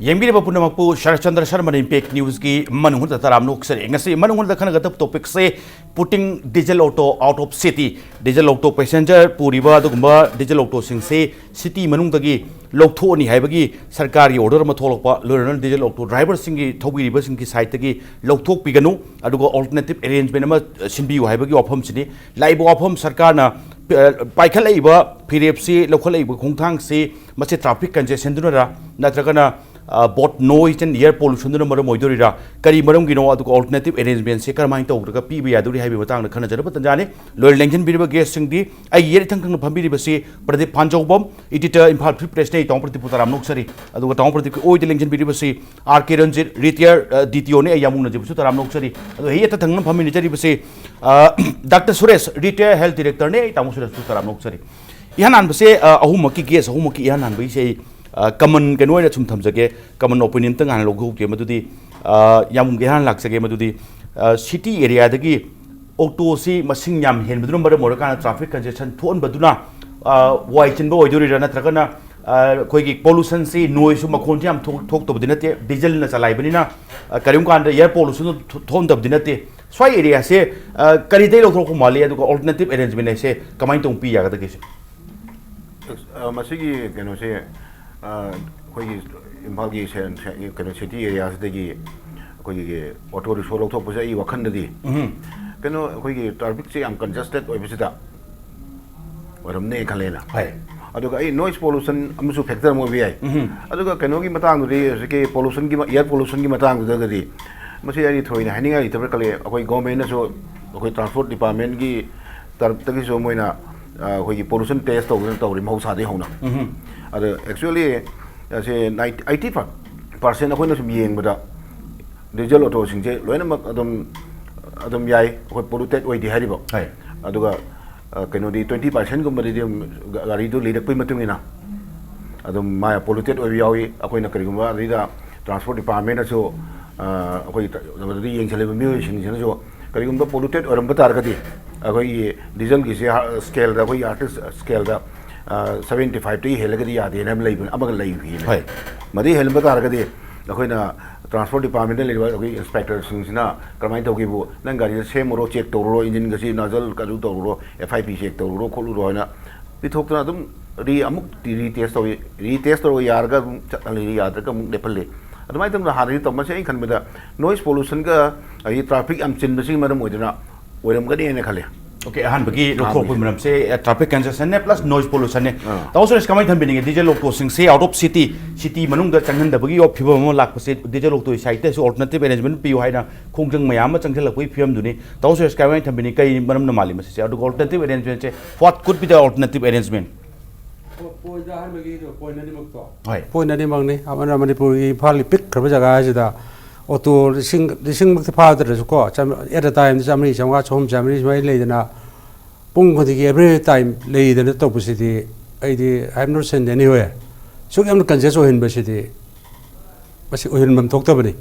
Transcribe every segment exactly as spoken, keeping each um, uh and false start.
ꯌꯦꯡꯕꯤꯔꯤꯕ ꯄꯨꯝꯅꯃꯛꯄꯨ ꯁꯔꯠꯆꯟꯗ꯭ꯔ ꯁꯔꯃꯅ ꯏꯝꯄꯦꯛ ꯅ꯭ꯌꯨꯁꯀꯤ ꯃꯅꯨꯡ ꯍꯨꯠꯅ ꯇꯔꯥꯝꯅ ꯑꯣꯛꯆꯔꯤ꯫ ꯉꯁꯤ ꯃꯅꯨꯡ ꯍꯨꯠꯅ ꯈꯟꯅꯒꯗꯕ ꯇꯣꯄꯤꯛꯁꯦ putting diesel auto out of city, diesel auto passenger ꯄꯨꯔꯤꯕ ꯑꯗꯨꯒꯨꯝꯕ ꯗꯤꯖꯜ ꯑꯣꯇꯣꯁꯤꯡꯁꯦ ꯁꯤꯇꯤ ꯃꯅꯨꯡꯗꯒꯤ ꯂꯧꯊꯣꯛꯑꯅꯤ ꯍꯥꯏꯕꯒꯤ ꯁꯔꯀꯥꯔꯒꯤ ꯑꯣꯔꯗꯔ ꯑꯃ ꯊꯣꯛꯂꯛꯄ, ꯂꯣꯏꯅꯅ ꯗꯤꯖꯜ ꯑꯣꯇꯣ ꯗ꯭ꯔꯥꯏꯚꯔꯁꯤꯡꯒꯤ, ꯊꯧꯕꯤꯔꯤꯕꯁꯤꯡꯒꯤ ꯁꯥꯏꯠꯇꯒꯤ ꯂꯧꯊꯣꯛꯄꯤꯒꯅꯨ, ꯑꯗꯨꯒ ꯑꯣꯜꯇꯔꯅꯦꯇꯤꯞ ꯑꯦꯔꯦꯟꯖꯃꯦꯟ ꯑꯃ ꯁꯤꯟꯕꯤꯌꯨ ꯍꯥꯏꯕꯒꯤ ꯋꯥꯐꯝꯁꯤꯅꯤ꯫ ꯂꯥꯛꯏꯕ ꯋꯥꯐꯝ ꯁꯔꯀꯥꯔꯅ, ꯑ, ꯄꯥꯏꯈꯠꯂꯛꯏꯕ ꯐꯤꯔꯦꯞꯁꯤ, ꯂꯧꯈꯠꯂꯛꯏꯕ ꯈꯣꯡꯊꯥꯡꯁꯤ, ꯃꯁꯤ ꯇ꯭ꯔꯥꯐꯤꯛ ꯀꯟꯖꯦꯁꯟꯗꯨꯅꯔ, ꯅꯠꯇ꯭ꯔꯒꯅ ꯕꯣꯠ ꯅꯣꯏꯁ ꯑꯦꯟ ꯏꯌꯔ ꯄꯣꯂꯨꯁꯟꯗꯨꯅ ꯃꯔꯝ ꯑꯣꯏꯗꯣꯔꯤꯔꯥ, ꯀꯔꯤ ꯃꯔꯝꯒꯤꯅꯣ, ꯑꯗꯨꯒ ꯑꯣꯜꯇꯔꯅꯦꯇꯤꯞ ꯑꯦꯔꯦꯟꯖꯃꯦꯟꯁꯦ ꯀꯔꯝꯍꯥꯏꯅ ꯇꯧꯔꯒ ꯄꯤꯕ ꯌꯥꯗꯣꯔꯤ ꯍꯥꯏꯕꯒꯤ ꯃꯇꯥꯡꯗ ꯈꯟꯅꯖꯔꯕ ꯇꯥꯟꯖꯥꯅꯤ꯫ ꯂꯣꯏꯅ ꯂꯦꯡꯁꯤꯟꯕꯤꯔꯤꯕ ꯒꯦꯁꯁꯤꯡꯗꯤ ꯑꯩꯒꯤ ꯌꯦꯠ ꯏꯊꯪ ꯊꯪꯅ ꯐꯝꯕꯤꯔꯤꯕꯁꯤ ꯄ꯭ꯔꯗꯤꯞ ꯐꯥꯟꯖꯧꯕꯝ, ꯏꯗꯤꯇꯔ, ꯏꯝꯐꯥꯜ ꯐ꯭ꯔꯤ ꯄ꯭ꯔꯦꯁꯅꯦ꯫ ꯑꯩ ꯇꯥꯃꯣ ꯄ꯭ꯔꯗꯤꯞꯄꯨ ꯇꯔꯥꯝꯅ ꯑꯣꯛꯆꯔꯤ꯫ ꯑꯗꯨꯒ ꯇꯥꯃꯣ ꯄ꯭ꯔꯗꯤꯞꯀꯤ ꯑꯣꯏꯗ ꯂꯦꯡꯁꯤꯟꯕꯤꯔꯤꯕꯁꯤ ꯑꯥꯔ ꯀꯦ ꯔꯟꯖꯤꯠ, ꯔꯤꯇꯥꯌꯔ ꯗꯤ ꯇꯤ ꯑꯣꯅꯤ꯫ ꯑꯩ ꯌꯥꯝꯕꯨꯡꯅ ꯖꯤꯕꯨꯁꯨ ꯇꯔꯥꯝꯅ ꯑꯣꯛꯆꯔꯤ꯫ ꯑꯗꯣ ꯍꯦꯛ ꯏꯊꯪ ꯊꯪꯅ ꯐꯝꯃꯤꯟꯅꯖꯔꯤꯕꯁꯤ ꯗꯥꯛꯇꯔ ꯁꯨꯔꯦꯁ, ꯔꯤꯇꯥꯌꯔ ꯍꯦꯜꯊ ꯗꯤꯔꯦꯛꯇꯔꯅꯦ꯫ ꯑꯩ ꯇꯥꯃꯣ ꯁꯨꯔꯦꯁꯁꯨ ꯇꯔꯥꯝꯅ ꯑꯣꯛꯆꯔꯤ꯫ ꯏꯍꯥꯟ ꯍꯥꯟꯕꯁꯦ, ꯑ, ꯑꯍꯨꯝꯃꯛꯀꯤ, ꯒꯦꯁ ꯑꯍꯨꯝꯃꯛꯀꯤ ꯏꯍꯥꯟ ꯍꯥꯟꯕꯒꯤꯁꯦ ꯑꯩ, ꯑ, ꯀꯃꯟ ꯀꯩꯅꯣ ꯑꯣꯏꯅ ꯁꯨꯝ ꯊꯝꯖꯒꯦ, ꯀꯃꯟ ꯑꯣꯄꯤꯅꯤꯌꯟꯇꯪ ꯍꯥꯟꯅ ꯂꯧꯊꯣꯛꯀꯦ꯫ ꯃꯗꯨꯗꯤ, ꯑ, ꯌꯥꯝꯕꯨꯡꯒꯤ ꯏꯍꯥꯟ ꯂꯥꯛꯆꯒꯦ꯫ ꯃꯗꯨꯗꯤ, ꯑ, ꯁꯤꯇꯤ ꯑꯦꯔꯤꯌꯥꯗꯒꯤ ꯑꯣꯇꯣꯁꯤ ꯃꯁꯤꯡ ꯌꯥꯝ ꯍꯦꯟꯕꯗꯨꯅ ꯃꯔꯝ ꯑꯣꯏꯔꯀꯥꯟꯗ ꯇ꯭ꯔꯥꯐꯤꯛ ꯀꯟꯖꯦꯁꯟ ꯊꯣꯛꯍꯟꯕꯗꯨꯅ, ꯑ, ꯋꯥꯏ ꯆꯤꯟꯕ ꯑꯣꯏꯗꯣꯔꯤꯔꯥ, ꯅꯠꯇ꯭ꯔꯒꯅ, ꯑ, ꯑꯩꯈꯣꯏꯒꯤ ꯄꯣꯂꯨꯁꯟꯁꯤ, ꯅꯣꯏꯁꯁꯨ ꯃꯈꯣꯟꯁꯨ ꯌꯥꯝ ꯊꯣꯛ-, ꯊꯣꯛꯇꯕꯗꯤ ꯅꯠꯇꯦ, ꯗꯤꯖꯜꯅ ꯆꯂꯥꯏꯕꯅꯤꯅ, ꯑ, ꯀꯔꯤꯒꯨꯝꯕ ꯀꯥꯟꯗ ꯏꯌꯔ ꯄꯣꯂꯨꯁꯟ ꯊꯣꯛꯍꯟꯗꯕꯗꯤ ꯅꯠꯇꯦ꯫ ꯁ꯭ꯋꯥꯏ ꯑꯦꯔꯤꯌꯥꯁꯦ, ꯑ, ꯀꯔꯤꯗꯩ ꯂꯧꯊꯣꯔꯛꯄ ꯃꯥꯜꯂꯤ, ꯑꯗꯨꯒ ꯑꯣꯜꯇꯔꯅꯦꯇꯤꯞ ꯑꯦꯔꯦꯟꯖꯃꯦꯟ ꯍꯥꯏꯁꯦ ꯀꯃꯥꯏꯅ ꯇꯧꯅ ꯄꯤ ꯌꯥꯒꯗꯒꯦ ꯁꯦ? ꯑ, ꯃꯁꯤꯒꯤ ꯀꯩꯅꯣꯁꯦ, ꯑ, ꯑꯩꯈꯣꯏꯒꯤ ꯏꯝꯐꯥꯜꯒꯤ ꯁꯦ-, ꯁꯦ-, ꯀꯩꯅꯣ, ꯁꯤꯇꯤ ꯑꯦꯔꯤꯌꯥꯁꯤꯗꯒꯤ ꯑꯩꯈꯣꯏꯒꯤ ꯑꯣꯇꯣ ꯔꯤꯛꯁꯣ ꯂꯧꯊꯣꯛꯄꯁꯦ, ꯑꯩ ꯋꯥꯈꯜꯗꯗꯤ, ꯎꯝ꯫ ꯀꯩꯅꯣ, ꯑꯩꯈꯣꯏꯒꯤ ꯇ꯭ꯔꯥꯐꯤꯛꯁꯦ ꯌꯥꯝ ꯀꯟꯖꯦꯁꯇꯦꯠ ꯑꯣꯏꯕꯁꯤꯗ ꯑꯣꯏꯔꯝꯅꯦ ꯈꯜꯂꯦꯅ꯫ ꯍꯣꯏ꯫ ꯑꯗꯨꯒ ꯑꯩ ꯅꯣꯏꯁ ꯄꯣꯂꯨꯁꯟ ꯑꯃꯁꯨ ꯐꯦꯛꯇꯔ ꯑꯃ ꯑꯣꯏꯕ ꯌꯥꯏ꯫ ꯎꯝ꯫ ꯑꯗꯨꯒ ꯀꯩꯅꯣꯒꯤ ꯃꯇꯥꯡꯗꯨꯗꯤ, ꯍꯧꯖꯤꯛꯀꯤ ꯄꯣꯂꯨꯁꯟꯒꯤ ꯃ-, ꯏꯌꯔ ꯄꯣꯂꯨꯁꯟꯒꯤ ꯃꯇꯥꯡꯗꯨꯗꯒꯗꯤ ꯃꯁꯤ ꯑꯩ ꯊꯣꯏꯅ ꯍꯥꯏꯅꯤꯡꯉꯥꯏ ꯂꯩꯇꯕ꯭ꯔꯥ ꯈꯜꯂꯤ꯫ ꯑꯩꯈꯣꯏ ꯒꯣꯔꯃꯦꯟꯅꯁꯨ, ꯑꯩꯈꯣꯏ ꯇ꯭ꯔꯥꯟꯁꯄꯣꯔꯠ ꯗꯤꯄꯥꯔꯠꯃꯦꯟꯒꯤ ꯇꯔꯞꯇꯒꯤꯁꯨ ꯃꯣꯏꯅ, ꯑ, ꯑꯩꯈꯣꯏꯒꯤ ꯄꯣꯂꯨꯁꯟ ꯇꯦꯁ ꯇꯧꯗꯅ ꯇꯧꯔꯤ ꯃꯍꯧꯁꯥꯗꯒꯤ ꯍꯧꯅ꯫ ꯎꯝ꯫ ꯑꯗꯣ ꯑꯦꯛꯆꯨꯋꯦꯂꯤ, ꯑꯁꯤ ꯅꯥꯏꯟꯇꯤ, ꯑꯩꯠꯇꯤ ꯐꯥꯏꯚ ꯄꯥꯔꯁꯦꯟ ꯑꯩꯈꯣꯏꯅ ꯁꯨꯝ ꯌꯦꯡꯕꯗ ꯗꯤꯖꯜ ꯑꯣꯇꯣꯁꯤꯡꯁꯦ ꯂꯣꯏꯅꯃꯛ ꯑꯗꯨꯝ, ꯑꯗꯨꯝ ꯌꯥꯏ, ꯑꯩꯈꯣꯏ ꯄꯣꯂꯨꯇꯦꯠ ꯑꯣꯏꯗꯦ ꯍꯥꯏꯔꯤꯕ꯫ ꯍꯣꯏ꯫ ꯑꯗꯨꯒ, ꯑ, ꯀꯩꯅꯣꯗꯤ, twenty percent ꯒꯨꯝꯕꯗꯗꯤ ꯑꯗꯨꯝ ꯒꯥ-, ꯒꯥꯔꯤꯗꯨ ꯂꯤꯔꯛꯄꯒꯤ ꯃꯇꯨꯡ ꯏꯟꯅ ꯑꯗꯨꯝ ꯃꯥ ꯄꯣꯂꯨꯇꯦꯠ ꯑꯣꯏꯕ ꯌꯥꯎꯏ꯫ ꯑꯩꯈꯣꯏꯅ ꯀꯔꯤꯒꯨꯝꯕ ꯑꯗꯩꯗ ꯇ꯭ꯔꯥꯟꯁꯄꯣꯔꯠ ꯗꯤꯄꯥꯔꯠꯃꯦꯟꯅꯁꯨ, ꯑ, ꯑꯩꯈꯣꯏꯒꯤ ꯇ-, ꯃꯗꯨꯗ ꯌꯦꯡꯁꯤꯜꯂꯤꯕ ꯃꯤꯑꯣꯏꯁꯤꯡꯁꯤꯅꯁꯨ ꯀꯔꯤꯒꯨꯝꯕ ꯄꯣꯂꯨꯇꯦꯠ ꯑꯣꯏꯔꯝꯕ ꯇꯥꯔꯒꯗꯤ ꯑꯩꯈꯣꯏꯒꯤ ꯗꯤꯖꯜꯒꯤꯁꯦ ꯍꯥ-, ꯁ꯭ꯀꯦꯜꯗ, ꯑꯩꯈꯣꯏꯒꯤ ꯑꯥꯔꯇꯤꯁ ꯁ꯭ꯀꯦꯜꯗ ꯁꯚꯦꯟꯇꯤ ꯐꯥꯏꯚꯇꯒꯤ ꯍꯦꯜꯂꯒꯗꯤ ꯌꯥꯗꯦꯅ ꯑꯃ ꯂꯩꯕ ꯑꯃꯒ ꯂꯩꯕꯒꯤꯅꯦ꯫ ꯍꯣꯏ꯫ ꯃꯗꯨ ꯍꯦꯜꯂꯝꯕ ꯇꯥꯔꯒꯗꯤ ꯑꯩꯈꯣꯏꯅ ꯇ꯭ꯔꯥꯟꯁꯄꯣꯔꯠ ꯗꯤꯄꯥꯔꯠꯃꯦꯟꯇ ꯂꯩꯔꯤꯕ ꯑꯩꯈꯣꯏꯒꯤ ꯏꯟꯁꯄꯦꯛꯇꯔꯁꯤꯡꯁꯤꯅ ꯀꯔꯝꯍꯥꯏꯅ ꯇꯧꯒꯦꯕꯨ, "ꯅꯪ ꯒꯥꯔꯤꯗ ꯁꯦꯝꯃꯨꯔꯣ, ꯆꯦꯛ ꯇꯧꯔꯨꯔꯣ, ꯏꯟꯖꯤꯟꯒꯁꯤ ꯅꯣꯖꯜ ꯑꯗꯨ ꯇꯧꯔꯨꯔꯣ, ꯑꯦꯐ ꯑꯥꯏ ꯄꯤ ꯆꯦꯛ ꯇꯧꯔꯨꯔꯣ ꯈꯣꯠꯂꯨꯔꯣ" ꯍꯥꯏꯅ ꯄꯤꯊꯣꯛꯇꯅ ꯑꯗꯨꯝ ꯔꯤ ꯑꯃꯨꯛ ꯔꯤꯇꯦꯁ ꯇꯧꯏ꯫ ꯔꯤꯇꯦꯁ ꯇꯧꯔꯒ ꯌꯥꯔꯒ ꯑꯗꯨꯝ ꯆꯠꯍꯜꯂꯤ, ꯌꯥꯗ꯭ꯔꯒ ꯑꯃꯨꯛ ꯂꯦꯞꯍꯜꯂꯤ꯫ ꯑꯗꯨꯃꯥꯏꯅ ꯇꯧꯗꯅ ꯍꯥꯟꯅꯗꯤ ꯇꯧ, ꯃꯁꯤ ꯑꯩꯅ ꯈꯟꯕꯗ ꯅꯣꯏꯁ ꯄꯣꯂꯨꯁꯟꯒ ꯑꯗꯒꯤ ꯇ꯭ꯔꯥꯐꯤꯛ ꯌꯥꯝ ꯆꯤꯟꯕꯁꯤꯒꯤ ꯃꯔꯝ ꯑꯣꯏꯗꯅ ꯑꯣꯏꯔꯝꯒꯅꯤꯅ ꯈꯜꯂꯦ꯫ ꯑꯣꯀꯦ, ꯑꯍꯥꯟꯕꯒꯤ ꯂꯧꯊꯣꯛꯄꯒꯤ ꯃꯔꯝꯁꯦ ꯇ꯭ꯔꯥꯐꯤꯛ ꯀꯟꯖꯦꯁꯟꯅꯦ, ꯄ꯭ꯂꯁ ꯅꯣꯏꯁ ꯄꯣꯂꯨꯁꯟꯅꯦ꯫ ꯑꯥ꯫ ꯇꯥꯃꯣ ꯁꯨꯔꯦꯁ, ꯀꯃꯥꯏꯅ ꯊꯝꯕꯤꯅꯤꯡꯉꯦ? ꯗꯤꯖꯜ ꯑꯣꯇꯣꯁꯤꯡꯁꯦ ꯑꯥꯎꯠ ꯑꯣꯐ ꯁꯤꯇꯤ, ꯁꯤꯇꯤ ꯃꯅꯨꯡꯗ ꯆꯪꯍꯟꯗꯕꯒꯤ ꯐꯤꯕꯝ ꯑꯃ ꯂꯥꯛꯄꯁꯦ, ꯗꯤꯖꯜ ꯑꯣꯇꯣꯒꯤ ꯁꯥꯏꯠꯇꯁꯨ ꯑꯣꯜꯇꯔꯅꯦꯇꯤꯞ ꯑꯦꯔꯦꯟꯖꯃꯦꯟ ꯄꯤꯌꯨ ꯍꯥꯏꯅ ꯈꯣꯡꯖꯪ ꯃꯌꯥꯝ ꯑꯃ ꯆꯪꯁꯤꯜꯂꯛꯄꯒꯤ ꯐꯤꯕꯝꯗꯨꯅꯤ꯫ ꯇꯥꯃꯣ ꯁꯨꯔꯦꯁ, ꯀꯃꯥꯏꯅ ꯊꯝꯕꯤꯅꯤꯡꯉꯦ? ꯀꯩ ꯃꯔꯝꯅ ꯃꯥꯜꯂꯤ ꯃꯁꯤꯁꯦ? ꯑꯗꯨꯒ alternative ꯑꯦꯔꯦꯟꯖꯃꯦꯟꯁꯦ, what could be the alternative arrangement? ꯄꯣꯏꯟꯗ ꯑꯍꯥꯟꯕꯒꯤ ꯄꯣꯏꯟ ꯑꯅꯤꯃꯛꯇꯣ꯫ ꯍꯣꯏ꯫ ꯄꯣꯏꯟ ꯑꯅꯤꯃꯛꯅꯤ꯫ ꯑꯃꯅ ꯃꯅꯤꯄꯨꯔꯒꯤ ꯏꯝꯐꯥꯜꯒꯤ ꯄꯤꯛꯈ꯭ꯔꯕ ꯖꯒꯥ ꯑꯁꯤꯗ ꯑꯣꯇꯣ ꯂꯤꯁꯤꯡ, ꯂꯤꯁꯤꯡꯃꯛꯇꯤ ꯐꯥꯗ꯭ꯔꯁꯨꯀꯣ, ꯆꯥꯝ-, at a time ꯆꯥꯝꯃꯔꯤ, ꯆꯥꯝꯃꯉꯥ, ꯆꯍꯨꯝ, ꯆꯥꯝꯃꯔꯤ ꯁꯨꯃꯥꯏꯅ ꯂꯩꯗꯅ, ꯄꯨꯡ ꯈꯨꯗꯤꯡꯒꯤ every time ꯂꯩꯗꯅ ꯇꯧꯕꯁꯤꯗꯤ, ꯑꯩꯗꯤ I have not seen anywhere꯫ ꯁꯨꯛ ꯌꯥꯝꯅ ꯀꯟꯖꯦꯁ ꯑꯣꯏꯍꯟꯕꯁꯤꯗꯤ ꯃꯁꯤ ꯑꯣꯏꯍꯟꯐꯝ ꯊꯣꯛꯇꯕꯅꯤ꯫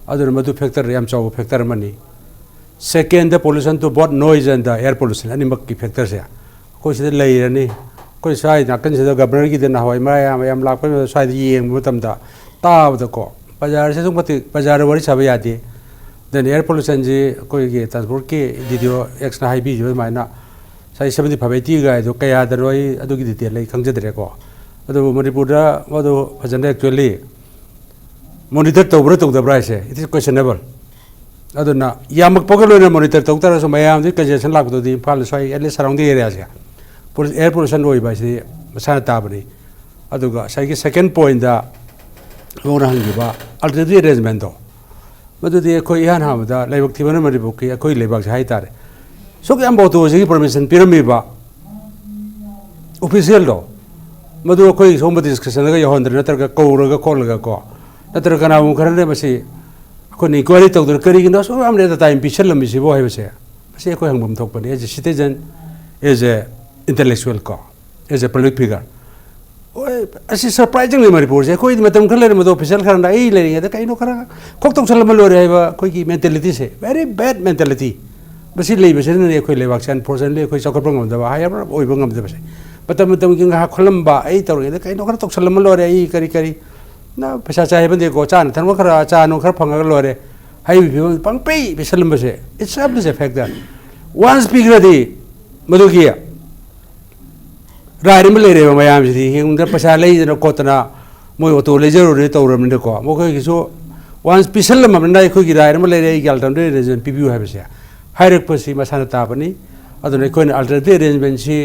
ꯑꯗꯨꯅ ꯃꯗꯨ ꯐꯦꯛꯇꯔ ꯌꯥꯝ ꯆꯥꯎꯕ ꯐꯦꯛꯇꯔ ꯑꯃꯅꯤ꯫ Second, the pollution to both noise and the air pollution, ꯑꯅꯤꯃꯛꯀꯤ ꯐꯦꯛꯇꯔꯁꯦ ꯑꯩꯈꯣꯏ ꯁꯤꯗ ꯂꯩꯔꯅꯤ꯫ ꯑꯩꯈꯣꯏ ꯁ꯭ꯋꯥꯏ ꯅꯥꯀꯟꯁꯤꯗ ꯒꯕꯔꯅꯔꯒꯤꯗ ꯅꯍꯥꯟꯋꯥꯏ ꯃꯔꯥ ꯌꯥꯝ, ꯌꯥꯝ ꯂꯥꯛꯄ ꯃꯇꯝꯗ ꯁ꯭ꯋꯥꯏꯗ ꯌꯦꯡꯕ ꯃꯇꯝꯗ, ꯇꯥꯕꯗꯀꯣ, ꯕꯖꯥꯔꯁꯦ ꯑꯗꯨꯛ ꯃꯇꯤꯛ, ꯕꯖꯥꯔꯗ ꯋꯥꯔꯤ ꯁꯥꯕ ꯌꯥꯗꯦ꯫ Then air pollution ꯁꯤ ꯑꯩꯈꯣꯏꯒꯤ ꯇ꯭ꯔꯥꯟꯁꯄꯣꯔꯠꯀꯤ ꯗꯤ ꯗꯤ ꯑꯣ ꯑꯦꯛꯁꯅ ꯍꯥꯏꯕꯤꯈꯤꯕ ꯑꯗꯨꯃꯥꯏꯅ ꯉꯁꯥꯏ seventy five, eighty ꯒꯥꯏꯗꯣ ꯀꯌꯥꯗꯅꯣ, ꯑꯩ ꯑꯗꯨꯒꯤ ꯗꯤꯇꯦꯜ ꯑꯩ ꯈꯪꯖꯗ꯭ꯔꯦꯀꯣ꯫ ꯑꯗꯨꯕꯨ ꯃꯅꯤꯄꯨꯔꯗ ꯃꯗꯨ ꯐꯖꯅ actually ꯃꯣꯅꯤꯇꯔ ꯇꯧꯕ꯭ꯔꯥ ꯇꯧꯗꯕ꯭ꯔꯥ ꯍꯥꯏꯁꯦ, it is questionable꯫ ꯑꯗꯨꯅ ꯌꯥꯝꯃꯛꯄꯒ ꯂꯣꯏꯅꯅ ꯃꯣꯅꯤꯇꯔ ꯇꯧ ꯇꯥꯔꯁꯨ, ꯃꯌꯥꯝꯗꯤ ꯀꯟꯖꯦꯁꯟ ꯂꯥꯛꯄꯗꯨꯗꯤ ꯏꯝꯐꯥꯜ ꯁ꯭ꯋꯥꯏ, at least surrounding area say, air pollution ꯑꯣꯏꯕ ꯍꯥꯏꯁꯤꯗꯤ ꯃꯁꯥꯅ ꯇꯥꯕꯅꯤ꯫ ꯑꯗꯨꯒ ꯉꯁꯥꯏꯒꯤ ꯁꯦꯀꯦꯟ ꯄꯣꯏꯟꯗ ꯃꯉꯣꯟꯗ ꯍꯪꯈꯤꯕ ꯑꯜꯇꯔꯅꯦꯇꯤꯚ ꯑꯦꯔꯦꯟꯖꯃꯦꯟꯗꯣ, ꯃꯗꯨꯗꯤ ꯑꯩꯈꯣꯏ ꯏꯍꯥꯟ ꯍꯥꯟꯕꯗ ꯂꯥꯏꯕꯛ ꯊꯤꯕꯅ ꯃꯅꯤꯄꯨꯔꯒꯤ ꯑꯩꯈꯣꯏ ꯂꯩꯕꯥꯛꯁꯦ ꯍꯥꯏꯇꯥꯔꯦ, ꯁꯨꯛ ꯌꯥꯝꯕ ꯑꯣꯇꯣꯁꯤꯒꯤ ꯄꯔꯃꯤꯁꯟ ꯄꯤꯔꯝꯃꯤꯕ ꯑꯣꯐꯤꯁꯤꯌꯦꯜꯗꯣ, ꯃꯗꯨ ꯑꯩꯈꯣꯏ ꯁꯣꯝꯕ ꯗꯤꯁꯀꯁꯟꯗꯒ ꯌꯥꯎꯍꯟꯗꯅ, ꯅꯠꯇ꯭ꯔꯒ ꯀꯧꯔꯒ ꯈꯣꯠꯂꯒ ꯀꯣ, ꯅꯠꯇ꯭ꯔꯒ ꯀꯅꯥꯒꯨꯝꯕ ꯈꯔꯅ ꯃꯁꯤ ꯑꯩꯈꯣꯏꯅ ꯏꯟꯀ꯭ꯋꯥꯏꯔꯤ ꯇꯧꯗꯅ ꯀꯔꯤꯒꯤꯅꯣ ꯑꯁꯨꯛ ꯌꯥꯝꯅ ꯑꯦꯠ ꯑ ꯇꯥꯏꯝ ꯄꯤꯁꯜꯂꯝꯃꯤꯁꯤꯕꯣ ꯍꯥꯏꯕꯁꯦ, ꯃꯁꯤ ꯑꯩꯈꯣꯏ ꯍꯪꯐꯝ ꯊꯣꯛꯄꯅꯤ, as a citizen, as a intellectual ꯀꯣ, as a public figure꯫ ꯍꯣꯏ, ꯑꯁꯤ ꯁꯔꯄ꯭ꯔꯥꯏꯖꯤꯡꯂꯤ ꯃꯅꯤꯄꯨꯔꯁꯦ ꯑꯩꯈꯣꯏꯗꯤ ꯃꯇꯝ ꯈꯔ ꯂꯩꯔꯝꯕꯗ ꯑꯣꯐꯤꯁꯤꯌꯦꯜ ꯈꯔꯅ ꯑꯩ ꯂꯩꯔꯤꯉꯩꯗ ꯀꯩꯅꯣ ꯈꯔ ꯈꯣꯛ ꯇꯧꯁꯜꯂꯝꯃ ꯂꯣꯏꯔꯦ ꯍꯥꯏꯕ ꯑꯩꯈꯣꯏꯒꯤ ꯃꯦꯟꯇꯦꯂꯤꯇꯤꯁꯦ, very bad mentality꯫ ꯃꯁꯤ ꯂꯩꯕꯁꯤꯅꯅꯦ ꯑꯩꯈꯣꯏ ꯂꯩꯕꯥꯛꯁꯦ unfortunately ꯑꯩꯈꯣꯏ ꯆꯥꯎꯈꯠꯄ ꯉꯝꯗꯕ, higher up ꯑꯣꯏꯕ ꯉꯝꯗꯕꯁꯦ꯫ ꯃꯇꯝ ꯃꯇꯝꯒꯤ ꯉꯥꯏꯍꯥꯛ ꯈꯨꯜꯂꯝꯕ, ꯑꯩ ꯇꯧꯔꯤꯉꯩꯗ ꯀꯩꯅꯣ ꯈꯔ ꯇꯧꯁꯜꯂꯝꯃ ꯂꯣꯏꯔꯦ, ꯑꯩ ꯀꯔꯤ ꯀꯔꯤ, ꯅ ꯄꯩꯁꯥ ꯆꯥꯏ ꯍꯥꯏꯕ ꯅꯠꯇꯦꯀꯣ, ꯆꯥꯅ ꯊꯛꯅꯕ ꯈꯔ, ꯆꯥ ꯅꯨꯡ ꯈꯔ ꯐꯪꯉꯒ ꯂꯣꯏꯔꯦ ꯍꯥꯏꯕꯒꯤ ꯐꯤꯕꯝ ꯄꯪꯄꯤ ꯄꯤꯁꯜꯂꯝꯕꯁꯦ, it's always a factor. Once ꯄꯤꯈ꯭ꯔꯗꯤ ꯃꯗꯨꯒꯤ ꯔꯥꯏꯠ ꯑꯃ ꯂꯩꯔꯦꯕ ꯃꯌꯥꯝꯁꯤꯗꯤ, ꯌꯦꯡꯉꯨꯗ ꯄꯩꯁꯥ ꯂꯩꯗꯅ ꯈꯣꯠꯇꯅ ꯃꯣꯏ ꯑꯣꯇꯣ ꯂꯩꯖꯔꯨꯔꯦ ꯇꯧꯔꯕꯅꯤꯅꯀꯣ, ꯃꯈꯣꯏꯒꯤꯁꯨ once ꯄꯤꯁꯜꯂꯝꯃꯕꯅꯤꯅ ꯑꯩꯈꯣꯏꯒꯤ ꯔꯥꯏꯠ ꯑꯃ ꯂꯩꯔꯦ, ꯑꯩꯒꯤ alternative arrangement ꯄꯤꯕꯤꯌꯨ ꯍꯥꯏꯕꯁꯦ ꯍꯥꯏꯔꯛꯄꯁꯤ ꯃꯁꯥꯅ ꯇꯥꯕꯅꯤ꯫ ꯑꯗꯨꯅ ꯑꯩꯈꯣꯏꯅ alternative arrangementꯁꯤ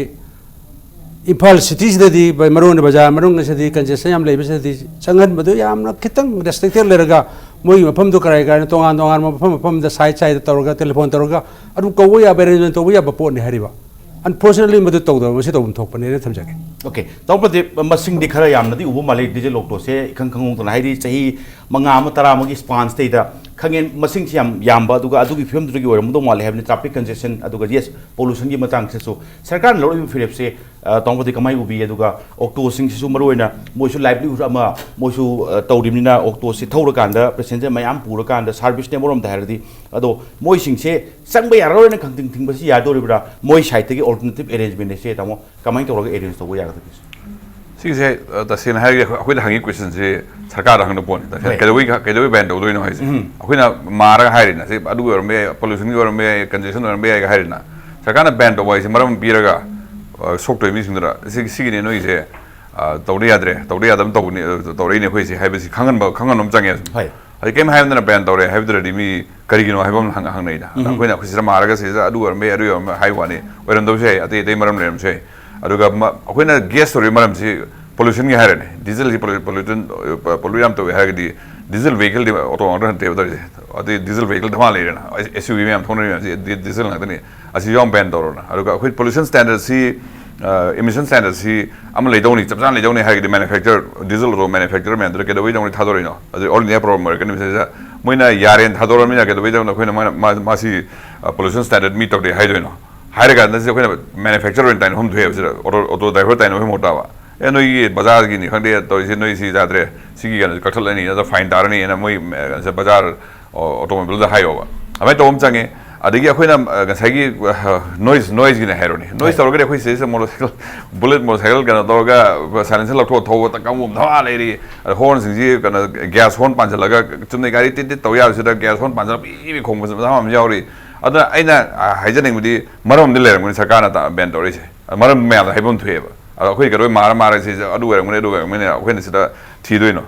ꯏꯝꯐꯥꯜ cityꯁꯤꯗꯗꯤ ꯃꯔꯨ ꯑꯣꯏꯅ ꯕꯖꯥꯔ ꯃꯅꯨꯡ ꯑꯁꯤꯗꯤ congestion ꯌꯥꯝ ꯂꯩꯕꯁꯤꯗꯗꯤ ꯆꯪꯍꯟꯕꯗꯨ ꯌꯥꯝꯅ ꯈꯤꯇꯪ restricted ꯂꯩꯔꯒ ꯃꯣꯏꯒꯤ ꯃꯐꯝꯗꯨ ꯀꯔꯥꯏ ꯀꯔꯥꯏꯅ ꯇꯣꯉꯥꯟ ꯇꯣꯉꯥꯟꯕ ꯃꯐꯝ ꯃꯐꯝꯗ side sideꯇ ꯇꯧꯔꯒ telephone ꯇꯧꯔꯒ ꯑꯗꯨꯝ ꯀꯧꯕ ꯌꯥꯕ arrangement ꯇꯧꯕ ꯌꯥꯕ ꯄꯣꯠꯅꯤ ꯍꯥꯏꯔꯤꯕ꯫ Unfortunately ꯃꯗꯨ ꯇꯧꯗꯕ ꯃꯁꯤ ꯇꯧꯐꯝ ꯊꯣꯛꯄꯅꯦꯅ ꯊꯝꯖꯒꯦ꯫ Okay, ꯇꯧꯕꯗꯤ ꯃꯁꯤꯡꯗꯤ ꯈꯔ ꯌꯥꯝꯅꯗꯤ ꯎꯕ ꯃꯥꯜꯂꯤ diesel autoꯁꯦ ꯏꯈꯪ ꯈꯪꯍꯧꯗꯅ, ꯍꯥꯏꯗꯤ ꯆꯍꯤ ꯃꯉꯥ ꯑꯃ ꯇꯔꯥ ꯑꯃꯒꯤ spanꯁꯤꯗꯩꯗ ꯈꯪꯉꯦ, ꯃꯁꯤꯡꯁꯤ ꯌꯥꯝ ꯌꯥꯝꯕ, ꯑꯗꯨꯒ ꯑꯗꯨꯒꯤ ꯐꯤꯕꯝꯗꯨꯗꯒꯤ ꯑꯣꯏꯔꯝꯗꯧ ꯃꯥꯜꯂꯦ ꯍꯥꯏꯕꯅꯤ꯫ Traffic congestion ꯑꯗꯨꯒ yes, pollutionꯒꯤ ꯃꯇꯥꯡꯁꯤꯁꯨ ꯁꯔꯀꯥꯔꯅ ꯂꯧꯔꯛꯏꯕ ꯐꯤꯔꯦꯞꯁꯦ, ꯑ, ꯇꯧꯕꯗꯤ ꯀꯃꯥꯏꯅ ꯎꯕꯤ? ꯑꯗꯨꯒ autoꯁꯤꯡꯁꯤꯁꯨ ꯃꯔꯨꯑꯣꯏꯅ ꯃꯣꯏꯁꯨ livelihood ꯑꯃ ꯃꯣꯏꯁꯨ, ꯑ, ꯇꯧꯔꯤꯕꯅꯤꯅ autoꯁꯤ ꯊꯧꯔꯀꯥꯟꯗ passenger ꯃꯌꯥꯝ ꯄꯨꯔꯀꯥꯟꯗ serviceꯅꯦ ꯑꯃꯔꯣꯝꯗ ꯍꯥꯏꯔꯗꯤ, ꯑꯗꯣ ꯃꯣꯏꯁꯤꯡꯁꯦ ꯆꯪꯕ ꯌꯥꯔꯔꯣꯏꯅ ꯈꯪꯊꯤꯡ ꯊꯤꯡꯕꯁꯤ ꯌꯥꯗꯣꯔꯤꯕ꯭ꯔꯥ? ꯃꯣꯏ sideꯇꯒꯤ alternative arrangementꯁꯦ ꯇꯥꯃꯣ ꯀꯃꯥꯏꯅ ꯇꯧꯔꯒ arrange ꯇꯧꯕ ꯌꯥꯒꯗꯒꯦ? ꯁꯤꯒꯤꯁꯦ, ꯑ, ꯇꯁꯦꯡꯅ ꯍꯥꯏꯔꯒꯗꯤ ꯑꯩꯈꯣꯏ-, ꯑꯩꯈꯣꯏꯗ ꯍꯪꯉꯤ questionꯁꯤ ꯁꯔꯀꯥꯔꯗ ꯍꯪꯒꯗꯕ ꯄꯣꯠꯅꯤ꯫ ꯇꯁꯦꯡꯅ ꯍꯣꯏ꯫ ꯀꯩꯗꯧꯕꯩ ꯀꯩꯗꯧꯕꯩ ban ꯇꯧꯗꯣꯏꯅꯣ ꯍꯥꯏꯁꯦ? ꯑꯩꯈꯣꯏꯅ ꯃꯥꯔꯒ ꯍꯥꯏꯔꯤꯅ ꯁꯤ ꯑꯗꯨꯒꯤ ꯑꯣꯏꯔꯝꯕ ꯌꯥꯏ, pollutionꯒꯤ ꯑꯣꯏꯔꯝꯕ ꯌꯥꯏ, congestion ꯑꯣꯏꯔꯝꯕ ꯌꯥꯏꯒ ꯍꯥꯏꯔꯤꯅ, ꯁꯔꯀꯥꯔꯅ ban ꯇꯧꯕ ꯍꯥꯏꯁꯦ ꯃꯔꯝ ꯑꯃ ꯄꯤꯔꯒ, ꯑ, ꯁꯣꯛꯇꯣꯏ ꯃꯤꯁꯤꯡꯗꯨꯗ ꯁꯤ-, ꯁꯤꯒꯤꯅꯤ ꯅꯣꯏꯁꯦ, ꯑ, ꯇꯧꯗ ꯌꯥꯗ꯭ꯔꯦ, ꯇꯧꯗ ꯌꯥꯗꯕ ꯇꯧꯕꯅꯤ, ꯑ, ꯇꯧꯔꯛꯏꯅꯦ ꯑꯩꯈꯣꯏꯁꯦ ꯍꯥꯏꯕꯁꯤ ꯈꯪꯍꯟꯕ, ꯈꯪꯍꯟꯕ ꯑꯃ ꯆꯪꯉꯦ꯫ ꯍꯣꯏ꯫ ꯍꯥꯏꯗꯤ ꯀꯩꯝ ꯍꯥꯏꯔꯝꯗꯅ ban ꯇꯧꯔꯦ ꯍꯥꯏꯕꯗꯨꯗꯗꯤ ꯃꯤ ꯀꯔꯤꯒꯤꯅꯣ ꯍꯥꯏꯕ ꯑꯃ ꯍꯪ-, ꯍꯪꯅꯩꯗ꯫ ꯑꯗ ꯑꯩꯈꯣꯏꯅ ꯑꯩꯈꯣꯏ ꯁꯤꯗ ꯃꯥꯔꯒ ꯁꯤꯗ ꯑꯗꯨ ꯑꯣꯏꯔꯝꯕ ꯌꯥꯏ, ꯑꯗꯨ ꯑꯣꯏꯔꯝꯕ ꯍꯥꯏ ꯋꯥꯅꯤ, ꯑꯣꯏꯔꯝꯗꯕꯁꯨ ꯌꯥꯏ, ꯑꯇꯩ ꯑꯇꯩ ꯃꯔꯝ ꯂꯩꯔꯝꯕꯁꯨ ꯌꯥꯏ꯫ ꯑꯗꯨꯒ ꯃ-, ꯑꯩꯈꯣꯏꯅ guess ꯇꯧꯔꯤꯕ ꯃꯔꯝꯁꯤ pollutionꯒꯤ ꯍꯥꯏꯔꯅꯤ, dieselꯁꯤ pollu-, pollutant, pollute ꯌꯥꯝ ꯇꯧꯋꯦ ꯍꯥꯏꯔꯒꯗꯤ diesel vehicleꯗꯤ auto ꯉꯥꯛꯇ ꯅꯠꯇꯦꯕ ꯇꯧꯔꯤꯁꯦ꯫ ꯑꯗꯩ diesel vehicle ꯙꯃꯥ ꯂꯩꯔꯦꯅ, SUV ꯃꯌꯥꯝ ꯊꯧꯅꯔꯤ ꯃꯌꯥꯝꯁꯤ ꯗꯤ-, diesel ꯉꯥꯛꯇꯅꯤ꯫ ꯑꯁꯤ ꯌꯥꯝ ban ꯇꯧꯔꯣꯅ꯫ ꯑꯗꯨꯒ ꯑꯩꯈꯣꯏ pollution standardꯁꯤ, ꯑ, emission standardꯁꯤ ꯑꯃ ꯂꯩꯗꯧꯅꯤ, ꯆꯞ ꯆꯥꯅ ꯂꯩꯗꯧꯅꯤ ꯍꯥꯏꯔꯒꯗꯤ manufacturer, diesel auto manufacturer ꯃꯌꯥꯝꯗꯨꯗ ꯀꯩꯗꯧꯕꯩꯗꯧꯅ ꯊꯥꯗꯣꯔꯛꯏꯅꯣ? ꯑꯗꯨ all India problem ꯑꯣꯏꯔꯛꯀꯅꯤ꯫ ꯃꯁꯤꯗ ꯃꯣꯏꯅ ꯌꯥꯔꯦꯅ ꯊꯥꯗꯣꯔꯛꯑꯃꯤꯅ ꯀꯩꯗꯧꯕꯩꯗꯧꯅ ꯑꯩꯈꯣꯏꯅ ꯃꯥꯅ-, ꯃꯥ-, ꯃꯥꯁꯤ, ꯑ, pollution standard meet ꯇꯧꯗꯦ ꯍꯥꯏꯗꯣꯏꯅꯣ? ꯍꯥꯏꯔꯀꯥꯟꯗ ꯁꯤ ꯑꯩꯈꯣꯏꯅ manufacturer ꯑꯣꯏꯅ ꯇꯥꯏꯅꯐꯝ ꯊꯣꯛꯑꯦꯕ ꯁꯤꯗ, auto, auto driver ꯇꯥꯏꯅꯐꯝ ꯊꯣꯛ ꯇꯥꯕ꯫ ꯑꯦ, ꯅꯣꯏꯒꯤ ꯕꯖꯥꯔꯒꯤꯅꯤ ꯈꯪꯗꯦ ꯇꯧꯔꯤꯁꯦ, ꯅꯣꯏ ꯁꯤ ꯌꯥꯗ꯭ꯔꯦ, ꯁꯤꯒꯤ ꯀꯩꯅꯣꯁꯦ ꯀꯛꯊꯠꯂꯅꯤ, ꯅꯠꯇ꯭ꯔ fine ꯇꯥꯔꯅꯤꯅ ꯃꯣꯏ, ꯑ, ꯕꯖꯥꯔ, ꯑꯣ, automobileꯗ ꯍꯥꯏꯌꯣꯕ꯫ ꯑꯗꯨꯃꯥꯏꯅ ꯇꯧꯕ ꯑꯃ ꯆꯪꯉꯦ꯫ ꯑꯗꯒꯤ ꯑꯩꯈꯣꯏꯅ ꯑ, ꯉꯁꯥꯏꯒꯤ ꯅꯣꯏꯁ ꯅꯣꯏꯁꯀꯤꯅꯦ ꯍꯥꯏꯔꯣꯅꯦ, ꯅꯣꯏꯁ ꯇꯧꯔꯒꯗꯤ ꯑꯩꯈꯣꯏ ꯁꯤꯗꯩꯁꯤꯗ ꯃꯣꯇꯣꯔꯁꯥꯏꯀꯜ, ꯕꯨꯂꯦꯠ ꯃꯣꯇꯣꯔꯁꯥꯏꯀꯜ ꯀꯩꯅꯣ ꯇꯧꯔꯒ ꯁꯥꯏꯂꯦꯟꯁꯔ ꯂꯧꯊꯣꯛꯑ ꯊꯧꯕ ꯀꯥꯡꯕꯨ ꯑꯃ ꯙꯃꯥ ꯂꯩꯔꯤ꯫ ꯑꯗ ꯍꯣꯔꯟꯁꯤꯡꯁꯤ ꯀꯩꯅꯣ, ꯒ꯭ꯌꯥꯁ ꯍꯣꯔꯟ ꯄꯥꯟꯁꯤꯜꯂꯒ ꯆꯨꯝꯅ ꯒꯥꯔꯤ ꯇꯤꯠ ꯇꯤꯠ ꯇꯧ ꯌꯥꯕꯁꯤꯗ ꯒ꯭ꯌꯥꯁ ꯍꯣꯔꯟ ꯄꯥꯟꯁꯤꯜꯂꯒ ꯄꯤ ꯄꯤ ꯈꯣꯡꯕꯁꯨ ꯙꯃꯥ ꯑꯃ ꯌꯥꯎꯔꯤ꯫ ꯑꯗꯨꯅ ꯑꯩꯅ ꯑ, ꯍꯥꯏꯖꯅꯤꯡꯕꯗꯤ ꯃꯔꯝ ꯑꯃꯗꯤ ꯂꯩꯔꯝꯒꯅꯤ ꯁꯔꯀꯥꯔꯅ ꯕꯦꯟ ꯇꯧꯔꯛꯏꯁꯦ꯫ ꯃꯔꯝ ꯃꯌꯥꯝꯗꯣ ꯍꯥꯏꯐꯝ ꯊꯣꯛꯑꯦꯕ꯫ ꯑꯗꯣ ꯑꯩꯈꯣꯏ ꯀꯩꯗꯧꯕꯩ ꯃꯥꯔ ꯃꯥꯔ ꯁꯤꯁꯦ ꯑꯗꯨ ꯑꯣꯏꯔꯝꯒꯅꯤ, ꯑꯗꯨ ꯑꯣꯏꯔꯝꯒꯅꯤ, ꯑꯩꯈꯣꯏꯅ ꯁꯤꯗ ꯊꯤꯗꯣꯏꯅꯣ?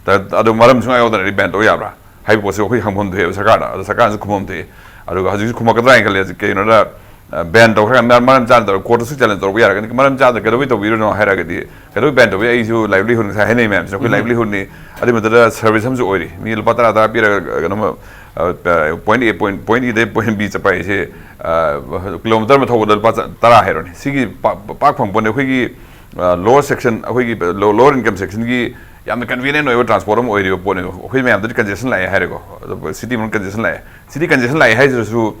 ꯇ-, ꯑꯗꯨ ꯃꯔꯝ ꯁꯨꯡꯌꯥꯎ ꯌꯥꯎꯗꯅꯗꯤ ꯕꯦꯟ ꯇꯧ ꯌꯥꯕ꯭ꯔꯥ ꯍꯥꯏꯕ ꯄꯣꯠꯁꯤ ꯑꯩꯈꯣꯏ ꯍꯪꯐꯝ ꯊꯣꯛꯑꯦꯕ ꯁꯔꯀꯥꯔꯗ꯫ ꯑꯗꯣ ꯁꯔꯀꯥꯔꯅꯁꯨ ꯈꯨꯝꯐꯝ ꯊꯣꯛꯑꯦ꯫ ꯑꯗꯨꯒ ꯍꯧꯖꯤꯛꯁꯨ ꯈꯨꯝꯃꯛꯀꯗ꯭ꯔꯥ ꯍꯥꯏꯅ ꯈꯜꯂꯦ꯫ ꯀꯩꯅꯣꯗ, ꯑ, ꯕꯦꯟ ꯇꯧꯈ꯭ꯔꯒ ꯃꯔꯝ ꯃꯔꯝ ꯆꯥꯅ ꯇꯧꯔꯒ ꯀꯣꯔꯠꯇꯁꯨ ꯆꯦꯂꯦꯟꯖ ꯇꯧꯔꯛꯄ ꯌꯥꯔꯒꯅꯤ꯫ ꯃꯔꯝ ꯆꯥꯗꯅ ꯀꯩꯗꯧꯕꯩ ꯇꯧꯕꯤꯔꯤꯅꯣ ꯍꯥꯏꯔꯒꯗꯤ, ꯀꯩꯗꯧꯕꯩ ꯕꯦꯟ ꯇꯧꯕꯤ? ꯑꯩꯁꯨ ꯂꯥꯏꯚꯂꯤꯍꯨꯗ, ꯉꯁꯥꯏ ꯍꯥꯏꯅꯩ ꯃꯌꯥꯝꯁꯤꯅ ꯑꯩꯈꯣꯏ ꯎꯝ꯫ ꯂꯥꯏꯚꯂꯤꯍꯨꯗꯅꯤ, ꯑꯗꯨꯏ ꯃꯊꯛꯇ ꯁꯔꯚꯤꯁ ꯑꯃꯁꯨ ꯑꯣꯏꯔꯤ꯫ ꯃꯤ ꯂꯨꯄꯥ ꯇꯔꯥ ꯇꯔꯥ ꯄꯤꯔꯒ ꯀꯩꯅꯣꯃ, ꯑ, ꯄ-, ꯄꯣꯏꯟ ꯑꯦ, ꯄꯣꯏꯟ, ꯄꯣꯏꯟ ꯏꯗꯩ ꯄꯣꯏꯟ ꯕꯤ ꯆꯠꯄ ꯍꯥꯏꯁꯦ, ꯑ, ꯀꯤꯂꯣꯃꯤꯇꯔ ꯑꯃ ꯊꯧꯕꯗ ꯂꯨꯄꯥ ꯆ-, ꯇꯔꯥ ꯍꯥꯏꯔꯣꯅꯦ꯫ ꯁꯤꯒꯤ ꯄꯥ-, ꯄꯥꯛ ꯐꯪ ꯄꯣꯠꯅꯦ꯫ ꯑꯩꯈꯣꯏꯒꯤ, ꯑ, ꯂꯣꯋꯔ ꯁꯦꯛꯁꯟ, ꯑꯩꯈꯣꯏꯒꯤ ꯂꯣ-, ꯂꯣꯋꯔ ꯏꯟꯀꯝ ꯁꯦꯛꯁꯟꯒꯤ ꯌꯥꯝꯅ ꯀꯟꯚꯤꯅꯤꯌꯦꯟ ꯑꯣꯏꯕ ꯇ꯭ꯔꯥꯟꯁꯄꯣꯔꯠ ꯑꯃ ꯑꯣꯏꯔꯤꯕ ꯄꯣꯠꯅꯦꯕ꯫ ꯑꯩꯈꯣꯏ ꯃꯌꯥꯝꯗꯗꯤ ꯀꯟꯖꯦꯁꯟ ꯂꯥꯛꯑꯦ ꯍꯥꯏꯔꯦꯀꯣ, ꯑꯗꯨ ꯁꯤꯇꯤ ꯃꯅꯨꯡꯗ ꯀꯟꯖꯦꯁꯟ ꯂꯥꯛꯑꯦ꯫ ꯁꯤꯇꯤ ꯀꯟꯖꯦꯁꯟ ꯂꯥꯛꯑꯦ ꯍꯥꯏꯁꯤꯗꯁꯨ,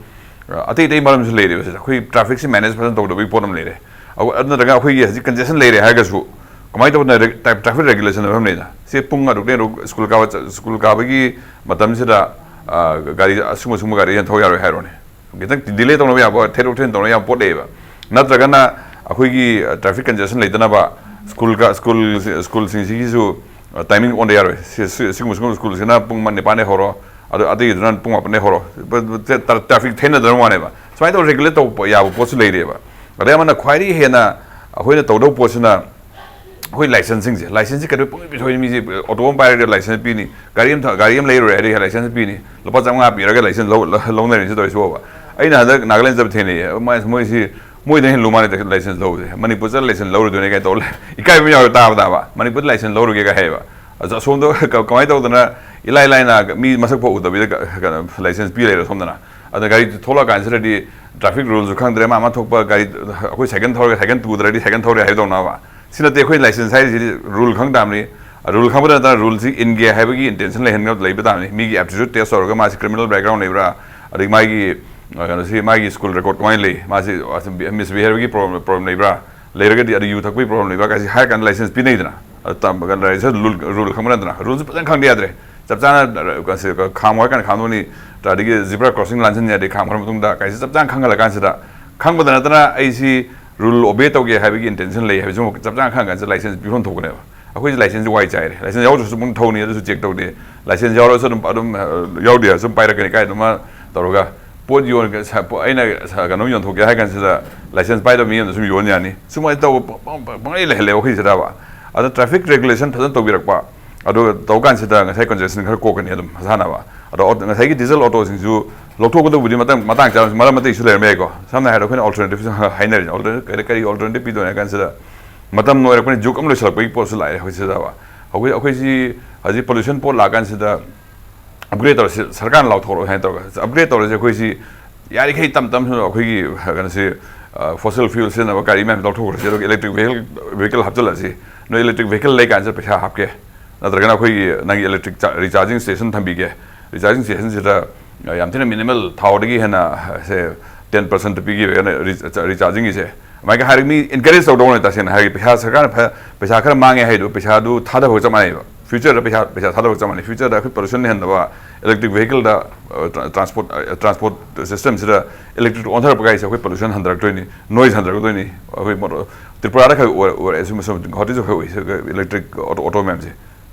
ꯑ, ꯑꯇꯩ ꯑꯇꯩ ꯃꯔꯝꯁꯨ ꯂꯩꯔꯦꯕ꯫ ꯁꯤꯗ ꯑꯩꯈꯣꯏ ꯇ꯭ꯔꯥꯐꯤꯛꯁꯤ ꯃꯦꯅꯦꯖ ꯐꯖꯅ ꯇꯧꯗꯕꯒꯤ ꯄꯣꯠ ꯑꯃ ꯂꯩꯔꯦ꯫ ꯑꯗꯨ, ꯑꯗꯨ ꯅꯠꯇ꯭ꯔꯒ ꯑꯩꯈꯣꯏꯒꯤ ꯍꯧꯖꯤꯛ ꯀꯟꯖꯦꯁꯟ ꯂꯩꯔꯦ ꯍꯥꯏꯔꯒꯁꯨ ꯀꯃꯥꯏꯅ ꯇꯧꯗꯅ ꯔꯦ-, ꯇ꯭ꯔꯥ-, ꯇ꯭ꯔꯥꯐꯤꯛ ꯔꯦꯒꯨꯂꯦꯁꯟ ꯍꯥꯏꯕ ꯑꯃ ꯂꯩꯗꯅ, ꯁꯤ ꯄꯨꯡ ꯑꯗꯨꯛꯇꯩ ꯑꯗꯨꯛ ꯁ꯭ꯀꯨꯜ ꯀꯥꯕ ꯆꯠ-, ꯁ꯭ꯀꯨꯜ ꯀꯥꯕꯒꯤ ꯃꯇꯝꯁꯤꯗ, ꯑ, ꯒꯥꯔꯤ ꯑꯁꯨꯝ ꯑꯁꯨꯝꯕ ꯒꯥꯔꯤ ꯍꯦꯟꯅ ꯊꯧ ꯌꯥꯔꯣꯏ ꯍꯥꯏꯔꯣꯅꯦ꯫ ꯈꯤꯇꯪ ꯗꯤꯂꯦ ꯇꯧꯅꯕ ꯌꯥꯕ, ꯊꯦꯗꯣꯛ ꯊꯦꯖꯤꯟ ꯇꯧꯅꯕ ꯌꯥꯕ ꯄꯣꯠ ꯂꯩꯌꯦꯕ꯫ ꯅꯠꯇ꯭ꯔꯒꯅ ꯑꯩꯈꯣꯏꯒꯤ, ꯑ, ꯇ꯭ꯔꯥꯐꯤꯛ ꯀꯟꯖꯦꯁꯟ ꯂꯩꯇꯅꯕ ꯁ꯭ꯀꯨꯜ ꯀ-, ꯁ꯭ꯀꯨꯜ, ꯁ꯭ꯀꯨꯜꯁꯤꯡꯁꯤꯒꯤꯁꯨ, ꯑ, ꯇꯥꯏꯃꯤꯡ ꯑꯣꯟꯗ ꯌꯥꯔꯣꯏ꯫ ꯁꯤ, ꯁꯤ, ꯁꯤꯒꯨꯝꯕ, ꯁꯤꯒꯨꯝꯕ ꯁ꯭ꯀꯨꯜꯁꯤꯅ ꯄꯨꯡ ꯅꯤꯄꯥꯟꯗꯩ ꯍꯧꯔꯣ, ꯑꯗꯨ ꯑꯇꯩꯗꯨꯅ ꯄꯨꯡ ꯃꯥꯄꯟꯗꯩ ꯍꯧꯔꯣ꯫ ꯇ꯭ꯔꯥ-, ꯇ꯭ꯔꯥꯐꯤꯛ ꯊꯦꯡꯅꯗꯅꯕ ꯋꯥꯅꯦꯕ꯫ ꯁꯨꯃꯥꯏꯅ ꯇꯧꯔ ꯔꯦꯒꯨꯂꯦꯠ ꯇꯧꯕ ꯌꯥꯕ ꯄꯣꯠꯁꯨ ꯂꯩꯔꯤꯑꯕ꯫ ꯑꯗꯩ ꯑꯃꯅ ꯈ꯭ꯋꯥꯏꯗꯒꯤ ꯍꯦꯟꯅ ꯑꯩꯈꯣꯏꯅ ꯇꯧꯗꯧꯕ ꯄꯣꯠꯁꯤꯅ ꯑꯩꯈꯣꯏ ꯂꯥꯏꯁꯦꯟꯁꯁꯤꯡꯁꯦ, ꯂꯥꯏꯁꯦꯟꯁꯁꯦ ꯀꯩꯗꯧ ꯄꯨꯡꯄꯤ ꯄꯤꯊꯣꯛꯏ? ꯃꯤꯁꯦ ꯑꯣꯇꯣ ꯑꯃ ꯄꯥꯏꯔꯒ ꯂꯥꯏꯁꯦꯟꯁ ꯄꯤꯅꯤ, ꯒꯥꯔꯤ ꯑꯃ ꯊ-, ꯒꯥꯔꯤ ꯑꯃ ꯂꯩꯔꯨꯔꯦ ꯍꯥꯏꯔꯗꯤ ꯂꯥꯏꯁꯦꯟꯁ ꯄꯤꯅꯤ, ꯂꯨꯄꯥ ꯆꯥꯝꯃꯉꯥ ꯄꯤꯔꯒ ꯂꯥꯏꯁꯦꯟꯁ ꯂꯧ-, ꯂꯧꯅꯔꯤꯁꯦ ꯇꯧꯔꯤꯁꯤꯕꯣꯕ꯫ ꯑꯩꯅ ꯍꯟꯗꯛ ꯅꯥꯒꯥꯂꯦꯟ ꯆꯠꯄ ꯊꯦꯡꯅꯩꯌꯦ꯫ ꯃꯣꯏ-, ꯃꯣꯏꯁꯤ ꯃꯣꯏꯗ ꯍꯦꯟꯅ ꯂꯨ ꯃꯥꯜꯂꯦ ꯂꯥꯏꯁꯦꯟꯁ ꯂꯧꯕꯁꯦ꯫ ꯃꯅꯤꯄꯨꯔ ꯆꯠꯂ ꯂꯥꯏꯁꯦꯟꯁ ꯂꯧꯔꯨꯗꯣꯏꯅꯦ ꯀꯥꯏꯅ ꯇꯧ ꯂꯩ꯫ ꯏꯀꯥꯏꯕ ꯑꯃ ꯌꯥꯎꯔꯦ ꯇꯥꯕ ꯇꯥꯕ꯫ ꯃꯅꯤꯄꯨꯔꯗ ꯂꯥꯏꯁꯦꯟꯁ ꯂꯧꯔꯨꯒꯦꯒ ꯍꯥꯏꯌꯦꯕ꯫ ꯑꯗꯣ ꯑꯁꯣꯝꯗ ꯀ-, ꯀꯃꯥꯏꯅ ꯇꯧꯗꯅ ꯏꯂꯥꯏ ꯂꯥꯏꯅ ꯃꯤ ꯃꯁꯛ ꯐꯥꯎ ꯎꯗꯕꯤꯗ ꯀ-, ꯀꯩꯅꯣ ꯂꯥꯏꯁꯦꯟꯁ ꯄꯤ ꯂꯩꯔꯦ ꯁꯣꯝꯗꯅ꯫ ꯑꯗ ꯒꯥꯔꯤ ꯊꯣꯛꯂꯛꯑꯀꯥꯟꯁꯤꯗꯗꯤ ꯇ꯭ꯔꯥꯐꯤꯛ ꯔꯨꯜꯁꯨ ꯈꯪꯗ꯭ꯔꯦ, ꯃꯥ ꯑꯃ ꯊꯣꯛꯄ ꯒꯥꯔꯤ, ꯑꯩꯈꯣꯏ ꯁꯥꯏꯀꯜ ꯊꯧꯔꯒ ꯁꯥꯏꯀꯜ ꯇꯨꯗ꯭ꯔꯗꯤ ꯁꯥꯏꯀꯜ ꯊꯧꯔꯦ ꯍꯥꯏꯗꯧꯅꯕ꯫ ꯁꯤ ꯅꯠꯇꯦ ꯑꯩꯈꯣꯏ ꯂꯥꯏꯁꯦꯟꯁ ꯍꯥꯏꯔꯤꯁꯤꯗꯤ ꯔꯨꯜ ꯈꯪ ꯇꯥꯕꯅꯤ꯫ ꯔꯨꯜ ꯈꯪꯕꯗ ꯅꯠꯇꯅ ꯔꯨꯜꯁꯤ ꯏꯟꯒꯦ ꯍꯥꯏꯕꯒꯤ ꯏꯟꯇꯦꯟꯁꯟ ꯂꯩꯍꯟꯒ-, ꯂꯩꯕ ꯇꯥꯕꯅꯤ꯫ ꯃꯤꯒꯤ ꯑꯦꯞꯇꯤꯇ꯭ꯌꯨꯠ ꯇꯦꯁ ꯇꯧꯔꯒ ꯃꯥꯁꯤ ꯀ꯭ꯔꯤꯃꯤꯅꯦꯜ ꯕꯦꯛꯒ꯭ꯔꯥꯎꯟ ꯂꯩꯕ꯭ꯔꯥ, ꯑꯗꯒꯤ ꯃꯥꯒꯤ, ꯑ, ꯀꯩꯅꯣꯁꯤ, ꯃꯥꯒꯤ ꯁ꯭ꯀꯨꯜ ꯔꯦꯀꯣꯔꯠ ꯀꯃꯥꯏꯅ ꯂꯩ, ꯃꯥꯁꯤ ꯃꯤꯁꯕꯤꯍꯦꯕꯤꯌꯔꯒꯤ ꯄ꯭ꯔꯣꯕ꯭ꯂꯦꯝ, ꯄ꯭ꯔꯣꯕ꯭ꯂꯦꯝ ꯂꯩꯕ꯭ꯔꯥ, ꯂꯩꯔꯒꯗꯤ ꯑꯗꯨ ꯌꯨ ꯊꯛꯄꯒꯤ ꯄ꯭ꯔꯣꯕ꯭ꯂꯦꯝ ꯂꯩꯕ꯭ꯔꯥ ꯀꯥꯏꯁꯤ ꯍꯥꯏꯔ ꯀꯥꯟꯗ ꯂꯥꯏꯁꯦꯟꯁ ꯄꯤꯅꯩꯗꯅ꯫ ꯑꯗꯨ ꯇꯝꯕ ꯀꯥꯟꯗ ꯂꯥꯏꯁꯦꯟꯁ ꯔꯨꯜ, ꯔꯨꯜ ꯈꯪꯕ ꯅꯠꯇꯅ, ꯔꯨꯜꯁꯤ ꯐꯖꯅ ꯈꯪꯗ ꯌꯥꯗ꯭ꯔꯦ꯫ ꯆꯞ ꯆꯥꯅ ꯈꯥꯝꯃꯣ ꯍꯥꯏ ꯀꯥꯟꯗ ꯈꯥꯝꯗꯣꯛꯑꯅꯤ, ꯑꯗꯒꯤ zebra crossing ꯂꯥꯟꯁꯤꯟꯅꯤ, ꯑꯗꯩ ꯈꯥꯝꯈ꯭ꯔ ꯃꯇꯨꯡꯗ ꯒꯥꯔꯤꯁꯦ ꯆꯞ ꯆꯥꯅ ꯈꯪꯍꯜꯂꯀꯥꯟꯁꯤꯗ, ꯈꯪꯕꯗ ꯅꯠꯇꯅ ꯑꯩꯁꯤ rule obey ꯇꯧꯒꯦ ꯍꯥꯏꯕꯒꯤ intention ꯂꯩ ꯍꯥꯏꯕꯁꯤꯃ ꯆꯞ ꯆꯥꯅ ꯈꯪꯉ ꯀꯥꯟꯁꯤꯗ license ꯄꯤꯐꯝ ꯊꯣꯛꯄꯅꯦꯕ꯫ ꯑꯩꯈꯣꯏꯁꯦ license ꯁꯦ ꯋꯥꯏ ꯆꯥꯏꯔꯦ, license ꯌꯥꯎꯗ꯭ꯔꯁꯨ ꯑꯗꯨꯝ ꯊꯧꯅꯤ, ꯑꯗꯨꯁꯨ check ꯇꯧꯗꯦ, license ꯌꯥꯎꯔꯁꯨ ꯑꯗꯨꯝ, ꯑꯗꯨꯝ, ꯑ, ꯌꯥꯎꯗꯦ ꯁꯨꯝ ꯄꯥꯏꯔꯛꯀꯅꯤ, ꯀꯥꯏꯗꯅꯣꯃ ꯇꯧꯔꯒ꯫ ꯄꯣꯠ ꯌꯣꯟ-, ꯁ-, ꯄꯣ-, ꯑꯩꯅ ꯁ-, ꯀꯩꯅꯣꯝ ꯌꯣꯟꯊꯣꯛꯀꯦ ꯍꯥꯏ ꯀꯥꯟꯁꯤꯗ license ꯄꯥꯏꯗꯕ ꯃꯤ ꯑꯃꯗ ꯁꯨꯝ ꯌꯣꯟ ꯌꯥꯅꯤ, ꯁꯨꯃꯥꯏꯅ ꯇꯧꯕ ꯄ-, ꯄ-, ꯄ-, ꯄꯪꯂꯩ ꯂꯩꯍꯜꯂꯦꯕ ꯑꯩꯈꯣꯏ ꯁꯤꯗꯕ꯫ ꯑꯗꯣ traffic regulation ꯐꯖꯅ ꯇꯧꯕꯤꯔꯛꯄ, ꯑꯗꯨꯒ ꯇꯧ ꯀꯥꯟꯁꯤꯗ ꯉꯁꯥꯏ congestion ꯈꯔ ꯀꯣꯛꯀꯅꯤ ꯑꯗꯨꯝ ꯃꯁꯥꯟꯅꯕ꯫ ꯑꯗꯣ ꯑꯣ-, ꯉꯁꯥꯏꯒꯤ diesel autoꯁꯤꯡꯁꯨ ꯂꯧꯊꯣꯛꯀꯗꯧꯕꯗꯤ ꯃꯇꯥꯡ, ꯃꯇꯥꯡ ꯆꯥꯕ ꯃꯔꯝ ꯑꯇꯩꯁꯨ ꯂꯩꯔꯝꯕ ꯌꯥꯏꯀꯣ꯫ ꯁꯝꯅ ꯍꯥꯏꯔꯕꯗ ꯑꯩꯈꯣꯏꯅ alternative ꯍꯥꯏꯅꯔꯤꯁꯦ, alternate ꯀꯔꯤ, ꯀꯔꯤ alternative ꯄꯤꯗꯣꯏꯅꯣ ꯍꯥꯏ ꯀꯥꯟꯁꯤꯗ, ꯃꯇꯝ ꯂꯣꯏꯔꯛꯄꯅꯤ, ꯖꯨꯛ ꯑꯃ ꯂꯣꯏꯁꯤꯜꯂꯛꯄꯒꯤ ꯄꯣꯠꯁꯨ ꯂꯥꯛꯑꯦ ꯑꯩꯈꯣꯏ ꯁꯤꯗꯕ꯫ ꯑꯩꯈꯣꯏ, ꯑꯩꯈꯣꯏꯁꯤ ꯍꯧꯖꯤꯛ pollution ꯄꯣꯠ ꯂꯥꯛꯀꯥꯟꯁꯤꯗ upgrade ꯇꯧꯔꯁꯤ, ꯁꯔꯀꯥꯔꯅ ꯂꯥꯎꯊꯣꯔꯛꯑꯣ ꯍꯥꯏꯅ ꯇꯧꯔꯒ upgrade ꯇꯧꯔꯁꯤ꯫ ꯑꯩꯈꯣꯏꯁꯤ ꯌꯥꯔꯤꯈꯩ ꯇꯞ ꯇꯞꯅ ꯑꯩꯈꯣꯏꯒꯤ ꯀꯩꯅꯣꯁꯤ, ꯑ, fossil fuel ꯁꯤꯖꯤꯟꯅꯕ ꯒꯥꯔꯤ ꯃꯌꯥꯝ ꯂꯧꯊꯣꯛꯈ꯭ꯔꯁꯤ, ꯑꯗꯨꯒ electric vehicle, vehicle ꯍꯥꯞꯆꯤꯜꯂꯁꯤ꯫ ꯅꯣꯏ electric vehicle ꯂꯩ ꯀꯥꯟꯁꯤꯗ ꯄꯩꯁꯥ ꯍꯥꯞꯀꯦ, ꯅꯠꯇ꯭ꯔꯒꯅ ꯑꯩꯈꯣꯏꯒꯤ ꯅꯪꯒꯤ electric ꯆꯥ-, recharging station ꯊꯝꯕꯤꯒꯦ꯫ Recharging stationꯁꯤꯗ ꯌꯥꯝ ꯊꯤꯅ minimal, ꯊꯥꯎꯗꯒꯤ ꯍꯦꯟꯅ, ꯁꯦ, ten percent ꯄꯤꯈꯤꯕ ꯀꯩꯅꯣ ꯔꯤ-, ꯆꯥ-, rechargingꯒꯤꯁꯦ꯫ ꯑꯗꯨꯃꯥꯏꯅ ꯍꯥꯏꯔꯒ ꯃꯤ encourage ꯇꯧꯗꯧꯅꯦ꯫ ꯇꯁꯦꯡꯅ ꯍꯥꯏꯔꯒ ꯄꯩꯁꯥ ꯁꯔꯀꯥꯔꯅ ꯐ-, ꯄꯩꯁꯥ ꯈꯔ ꯃꯥꯡꯉꯦ ꯍꯥꯏꯗꯣ ꯄꯩꯁꯥꯗꯨ ꯊꯥꯗꯕꯒ ꯆꯞ ꯃꯥꯟꯅꯩꯕ꯫ Futureꯗ ꯄꯩꯁꯥ, ꯄꯩꯁꯥ ꯊꯥꯗꯕꯒ ꯆꯞ ꯃꯥꯟꯅꯩ꯫ Futureꯗ ꯑꯩꯈꯣꯏ pollution ꯂꯩꯍꯟꯗꯕ electric vehicleꯗ, ꯑ, tra-, transport, ꯑ, transport systemꯁꯤꯗ electric ꯑꯣꯟꯊꯔꯛꯄ ꯀꯥꯏꯁꯦ ꯑꯩꯈꯣꯏ pollution ꯍꯟꯊꯔꯛꯇꯣꯏꯅꯤ, noise ꯍꯟꯊꯔꯛꯇꯣꯏꯅꯤ꯫ ꯑꯩꯈꯣꯏ ꯃꯣꯇꯣꯔ, ꯇ꯭ꯔꯤꯄꯨꯔꯥꯗ ꯈꯔ ꯑꯣꯏꯔ-, ꯑꯣꯏꯔꯛꯑꯦ, ꯁꯨꯝ, ꯁꯨꯝ ꯒꯨꯋꯥꯍꯥꯇꯤꯁꯨ ꯈꯔ ꯑꯣꯏ, electric auto, auto ꯃꯌꯥꯝꯁꯦ꯫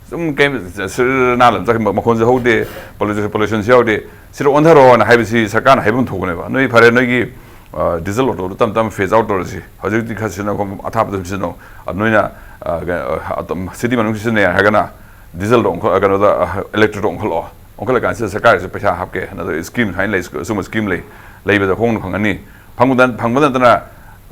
ꯁꯨꯝ ꯀꯩꯝ ꯁꯤꯔ ꯅꯥꯜꯂ ꯑꯗꯨꯝ ꯆꯠꯈꯤꯕ, ꯃꯈꯣꯟꯁꯨ ꯍꯧꯗꯦ, pollution, pollutionꯁꯨ ꯌꯥꯎꯗꯦ꯫ ꯁꯤꯗ ꯑꯣꯟꯊꯔꯛꯑꯣꯅ ꯍꯥꯏꯕꯁꯤ ꯁꯔꯀꯥꯔꯅ ꯍꯥꯏꯐꯝ ꯊꯣꯛꯄꯅꯦꯕ꯫ ꯅꯣꯏ ꯐꯔꯦ, ꯅꯣꯏꯒꯤ, ꯑ, diesel autoꯗꯣ ꯇꯞ ꯇꯞꯅ phase out ꯇꯧꯔꯁꯤ, ꯍꯧꯖꯤꯛ ꯍꯧꯖꯤꯛ ꯈꯔ ꯁꯤꯖꯤꯟꯅꯧ, ꯑꯊꯥꯞꯄꯗ ꯑꯗꯨꯝ ꯁꯤꯖꯤꯟꯅꯧ꯫ ꯑ, ꯅꯣꯏꯅ, ꯑ, ꯀꯩꯅꯣ, ꯑ, ꯑꯗꯨꯝ city ꯃꯅꯨꯡ ꯁꯤꯖꯤꯟꯅꯩ ꯍꯥꯏꯔꯒꯅ dieselꯗꯣ ꯑꯣꯟꯈꯠ-, ꯑ, ꯀꯩꯅꯣꯗ, ꯑ, electricꯇ ꯑꯣꯟꯈꯠꯂꯛꯑꯣ꯫ ꯑꯣꯟꯈꯠꯂꯀꯥꯟꯁꯤꯗ ꯁꯔꯀꯥꯔꯒꯤꯁꯨ ꯄꯩꯁꯥ ꯍꯥꯞꯀꯦ, ꯅꯠꯇ꯭ꯔꯒ scheme ꯁꯨꯃꯥꯏꯅ ꯂꯩ, ꯁꯨꯝꯕ scheme ꯂꯩ, ꯂꯩꯕꯗ ꯍꯣꯡꯅ ꯐꯪꯒꯅꯤ꯫ ꯐꯪꯕꯗ, ꯐꯪꯕ ꯅꯠꯇꯅ,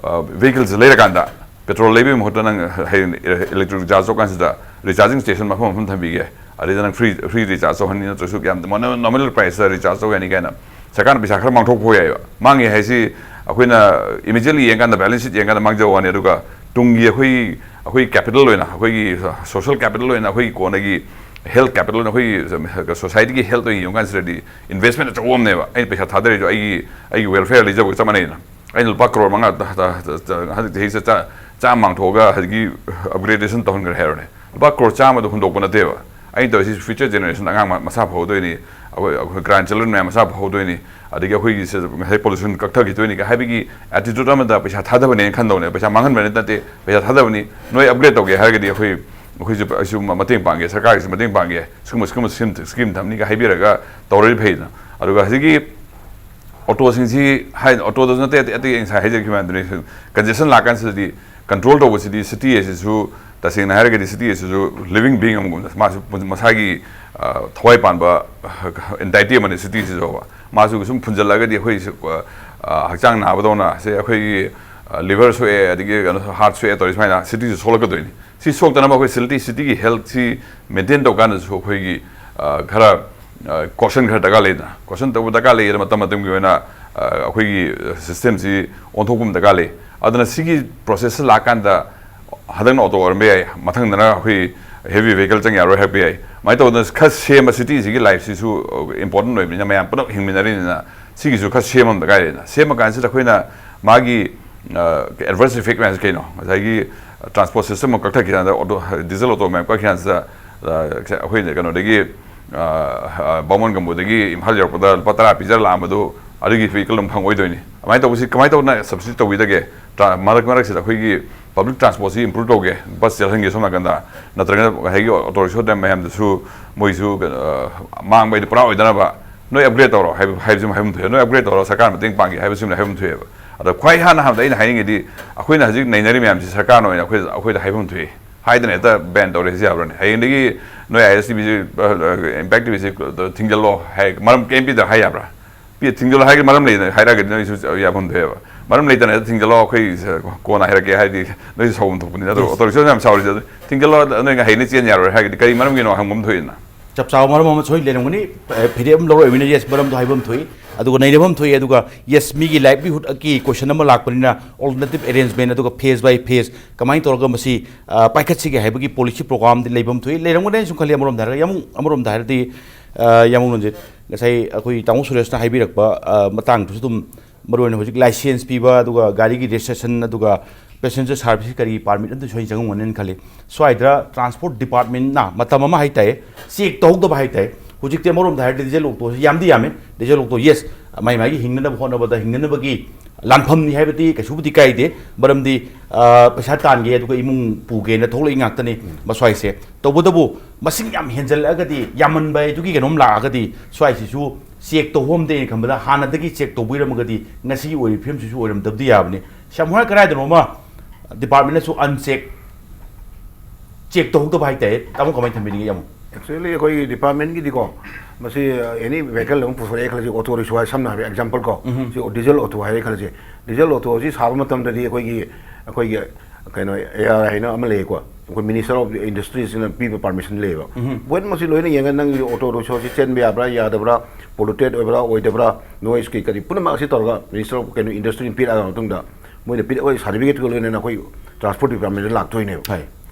ꯑ, vehicleꯁꯦ ꯂꯩꯔꯀꯥꯟꯗ petrol ꯂꯩꯕꯒꯤ ꯃꯍꯨꯠꯇ ꯅꯪ ꯍꯌꯦꯡ electric recharge ꯇꯧ ꯀꯥꯟꯁꯤꯗ recharging station ꯃꯐꯝ ꯃꯐꯝ ꯊꯝꯕꯤꯒꯦ꯫ ꯑꯗꯩꯗ ꯅꯪ free, free recharge ꯇꯧꯍꯟꯅꯤ, ꯅꯠꯇ꯭ꯔꯁꯨ ꯌꯥꯝ nominal priceꯇ recharge ꯇꯧ ꯌꯥꯅꯤ ꯀꯥꯏꯅ ꯁꯔꯀꯥꯔꯅ ꯄꯩꯁꯥ ꯈꯔ ꯃꯥꯡꯊꯣꯛꯄ ꯌꯥꯏꯑꯕ꯫ ꯃꯥꯡꯉꯦ ꯍꯥꯏꯁꯤ ꯑꯩꯈꯣꯏꯅ immediately ꯌꯦꯡꯀꯥꯟꯗ balance sheet ꯌꯦꯡꯀꯥꯟꯗ ꯃꯥꯡꯖꯕ ꯋꯥꯅꯤ, ꯑꯗꯨꯒ ꯇꯨꯡꯒꯤ ꯑꯩꯈꯣꯏ, ꯑꯩꯈꯣꯏ capital ꯑꯣꯏꯅ, ꯑꯩꯈꯣꯏꯒꯤ social capital ꯑꯣꯏꯅ, ꯑꯩꯈꯣꯏꯒꯤ ꯀꯣꯟꯅꯒꯤ health capital ꯑꯣꯏꯅ, ꯑꯩꯈꯣꯏꯒꯤ societyꯒꯤ health ꯑꯣꯏꯅ ꯌꯦꯡꯉꯨ ꯀꯥꯟꯁꯤꯗꯗꯤ investment ꯑꯆꯧꯕ ꯑꯃꯅꯦꯕ꯫ ꯑꯩꯅ ꯄꯩꯁꯥ ꯊꯥꯗꯔꯤꯗꯣ ꯑꯩꯒꯤ, ꯑꯩꯒꯤ welfare ꯂꯩꯖꯕꯒ ꯆꯞ ꯃꯥꯟꯅꯩꯗꯅ꯫ ꯑꯩꯅ ꯂꯨꯄꯥ ꯀ꯭ꯔꯣꯔ ꯃꯉꯥ ꯍꯟꯗꯛ ꯆꯍꯤ ꯆꯥ-, ꯆꯥꯝꯃ ꯃꯥꯡꯊꯣꯛꯑꯒ ꯍꯧꯖꯤꯛꯀꯤ upgradation ꯇꯧꯍꯟꯈ꯭ꯔꯦ ꯍꯥꯏꯔꯣꯅꯦ, ꯂꯨꯄꯥ ꯀ꯭ꯔꯣꯔ ꯆꯥꯝꯃꯗꯣ ꯍꯨꯟꯗꯣꯛꯄ ꯅꯠꯇꯦꯕ꯫ ꯑꯩꯅ ꯇꯧꯔꯤꯁꯤ future generation ꯑꯉꯥꯡ ꯃ- ꯃꯁꯥ ꯐꯍꯧꯗꯣꯏꯅꯤ, ꯑꯩꯈꯣꯏ ꯑꯩꯈꯣꯏ grand children ꯃꯌꯥꯝ ꯃꯁꯥ ꯐꯍꯧꯗꯣꯏꯅꯤ, ꯑꯗꯒꯤ ꯑꯩꯈꯣꯏꯒꯤ ꯁꯤ ꯉꯁꯥꯏ pollution ꯀꯛꯊꯈꯤꯗꯣꯏꯅꯤ ꯍꯥꯏꯕꯒꯤ attitude ꯑꯃꯗ ꯄꯩꯁꯥ ꯊꯥꯗꯕꯅꯦꯅ ꯈꯟꯗꯧꯅꯦ꯫ ꯄꯩꯁꯥ ꯃꯥꯡꯍꯟꯕ ꯅꯠꯇꯦ, ꯄꯩꯁꯥ ꯊꯥꯗꯕꯅꯤ꯫ ꯅꯣꯏ upgrade ꯇꯧꯒꯦ ꯍꯥꯏꯔꯒꯗꯤ ꯑꯩꯈꯣꯏ ꯑꯩꯈꯣꯏꯁꯨ ꯑꯩꯁꯨ ꯃꯇꯦꯡ ꯄꯥꯡꯒꯦ, ꯁꯔꯀꯥꯔꯒꯤꯁꯨ ꯃꯇꯦꯡ ꯄꯥꯡꯒꯦ, ꯁꯤꯒꯨꯝꯕ ꯁꯤꯒꯨꯝꯕ scheme scheme ꯊꯝꯅꯤꯒ ꯍꯥꯏꯕꯤꯔꯒ ꯇꯧꯔꯗꯤ ꯐꯩꯗꯅ꯫ ꯑꯗꯨꯒ ꯍꯧꯖꯤꯛꯀꯤ ꯑꯣꯇꯣꯁꯤꯡꯁꯤ ꯍꯥꯏ, ꯑꯣꯇꯣꯗꯁꯨ ꯅꯠꯇꯦ, ꯑꯇꯩ ꯑꯇꯩ ꯉꯁꯥꯏ ꯍꯥꯏꯖꯈꯤꯕ ꯃꯌꯥꯝꯗꯨꯅꯤ꯫ Congestion ꯂꯥꯛꯀꯥꯟꯁꯤꯗꯗꯤ control ꯇꯧꯕꯁꯤꯗꯤ city ꯑꯁꯤꯁꯨ, ꯇꯁꯦꯡꯅ ꯍꯥꯏꯔꯒꯗꯤ city ꯑꯁꯤꯁꯨ living being ꯑꯃꯒꯨꯝꯅ ꯃꯥꯁꯨ ꯃꯁꯥꯒꯤ ꯑ, ꯊꯋꯥꯏ ꯄꯥꯟꯕ entity ꯑꯃꯅꯤ city ꯁꯤꯁꯨ꯫ ꯃꯥꯁꯨ ꯁꯨꯝ ꯐꯨꯟꯖꯜꯂꯒꯗꯤ ꯑꯩꯈꯣꯏ ꯁꯤ, ꯑ, ꯑ, ꯍꯛꯆꯥꯡ ꯅꯥꯕꯗꯧꯅ ꯁꯦ ꯑꯩꯈꯣꯏꯒꯤ ꯑ, liver ꯁꯣꯛꯑꯦ, ꯑꯗꯒꯤ ꯀꯩꯅꯣ heart ꯁꯣꯛꯑꯦ ꯇꯧꯔꯤ ꯁꯨꯃꯥꯏꯅ city ꯁꯨ ꯁꯣꯛꯂꯛꯀꯗꯣꯏꯅꯤ꯫ ꯁꯤ ꯁꯣꯛꯇꯅꯕ ꯑꯩꯈꯣꯏ city, city ꯒꯤ health ꯁꯤ maintain ꯇꯧ ꯀꯥꯟꯗꯁꯨ ꯑꯩꯈꯣꯏꯒꯤ ꯑ, ꯈꯔ ꯑ, caution ꯈꯔ ꯗꯔꯀꯥꯔ ꯂꯩꯗꯅ꯫ Caution ꯇꯧꯕ ꯗꯔꯀꯥꯔ ꯂꯩꯌꯦꯅ ꯃꯇꯝ ꯃꯇꯝꯒꯤ ꯑꯣꯏꯅ ꯑ, ꯑꯩꯈꯣꯏꯒꯤ system ꯁꯤ ꯑꯣꯟꯊꯣꯛꯄ ꯑꯃ ꯗꯔꯀꯥꯔ ꯂꯩ꯫ ꯑꯗꯨꯅ ꯁꯤꯒꯤ process ꯁꯤ ꯂꯥꯛꯀꯥꯟꯗ ꯍꯟꯗꯛꯅ ꯑꯣꯇꯣ ꯑꯣꯏꯔꯝꯕ ꯌꯥꯏ, ꯃꯊꯪꯗꯅ ꯑꯩꯈꯣꯏ heavy vehicle ꯆꯪ ꯌꯥꯔꯣꯏ ꯍꯥꯏꯔꯛꯄ ꯌꯥꯏ꯫ ꯑꯗꯨꯃꯥꯏꯅ ꯇꯧꯗꯅ ꯈꯔ ꯁꯦꯝꯕ, city ꯁꯤꯒꯤ life ꯁꯤꯁꯨ important ꯑꯣꯏꯕꯅꯤꯅ, ꯃꯌꯥꯝ ꯄꯨꯂꯞ ꯍꯤꯡꯃꯤꯟꯅꯔꯤꯅꯤꯅ ꯁꯤꯒꯤꯁꯨ ꯈꯔ ꯁꯦꯝꯕ ꯑꯃ ꯗꯔꯀꯥꯔ ꯂꯩꯗꯅ꯫ ꯁꯦꯝꯕ ꯀꯥꯟꯁꯤꯗ ꯑꯩꯈꯣꯏꯅ ꯃꯥꯒꯤ ꯑ, adverse effect ꯃꯌꯥꯝꯁꯦ ꯀꯩꯅꯣ? ꯉꯁꯥꯏꯒꯤ transport system ꯑꯃ ꯀꯛꯊꯠꯈꯤ ꯀꯥꯟꯗ, ꯑꯣꯇꯣ, diesel ꯑꯣꯇꯣ ꯃꯌꯥꯝ ꯀꯛꯈꯤ ꯀꯥꯟꯁꯤꯗ, ꯑ, ꯑꯩꯈꯣꯏꯅ ꯀꯩꯅꯣꯗꯒꯤ, ꯑ, ꯕꯥꯃꯣꯟ ꯒꯝꯕꯨꯗꯒꯤ ꯏꯝꯐꯥꯜ ꯌꯧꯔꯛꯄꯗ ꯂꯨꯄꯥ ꯇꯔꯥ ꯄꯤꯖꯔ ꯂꯥꯛꯑꯝꯕꯗꯨ ꯑꯗꯨꯒꯤ vehicle ꯑꯗꯨꯝ ꯐꯪꯉꯣꯏꯗꯣꯏꯅꯤ꯫ ꯑꯗꯨꯃꯥꯏꯅ ꯇꯧꯕꯁꯤ ꯀꯃꯥꯏꯅ ꯇꯧꯅ substitute ꯇꯧꯕꯤꯗꯒꯦ? ꯇ꯭ꯔꯥ-, ꯃꯔꯛ ꯃꯔꯛꯁꯤꯗ ꯑꯩꯈꯣꯏꯒꯤ public transport ꯁꯤ improve ꯇꯧꯒꯦ, bus ꯆꯦꯜꯍꯟꯒꯦ ꯁꯣꯝ ꯅꯥꯀꯟꯗ, ꯅꯠꯇ꯭ꯔꯒꯅ ꯉꯁꯥꯏꯒꯤ ꯑꯣꯇꯣ ꯔꯤꯛꯁꯣ ꯃꯌꯥꯝꯗꯨꯁꯨ ꯃꯣꯏꯁꯨ, ꯀꯩꯅꯣ, ꯑ, ꯃꯥꯡꯕ ꯍꯥꯏꯗꯤ ꯄꯨꯔꯥ ꯑꯣꯏꯗꯅꯕ ꯅꯣꯏ upgrade ꯇꯧꯔꯣ ꯍꯥꯏꯕ, ꯍꯥꯏꯕꯁꯤꯃ ꯍꯥꯏꯐꯝ ꯊꯣꯛꯑꯦ꯫ ꯅꯣꯏ upgrade ꯇꯧꯔꯣ, ꯁꯔꯀꯥꯔ ꯃꯇꯦꯡ ꯄꯥꯡꯒꯦ ꯍꯥꯏꯕꯁꯤꯃ ꯍꯥꯏꯐꯝ ꯊꯣꯛꯑꯦꯕ꯫ ꯑꯗꯣ ꯈ꯭ꯋꯥꯏ ꯍꯥꯟꯅ ꯍꯥꯟꯕꯗ ꯑꯩꯅ ꯍꯥꯏꯅꯤꯡꯉꯤꯗꯤ, ꯑꯩꯈꯣꯏꯅ ꯍꯧꯖꯤꯛ ꯅꯩꯅꯔꯤ ꯃꯌꯥꯝꯁꯤ ꯁꯔꯀꯥꯔꯅ ꯑꯣꯏꯅ ꯑꯩꯈꯣꯏꯗ, ꯑꯩꯈꯣꯏꯗ ꯍꯥꯏꯐꯝ ꯊꯣꯛꯏ꯫ ꯍꯥꯏꯗꯅ ꯍꯦꯛꯇ ban ꯇꯧꯔꯦ ꯍꯥꯏꯁꯤ ꯌꯥꯕ꯭ꯔꯅꯦ? ꯍꯌꯦꯡꯗꯒꯤ ꯅꯣꯏ ISTV ꯁꯤ, ꯑ, Impact TV ꯁꯤ ꯊꯤꯡꯖꯤꯜꯂꯣ ꯍꯥꯏ, ꯃꯔꯝ ꯀꯔꯤꯝ ꯄꯤꯗꯅ ꯍꯥꯏ ꯌꯥꯕ꯭ꯔꯥ? ꯄꯤ-, ꯊꯤꯡꯖꯤꯜꯂꯣ ꯍꯥꯏꯔꯒꯗꯤ ꯃꯔꯝ ꯂꯩꯗꯅ, ꯍꯥꯏꯔꯒꯗꯤ ꯅꯣꯏꯁꯨ ꯌꯥꯐꯝ ꯊꯣꯛꯑꯦꯕ꯫ ꯃꯔꯝ ꯂꯩꯇꯅ ꯍꯦꯛꯇ ꯊꯤꯡꯖꯤꯜꯂꯣ, ꯑꯩꯈꯣꯏ ꯀꯣꯟꯅ ꯍꯥꯏꯔꯛꯀꯦ ꯍꯥꯏꯗꯤ ꯅꯣꯏꯁꯨ ꯁꯥꯎꯐꯝ ꯊꯣꯛꯄꯅꯤꯅ꯫ ꯑꯗꯣ Yes. ꯑꯣꯇꯣ ꯔꯤꯛꯁꯣ ꯌꯥꯝ ꯁꯥꯎꯔꯤꯁꯦ, ꯑꯗꯨ ꯊꯤꯡꯖꯤꯜꯂꯣ, ꯅꯣꯏ ꯍꯌꯦꯡꯗꯒꯤ ꯆꯦꯟ ꯌꯥꯔꯣꯏ ꯍꯥꯏꯔꯒꯗꯤ ꯀꯔꯤ ꯃꯔꯝꯒꯤꯅꯣ ꯍꯪꯐꯝ ꯊꯣꯛꯏꯗꯅ꯫ ꯆꯞ ꯆꯥꯕ ꯃꯔꯝ ꯑꯃ ꯁꯣꯏ ꯂꯩꯔꯝꯒꯅꯤ꯫ ꯑꯦ, ꯐꯤꯔꯦꯞ ꯑꯃ ꯂꯧꯔꯛꯑꯣꯏꯅ, yes, ꯃꯔꯝꯗꯣ ꯍꯥꯏꯐꯝ ꯊꯣꯛꯏ꯫ ꯑꯗꯨꯒ ꯅꯩꯅꯐꯝ ꯊꯣꯛꯏ꯫ ꯑꯗꯨꯒ, yes, ꯃꯤꯒꯤ livelihood ꯀꯤ question ꯑꯃ ꯂꯥꯛꯄꯅꯤꯅ alternative arrangement, ꯑꯗꯨꯒ phase by phase ꯀꯃꯥꯏꯅ ꯇꯧꯔꯒ ꯃꯁꯤ, ꯑ, ꯄꯥꯏꯈꯠꯁꯤꯒꯦ ꯍꯥꯏꯕꯒꯤ policy program ꯗꯤ ꯂꯩꯐꯝ ꯊꯣꯛꯏ꯫ ꯂꯩꯔꯝꯒꯅꯤ ꯍꯥꯏꯅ ꯁꯨꯝ ꯈꯜꯂꯤ꯫ ꯑꯃꯔꯣꯝꯗ ꯍꯥꯏꯔꯒ, ꯌꯥꯝ, ꯑꯃꯔꯣꯝꯗ ꯍꯥꯏꯔꯗꯤ, ꯑ, ꯌꯥꯝꯕꯨꯡ ꯔꯟꯖꯤꯠ, ꯉꯁꯥꯏ ꯑꯩꯈꯣꯏ ꯇꯥꯃꯣ ꯁꯨꯔꯦꯁꯅ ꯍꯥꯏꯕꯤꯔꯛꯄ, ꯑ, ꯃꯇꯥꯡꯗꯨꯁꯨ ꯑꯗꯨꯝ, ꯃꯔꯨꯑꯣꯏꯅ ꯍꯧꯖꯤꯛ license ꯄꯤꯕ, ꯑꯗꯨꯒ ꯒꯥꯔꯤꯒꯤ registration, ꯑꯗꯨꯒ ꯄꯦꯁꯦꯟꯖꯔ ꯁꯥꯔꯚꯤꯁꯀꯤ ꯀꯔꯤꯒꯤ ꯄꯥꯔꯃꯤꯠ ꯑꯝꯇ ꯁꯣꯏꯅ ꯆꯪꯉꯝꯒꯅꯤꯅ ꯈꯜꯂꯤ꯫ ꯁ꯭ꯋꯥꯏꯗ ꯇ꯭ꯔꯥꯟꯁꯄꯣꯔꯠ ꯗꯤꯄꯥꯔꯠꯃꯦꯟꯅ ꯃꯇꯝ ꯑꯃ ꯍꯥꯏ ꯇꯥꯏ, ꯆꯦꯛ ꯇꯧꯍꯧꯗꯕ ꯍꯥꯏ ꯇꯥꯏ꯫ ꯍꯧꯖꯤꯛꯇꯤ ꯑꯃꯔꯣꯝꯗ ꯍꯥꯏꯔꯗꯤ ꯗꯤꯖꯜ ꯑꯣꯇꯣꯁꯤ ꯌꯥꯝꯗꯤ ꯌꯥꯝꯃꯦ꯫ ꯗꯤꯖꯜ ꯑꯣꯇꯣ, ꯌꯦꯁ, ꯃꯥꯏ ꯃꯥꯏꯒꯤ ꯍꯤꯡꯅꯅꯕ ꯍꯣꯠꯅꯕꯗ ꯍꯤꯡꯅꯅꯕꯒꯤ ꯂꯥꯟꯐꯝꯅꯤ ꯍꯥꯏꯕꯗꯤ ꯀꯩꯁꯨꯕꯨꯗꯤ ꯀꯥꯏꯗꯦ꯫ ꯃꯔꯝꯗꯤ, ꯑ, ꯄꯩꯁꯥ ꯇꯥꯟꯒꯦ ꯑꯗꯨꯒ ꯏꯃꯨꯡ ꯄꯨꯒꯦꯅ ꯊꯣꯛꯂꯛꯏ ꯉꯥꯛꯇꯅꯤ ꯃꯁ꯭ꯋꯥꯏꯁꯦ꯫ ꯇꯧꯕꯇꯕꯨ ꯃꯁꯤꯡ ꯌꯥꯝ ꯍꯦꯟꯖꯜꯂꯛꯑꯒꯗꯤ, ꯌꯥꯝꯃꯟꯕ ꯍꯥꯏꯗꯨꯒꯤ ꯀꯩꯅꯣꯝ ꯂꯥꯛꯑꯒꯗꯤ, ꯁ꯭ꯋꯥꯏꯁꯤꯁꯨ ꯆꯦꯛ ꯇꯧꯍꯧꯔꯝꯗꯦꯅ ꯈꯟꯕꯗ, ꯍꯥꯟꯅꯗꯒꯤ ꯆꯦꯛ ꯇꯧꯕꯤꯔꯝꯃꯒꯗꯤ ꯉꯁꯤꯒꯤ ꯑꯣꯏꯔꯤꯕ ꯐꯤꯕꯝꯁꯤꯁꯨ ꯑꯣꯏꯔꯝꯗꯕꯗꯤ ꯌꯥꯕꯅꯤ꯫ ꯁꯝꯍꯥꯏ ꯀꯗꯥꯏꯗꯅꯣꯃ ꯗꯤꯄꯥꯔꯠꯃꯦꯟꯅꯁꯨ ꯑꯟꯆꯦꯛ, ꯆꯦꯛ ꯇꯧꯍꯧꯗꯕ ꯍꯥꯏꯇꯥꯔꯦ꯫ ꯇꯥꯃꯣ ꯀꯃꯥꯏꯅ ꯊꯝꯕꯤꯅꯤꯡꯉꯤ ꯌꯥꯝ? ꯑꯦꯛꯆꯨꯋꯦꯂꯤ ꯑꯩꯈꯣꯏꯒꯤ ꯗꯤꯄꯥꯔꯠꯃꯦꯟꯒꯤꯗꯤꯀꯣ, ꯃꯁꯤ ꯑꯦꯅꯤ ꯚꯦꯍꯤꯀꯜ ꯑꯃ ꯄꯨꯊꯣꯔꯛꯑꯦ ꯈꯜꯂꯁꯤ, ꯑꯣꯇꯣ ꯔꯤꯛꯁꯣ ꯍꯥꯏ, ꯁꯝꯅ ꯍꯥꯏꯔꯕꯗ ꯑꯦꯛꯖꯥꯝꯄꯜ ꯀꯣ, ꯁꯤ ꯗꯤꯖꯜ ꯑꯣꯇꯣ ꯍꯥꯏꯔꯦ ꯈꯜꯂꯁꯤ, ꯗꯤꯖꯦꯜ ꯑꯣꯇꯣ ꯑꯁꯤ ꯁꯥꯕ ꯃꯇꯝꯗꯗꯤ ꯑꯩꯈꯣꯏꯒꯤ, ꯑꯩꯈꯣꯏꯒꯤ ꯀꯩꯅꯣ, ꯑꯦ ꯑꯥꯔ ꯑꯥꯏ ꯍꯥꯏꯅ ꯑꯃ ꯂꯩꯌꯦꯀꯣ, ꯑꯩꯈꯣꯏ ꯃꯤꯅꯤꯁꯇꯔ ꯑꯣꯐ ꯏꯟꯗꯁꯇ꯭ꯔꯤꯁꯤꯅ ꯄꯤꯕ ꯄꯥꯔꯃꯤꯁꯟ ꯂꯩꯌꯦꯕ꯫ ꯄꯣꯏꯟ ꯃꯁꯤ ꯂꯣꯏꯅ ꯌꯦꯡꯉꯒ ꯅꯪꯒꯤ ꯑꯣꯇꯣ ꯔꯤꯛꯁꯣꯁꯤ ꯆꯦꯟꯕ ꯌꯥꯕ꯭ꯔꯥ, ꯌꯥꯗꯕ꯭ꯔꯥ, ꯄꯣꯂꯨꯇꯦꯠ ꯑꯣꯏꯕ꯭ꯔꯥ, ꯑꯣꯏꯗꯕ꯭ꯔꯥ, ꯅꯣꯏꯁ ꯀꯩ ꯀꯔꯤ ꯄꯨꯝꯅꯃꯛ ꯑꯁꯤ ꯇꯧꯔꯒ ꯃꯤꯅꯤꯁꯇꯔ ꯑꯣꯐ ꯀꯩꯅꯣ ꯏꯟꯗꯁꯇ꯭ꯔꯤꯅ ꯄꯤꯔꯛꯑꯕ ꯃꯇꯨꯡꯗ, ꯃꯣꯏꯅ ꯄꯤꯔꯛꯄ ꯁꯥꯔꯇꯤꯐꯤꯀꯦꯠꯇꯨꯒ ꯂꯣꯏꯅꯅ ꯑꯩꯈꯣꯏ ꯇ꯭ꯔꯥꯟꯁꯄꯣꯔꯠ ꯗꯤꯄꯥꯔꯠꯃꯦꯟꯗ ꯂꯥꯛꯇꯣꯏꯅꯦꯕ꯫ ꯍꯣꯏ꯫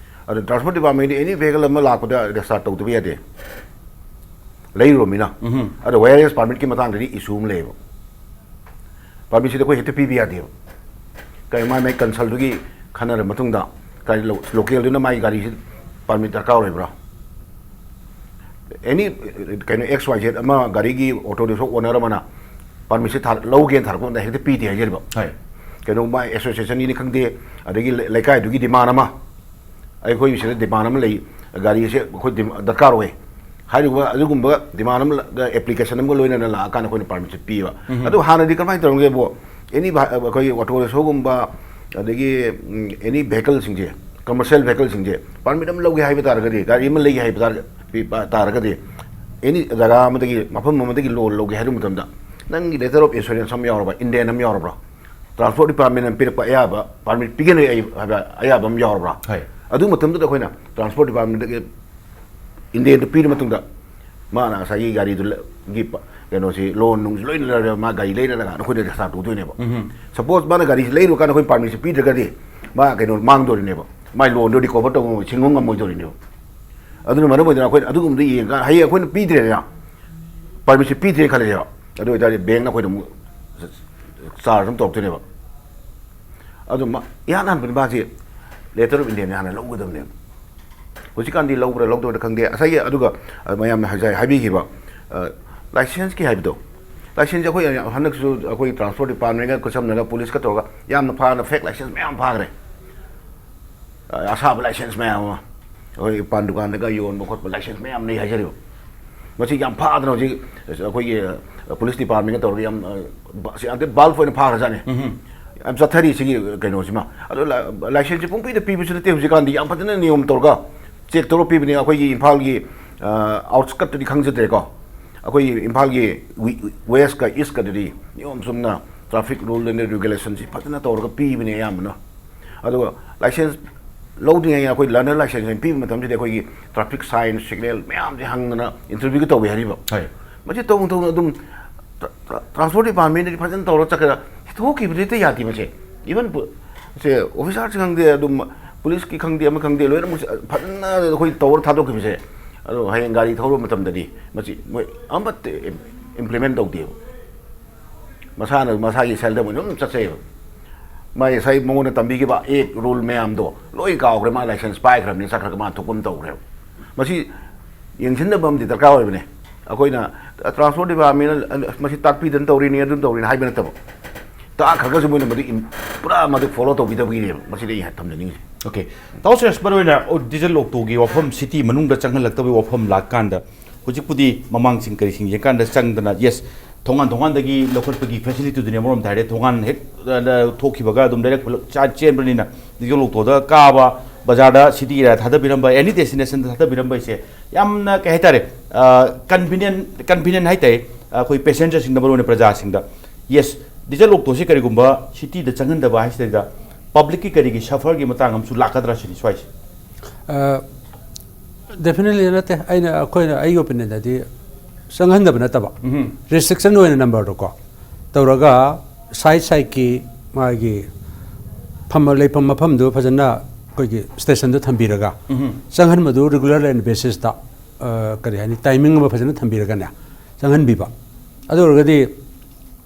ꯑꯗꯣ ꯇ꯭ꯔꯥꯟꯁꯄꯣꯔꯠ ꯗꯤꯄꯥꯔꯠꯃꯦꯟꯗꯤ ꯑꯦꯅꯤ ꯚꯦꯍꯤꯀꯜ ꯑꯃ ꯂꯥꯛꯄꯗ ꯔꯦꯖꯤꯁꯇꯥꯔ ꯇꯧꯗꯕ ꯌꯥꯗꯦ, ꯂꯩꯔꯨꯔꯃꯤꯅ꯫ ꯑꯗꯣ ꯋꯥꯌꯔꯂꯦꯁ ꯄꯥꯔꯃꯤꯠꯀꯤ ꯃꯇꯥꯡꯗꯗꯤ ꯏꯁꯨ ꯑꯃ ꯂꯩꯌꯦꯕ꯫ ꯄꯥꯔꯃꯤꯠꯁꯤꯗꯤ ꯑꯩꯈꯣꯏ ꯍꯦꯛꯇ ꯄꯤꯕ ꯌꯥꯗꯦꯕ꯫ ꯀꯔꯤ, ꯃꯥꯏ ꯃꯥꯏ ꯀꯟꯁꯜꯗꯨꯒꯤ ꯈꯟꯅꯔ ꯃꯇꯨꯡꯗ, ꯀꯔꯤ, ꯂꯣꯀꯦꯜꯗꯨꯅ ꯃꯥꯒꯤ ꯒꯥꯔꯤꯁꯤ ꯄꯥꯔꯃꯤꯠ ꯗꯔꯀꯥꯔ ꯑꯣꯏꯕ꯭ꯔꯥ? ꯑꯦꯅꯤ, ꯀꯩꯅꯣ, ꯑꯦꯛꯁ ꯋꯥꯏ ꯖꯦꯠ ꯑꯃ, ꯒꯥꯔꯤꯒꯤ ꯑꯣꯇꯣ ꯔꯤꯛꯁꯣ ꯑꯣꯅꯔ ꯑꯃꯅ ꯄꯥꯔꯃꯤꯠꯁꯦ ꯊꯥ-, ꯂꯧꯒꯦꯅ ꯊꯥꯔꯛꯄ ꯃꯇꯝꯗ ꯍꯦꯛꯇ ꯄꯤꯗꯦ ꯍꯥꯏꯖꯔꯤꯕ꯫ ꯍꯣꯏ꯫ ꯀꯩꯅꯣ, ꯃꯥꯏ ꯑꯦꯁꯣꯁꯤꯌꯦꯁꯟꯒꯤꯅꯤ ꯈꯪꯗꯦ, ꯑꯗꯒꯤ ꯂꯩ-, ꯂꯩꯀꯥꯏꯗꯨꯒꯤ ꯗꯤꯃꯥꯟ ꯑꯃ, ꯑꯩꯈꯣꯏ ꯁꯤꯗ ꯗꯤꯃꯥꯟ ꯑꯃ ꯂꯩ, ꯒꯥꯔꯤꯁꯦ ꯑꯩꯈꯣꯏ ꯗꯤꯃꯥ-, ꯗꯔꯀꯥꯔ ꯑꯣꯏ ꯍꯥꯏꯔꯤꯕ ꯑꯗꯨꯒꯨꯝꯕ ꯗꯤꯃꯥꯟ ꯑꯃ, ꯑꯦꯄ꯭ꯂꯤꯀꯦꯁꯟ ꯑꯃꯒ ꯂꯣꯏꯅꯅ ꯂꯥꯛꯑꯀꯥꯟꯗ ꯑꯩꯈꯣꯏꯅ ꯄꯥꯔꯃꯤꯠꯁꯦ ꯄꯤꯕ꯫ ꯑꯗꯨ ꯍꯥꯟꯅꯗꯤ ꯀꯃꯥꯏꯅ ꯇꯧꯔꯝꯒꯦꯕꯨ, ꯑꯦꯅꯤ ꯚꯥ-, ꯑꯩꯈꯣꯏꯒꯤ ꯑꯣꯇꯣ ꯔꯤꯛꯁꯣꯒꯨꯝꯕ, ꯑꯗꯒꯤ, ꯎꯝ, ꯑꯦꯅꯤ ꯚꯦꯍꯤꯀꯜꯁꯤꯡꯁꯦ, ꯀꯃꯔꯁꯤꯌꯦꯜ ꯚꯦꯍꯤꯀꯜꯁꯤꯡꯁꯦ, ꯄꯥꯔꯃꯤꯠ ꯑꯃ ꯂꯧꯒꯦ ꯍꯥꯏꯕ ꯇꯥꯔꯒꯗꯤ, ꯒꯥꯔꯤ ꯑꯃ ꯂꯩꯒꯦ ꯍꯥꯏꯕ ꯇꯥꯔꯒ-, ꯄꯤ-, ꯄ-, ꯇꯥꯔꯒꯗꯤ, ꯑꯦꯅꯤ ꯖꯒꯥ ꯑꯃꯗꯒꯤ, ꯃꯐꯝ ꯑꯃꯗꯒꯤ ꯂꯣꯟ ꯂꯧꯒꯦ ꯍꯥꯏꯕ ꯃꯇꯝꯗ, ꯅꯪꯒꯤ ꯂꯦꯇꯔ ꯑꯣꯐ ꯏꯟꯁꯨꯔꯦꯟꯁ ꯑꯃ ꯌꯥꯎꯔꯕ, ꯏꯟꯗꯦꯟ ꯑꯃ ꯌꯥꯎꯔꯕ꯭ꯔꯥ? ꯇ꯭ꯔꯥꯟꯁꯄꯣꯔꯠ ꯗꯤꯄꯥꯔꯠꯃꯦꯟꯅ ꯄꯤꯔꯛꯄ ꯑꯌꯥꯕ, ꯄꯥꯔꯃꯤꯠ ꯄꯤꯒꯅꯤ ꯍꯥꯏꯕ ꯑꯌꯥꯕ ꯑꯃ ꯌꯥꯎꯔꯕ꯭ꯔꯥ? ꯍꯣꯏ꯫ ꯑꯗꯨ ꯃꯇꯝꯗꯨꯗ ꯑꯩꯈꯣꯏꯅ ꯇ꯭ꯔꯥꯟꯁꯄꯣꯔꯠ ꯗꯤꯄꯥꯔꯠꯃꯦꯟꯗꯒꯤ ꯏꯟꯗꯦꯟꯗꯨ ꯄꯤꯔ ꯃꯇꯨꯡꯗ, ꯃꯥꯅ ꯉꯁꯥꯏꯒꯤ ꯒꯥꯔꯤꯗꯨ ꯂ-, ꯒꯤ ꯄ-, ꯀꯩꯅꯣꯁꯤ, ꯂꯣꯟ ꯅꯨꯡꯁꯤ ꯂꯣꯏꯅ ꯂꯩꯔꯒ ꯃꯥ ꯒꯥꯔꯤ ꯂꯩꯔꯒ ꯑꯩꯈꯣꯏꯗ ꯔꯦꯖꯤꯁꯇꯥꯔ ꯇꯧꯗꯣꯏꯅꯦꯕ꯫ ꯁꯄꯣꯁ ꯃꯥꯅ ꯒꯥꯔꯤꯁꯤ ꯂꯩꯔꯨꯀꯥꯟꯗ ꯑꯩꯈꯣꯏ ꯄꯥꯔꯃꯤꯠꯁꯤ ꯄꯤꯗ꯭ꯔꯒꯗꯤ, ꯃꯥ ꯀꯩꯅꯣ ꯃꯥꯡꯗꯣꯔꯤꯅꯦꯕ, ꯃꯥꯏ ꯂꯣꯟꯗꯣ ꯔꯤꯀꯣꯚꯔ ꯇꯧꯕ ꯉꯝꯃꯣꯏ, ꯁꯤꯡꯕ ꯉꯝꯃꯣꯏꯗꯣꯔꯤꯅꯦꯕ꯫ ꯑꯗꯨꯅ ꯃꯔꯝ ꯑꯣꯏꯗꯅ ꯑꯩꯈꯣꯏꯅ ꯑꯗꯨꯒꯨꯝꯕꯗꯣ ꯌꯦꯡꯉꯒ, ꯍꯌꯦꯡ ꯑꯩꯈꯣꯏꯅ ꯄꯤꯗ꯭ꯔꯦꯗꯅ, ꯄꯥꯔꯃꯤꯠꯁꯤ ꯄꯤꯗ꯭ꯔꯦꯅ ꯈꯜꯂꯁꯦꯕ, ꯑꯗꯨ ꯑꯣꯏꯇꯥꯔꯗꯤ ꯕꯦꯡꯅ ꯑꯩꯈꯣꯏꯗ ꯑꯃꯨꯛ ꯆꯥꯔꯖ ꯑꯃ ꯇꯧꯔꯛꯇꯣꯏꯅꯦꯕ꯫ ꯑꯗꯨ ꯃ- ꯏꯍꯥꯟ ꯍꯥꯟꯕꯗꯤ ꯃꯥꯁꯦ letter of intent ꯍꯥꯟꯅ ꯂꯧꯒꯗꯕꯅꯦꯕ. ꯍꯧꯖꯤꯛꯀꯥꯟꯗꯤ ꯂꯧꯕ꯭ꯔꯥ ꯂꯧꯗꯕ꯭ꯔꯥ ꯈꯪꯗꯦ, ꯉꯁꯥꯏꯒꯤ ꯑꯗꯨꯒ, ꯑ, ꯃꯌꯥꯝꯅ ꯍꯥꯏꯖ- ꯍꯥꯏꯕꯤꯈꯤꯕ, ꯑ, license ꯀꯤ ꯍꯥꯏꯕꯗꯣ. License ꯁꯦ ꯑꯩꯈꯣꯏ ꯍꯟꯗꯛꯁꯨ ꯑꯩꯈꯣꯏ transport department ꯀ ꯈꯨꯠꯁꯝꯅꯔꯒ police ꯀ ꯇꯧꯔꯒ ꯌꯥꯝꯅ ꯐꯅ fake license ꯃꯌꯥꯝ ꯐꯥꯈ꯭ꯔꯦ. ꯑ, ꯑꯁꯥꯕ license ꯃꯌꯥꯝ ꯑꯃ, ꯑꯩꯈꯣꯏ ꯄꯥꯟ ꯗꯨꯀꯥꯟꯗꯒ ꯌꯣꯟꯕ ꯈꯣꯠꯄ license ꯃꯌꯥꯝ ꯂꯩ ꯍꯥꯏꯖꯔꯤꯕ꯫ ꯃꯁꯤ ꯌꯥꯝ ꯐꯥꯗꯅ ꯍꯧꯖꯤꯛ ꯑꯩꯈꯣꯏꯒꯤ, ꯑ, police department ꯀ ꯇꯧꯔꯒ ꯌꯥꯝ, ꯑ, ꯕ-, ꯁꯤ ꯑꯗꯩ bulk ꯑꯣꯏꯅ ꯐꯥꯈ꯭ꯔꯖꯥꯠꯅꯤ꯫ ꯌꯥꯝ ꯆꯠꯊꯔꯤ ꯁꯤꯒꯤ ꯀꯩꯅꯣꯁꯤꯃ꯫ ꯑꯗꯣ ꯂ-, license ꯁꯦ ꯄꯨꯡꯄꯤꯗ ꯄꯤꯕꯁꯨ ꯅꯠꯇꯦ, ꯍꯧꯖꯤꯛꯀꯥꯟꯗꯤ ꯌꯥꯝ ꯐꯖꯅ ꯅꯤꯌꯣꯝ ꯇꯧꯔꯒ check ꯇꯧꯔ ꯄꯤꯕꯅꯤ꯫ ꯑꯩꯈꯣꯏꯒꯤ ꯏꯝꯐꯥꯜꯒꯤ, ꯑ, outskirt ꯇꯗꯤ ꯈꯪꯖꯗ꯭ꯔꯦꯀꯣ, ꯑꯩꯈꯣꯏꯒꯤ ꯏꯝꯐꯥꯜꯒꯤ ꯋꯤ-, west ꯀ east ꯀꯗꯗꯤ ꯅꯤꯌꯣꯝ ꯆꯨꯝꯅ traffic rule and regulation ꯁꯤ ꯐꯖꯅ ꯇꯧꯔꯒ ꯄꯤꯕꯅꯦ ꯑꯌꯥꯝꯕꯅ꯫ ꯑꯗꯨꯒ license ꯂꯧꯗ꯭ꯔꯤꯉꯩ ꯑꯩꯈꯣꯏ learner license ꯍꯥꯏꯅ ꯄꯤꯕ ꯃꯇꯝꯁꯤꯗ ꯑꯩꯈꯣꯏꯒꯤ traffic sign, signal ꯃꯌꯥꯝꯁꯦ ꯍꯪꯗꯅ interview ꯒ ꯇꯧꯋꯦ ꯍꯥꯏꯔꯤꯕ꯫ ꯍꯣꯏ꯫ ꯃꯁꯤ ꯇꯧꯅ ꯇꯧꯅ ꯑꯗꯨꯝ ꯇ꯭ꯔ-, ꯇ꯭ꯔ-, transport department ꯗꯗꯤ ꯐꯖꯅ ꯇꯧꯔ ꯆꯠꯈ꯭ꯔꯦ꯫ ꯊꯣꯛꯈꯤꯕꯗꯤ ꯍꯦꯛꯇ ꯌꯥꯗꯦ ꯃꯁꯦ꯫ Even ꯄꯨ-, ꯁꯦ officer ꯁꯤꯡ ꯈꯪꯗꯦ, ꯑꯗꯨꯝ police ꯀꯤ ꯈꯪꯗꯦ, ꯑꯃ ꯈꯪꯗꯦ, ꯂꯣꯏꯅꯃꯛ ꯐꯖꯅ ꯑꯩꯈꯣꯏ ꯇꯧꯔ ꯊꯥꯗꯣꯛꯈꯤꯕꯁꯦ꯫ ꯑꯗꯣ ꯍꯌꯦꯡ ꯒꯥꯔꯤ ꯊꯧꯔꯕ ꯃꯇꯝꯗꯗꯤ ꯃꯁꯤ ꯃꯣꯏ ꯑꯃꯠꯇ im-, implement ꯇꯧꯗꯦꯕ꯫ ꯃꯁꯥꯅ ꯃꯁꯥꯒꯤ self help ꯑꯣꯏꯅ ꯑꯗꯨꯝ ꯆꯠꯆꯩꯑꯕ꯫ ꯃꯥ ꯉꯁꯥꯏ ꯃꯉꯣꯟꯗ ꯇꯝꯕꯤꯈꯤꯕ act rule ꯃꯌꯥꯝꯗꯣ ꯂꯣꯏ ꯀꯥꯎꯈ꯭ꯔꯦ, ꯃꯥ license ꯄꯥꯏꯈ꯭ꯔꯕꯅꯤꯅ ꯆꯠꯈ꯭ꯔꯒ ꯃꯥ ꯊꯣꯛꯄ ꯑꯃ ꯇꯧꯈ꯭ꯔꯦꯕ꯫ ꯃꯁꯤ ꯌꯦꯡꯁꯤꯟꯅꯕ ꯑꯃꯗꯤ ꯗꯔꯀꯥꯔ ꯑꯣꯏꯕꯅꯦ꯫ ꯑꯩꯈꯣꯏꯅ transport department ꯅ ꯃꯁꯤ ꯇꯥꯛꯄꯤꯗꯅ ꯇꯧꯔꯤꯅꯤ, ꯑꯗꯨꯝ ꯇꯧꯔꯤꯅꯤ ꯍꯥꯏꯕ ꯅꯠꯇꯕ, ꯇꯥꯛꯈ꯭ꯔꯒꯁꯨ ꯃꯣꯏꯅ ꯃꯗꯨ ꯏꯝ-, ꯄꯨꯔꯥ ꯃꯗꯨ follow ꯇꯧꯕꯤꯗꯕꯒꯤꯅꯦꯕ꯫ ꯃꯁꯤꯗ ꯑꯩ ꯊꯝꯖꯅꯤꯡꯉꯤꯁꯦ꯫ Okay, ꯇꯥꯎ ꯁꯨꯔꯦꯁ, ꯃꯔꯨꯑꯣꯏꯅ diesel auto ꯒꯤ ꯋꯥꯐꯝ, city ꯃꯅꯨꯡꯗ ꯆꯪꯍꯜꯂꯛꯇꯕꯒꯤ ꯋꯥꯐꯝ ꯂꯥꯛꯀꯥꯟꯗ, ꯍꯧꯖꯤꯛꯄꯨꯗꯤ ꯃꯃꯥꯡꯁꯤꯡ ꯀꯔꯤꯁꯤꯡ ꯌꯦꯡꯀꯥꯟꯗ ꯆꯪꯗꯅ, yes, ꯊꯣꯡꯒꯥꯟ ꯊꯣꯡꯒꯥꯟꯗꯒꯤ ꯂꯧꯈꯠꯄꯒꯤ facility ꯗꯨꯅꯤ ꯑꯃꯔꯣꯝꯗ ꯍꯥꯏꯔꯦ꯫ ꯊꯣꯡꯒꯥꯟ ꯍꯦꯛ, ꯑ, ꯊꯣꯛꯈꯤꯕꯒ ꯑꯗꯨꯝ direct ꯄꯨꯂꯞ ꯆꯥ-, ꯆꯦꯟꯕꯅꯤꯅ, diesel auto ꯗ ꯀꯥꯕ, ꯕꯖꯥꯔꯗ, city area ꯊꯥꯗꯕꯤꯔꯝꯕ, any destination ꯗ ꯊꯥꯗꯕꯤꯔꯝꯕ ꯍꯥꯏꯁꯦ ꯌꯥꯝꯅ, ꯀꯩ ꯍꯥꯏꯇꯥꯔꯦ, ꯑ, convenient, convenient ꯍꯥꯏꯇꯥꯔꯦ, ꯑꯩꯈꯣꯏ passenger ꯁꯤꯡꯗ, ꯃꯔꯨꯑꯣꯏꯅ ꯄ꯭ꯔꯖꯥꯁꯤꯡꯗ꯫ Yes, diesel auto ꯁꯤ ꯀꯔꯤꯒꯨꯝꯕ city ꯗ ꯆꯪꯍꯟꯗꯕ ꯍꯥꯏꯁꯤꯗꯩꯗ public ꯀꯤ ꯀꯔꯤꯒꯤ suffer ꯒꯤ ꯃꯇꯥꯡ ꯑꯃꯁꯨ ꯂꯥꯛꯀꯗ꯭ꯔꯥ ꯁꯤꯅꯤ ꯁ꯭ꯋꯥꯏꯁꯦ꯫ ꯑ, definitely ꯅꯠꯇꯦ꯫ ꯑꯩꯅ, ꯑꯩꯈꯣꯏꯅ, ꯑꯩꯒꯤ opinion ꯗꯗꯤ ꯆꯪꯍꯟꯗꯕ ꯅꯠꯇꯕ, ꯎꯝ꯫ Restriction ꯑꯣꯏꯅ number ꯗꯣ ꯀꯣ ꯇꯧꯔꯒ, side side ꯀꯤ ꯃꯥꯒꯤ ꯐꯝ-, ꯂꯩꯐꯝ ꯃꯐꯝꯗꯨ ꯐꯖꯅ ꯑꯩꯈꯣꯏꯒꯤ station ꯗꯨ ꯊꯝꯕꯤꯔꯒ, ꯎꯝ꯫ ꯆꯪꯍꯟꯕꯗꯨ regular line basis ꯇ, ꯑ, ꯀꯔꯤ ꯍꯥꯏꯅꯤ, timing ꯑꯃ ꯐꯖꯅ ꯊꯝꯕꯤꯔꯒꯅꯦ, ꯆꯪꯍꯟꯕꯤꯕ꯫ ꯑꯗꯨ ꯑꯣꯏꯔꯒꯗꯤ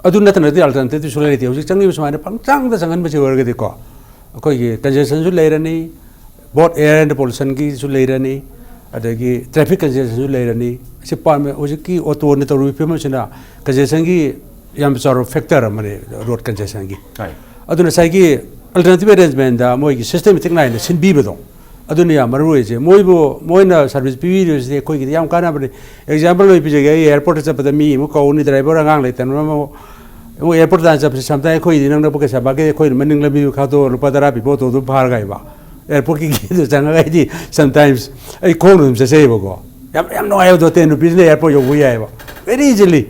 ꯑꯗꯨ ꯅꯠꯇꯅꯗꯤ ꯑꯜꯇꯔꯅꯦꯇꯤꯚꯇꯤ ꯁꯨꯡꯂꯩ ꯂꯩꯇꯦ꯫ ꯍꯧꯖꯤꯛ ꯆꯪꯉꯤꯕ ꯁꯨꯃꯥꯏꯅ ꯄꯪꯆꯪꯗ ꯆꯪꯍꯟꯕꯁꯤ ꯑꯣꯏꯔꯒꯗꯤꯀꯣ, ꯑꯩꯈꯣꯏꯒꯤ ꯀꯟꯖꯦꯁꯟꯁꯨ ꯂꯩꯔꯅꯤ, ꯕꯣꯠ ꯑꯦꯌꯔ ꯑꯦꯟ ꯄꯣꯂꯨꯁꯟꯒꯤꯁꯨ ꯂꯩꯔꯅꯤ, ꯑꯗꯒꯤ ꯇ꯭ꯔꯥꯐꯤꯛ ꯀꯟꯖꯦꯁꯟꯁꯨ ꯂꯩꯔꯅꯤ꯫ ꯑꯁꯤ ꯄꯥꯝꯃꯦ꯫ ꯍꯧꯖꯤꯛꯀꯤ ꯑꯣꯇꯣꯅ ꯇꯧꯔꯤꯕ ꯐꯤꯕꯝ ꯑꯁꯤꯅ ꯀꯟꯖꯦꯁꯟꯒꯤ ꯌꯥꯝ ꯆꯥꯎꯔꯕ ꯐꯦꯛꯇꯔ ꯑꯃꯅꯤ, ꯔꯣꯗ ꯀꯟꯖꯦꯁꯟꯒꯤ꯫ ꯑꯗꯨꯅ ꯉꯁꯥꯏꯒꯤ ꯑꯜꯇꯔꯅꯦꯇꯤꯚ ꯑꯦꯔꯦꯟꯖꯃꯦꯟꯗ ꯃꯣꯏꯒꯤ ꯁꯤꯁꯇꯦꯃꯦꯇꯤꯛ ꯅꯥꯏꯅ ꯁꯤꯟꯕꯤꯕꯗꯣ, ꯑꯗꯨꯅ ꯌꯥꯝ ꯃꯔꯨ ꯑꯣꯏꯁꯦ꯫ ꯃꯣꯏꯕꯨ, ꯃꯣꯏꯅ ꯁꯥꯔꯚꯤꯁ ꯄꯤꯕꯤꯔꯤꯕꯁꯤꯗꯤ ꯑꯩꯈꯣꯏꯒꯤꯗꯤ ꯌꯥꯝ ꯀꯥꯟꯅꯕꯅꯤ꯫ ꯑꯦꯛꯖꯥꯝꯄꯜ ꯑꯣꯏꯅ ꯄꯤꯖꯒꯦ, ꯑꯩ ꯑꯦꯌꯥꯔꯄꯣꯔꯠꯇ ꯆꯠꯄꯗ ꯃꯤ ꯑꯃꯨꯛ ꯀꯧꯅꯤ, ꯗ꯭ꯔꯥꯏꯚꯔ ꯑꯉꯥꯡ ꯂꯩꯇꯅ ꯑꯃꯨꯛ, ꯑꯃꯨꯛ ꯑꯦꯌꯥꯔꯄꯣꯔꯠ ꯇꯥꯟꯅ ꯆꯠꯄꯁꯦ ꯁꯝꯇꯥꯏꯝ ꯑꯩꯈꯣꯏꯗꯤ ꯅꯪꯅ ꯄꯩꯁꯥ ꯄꯥꯒꯦ, ꯑꯩꯈꯣꯏꯅ ꯃꯅꯤꯡ ꯂꯝꯕꯤ ꯈꯥꯗꯣꯛꯑ ꯂꯨꯄꯥ ꯇꯔꯥ ꯄꯤꯕ ꯑꯣꯇꯣꯗꯨ ꯐꯥꯔꯒ ꯍꯥꯏꯕ꯫ ꯑꯦꯌꯥꯔꯄꯣꯔꯠꯀꯤ ꯒꯦꯠꯇ ꯆꯪꯉꯒ ꯑꯩꯗꯤ ꯁꯝꯇꯥꯏꯝꯁ ꯑꯩ ꯈꯣꯡꯅ ꯑꯗꯨꯝ ꯆꯠꯆꯩꯌꯦꯕꯀꯣ꯫ ꯌꯥꯝ, ꯌꯥꯝ ꯅꯨꯡꯉꯥꯏꯕꯗꯣ, ꯇꯦꯟ ꯔꯨꯄꯤꯁꯅ ꯑꯦꯌꯥꯔꯄꯣꯔꯠ ꯌꯧꯕ ꯌꯥꯏꯑꯕ, ꯚꯦꯔꯤ ꯏꯖꯤꯂꯤ꯫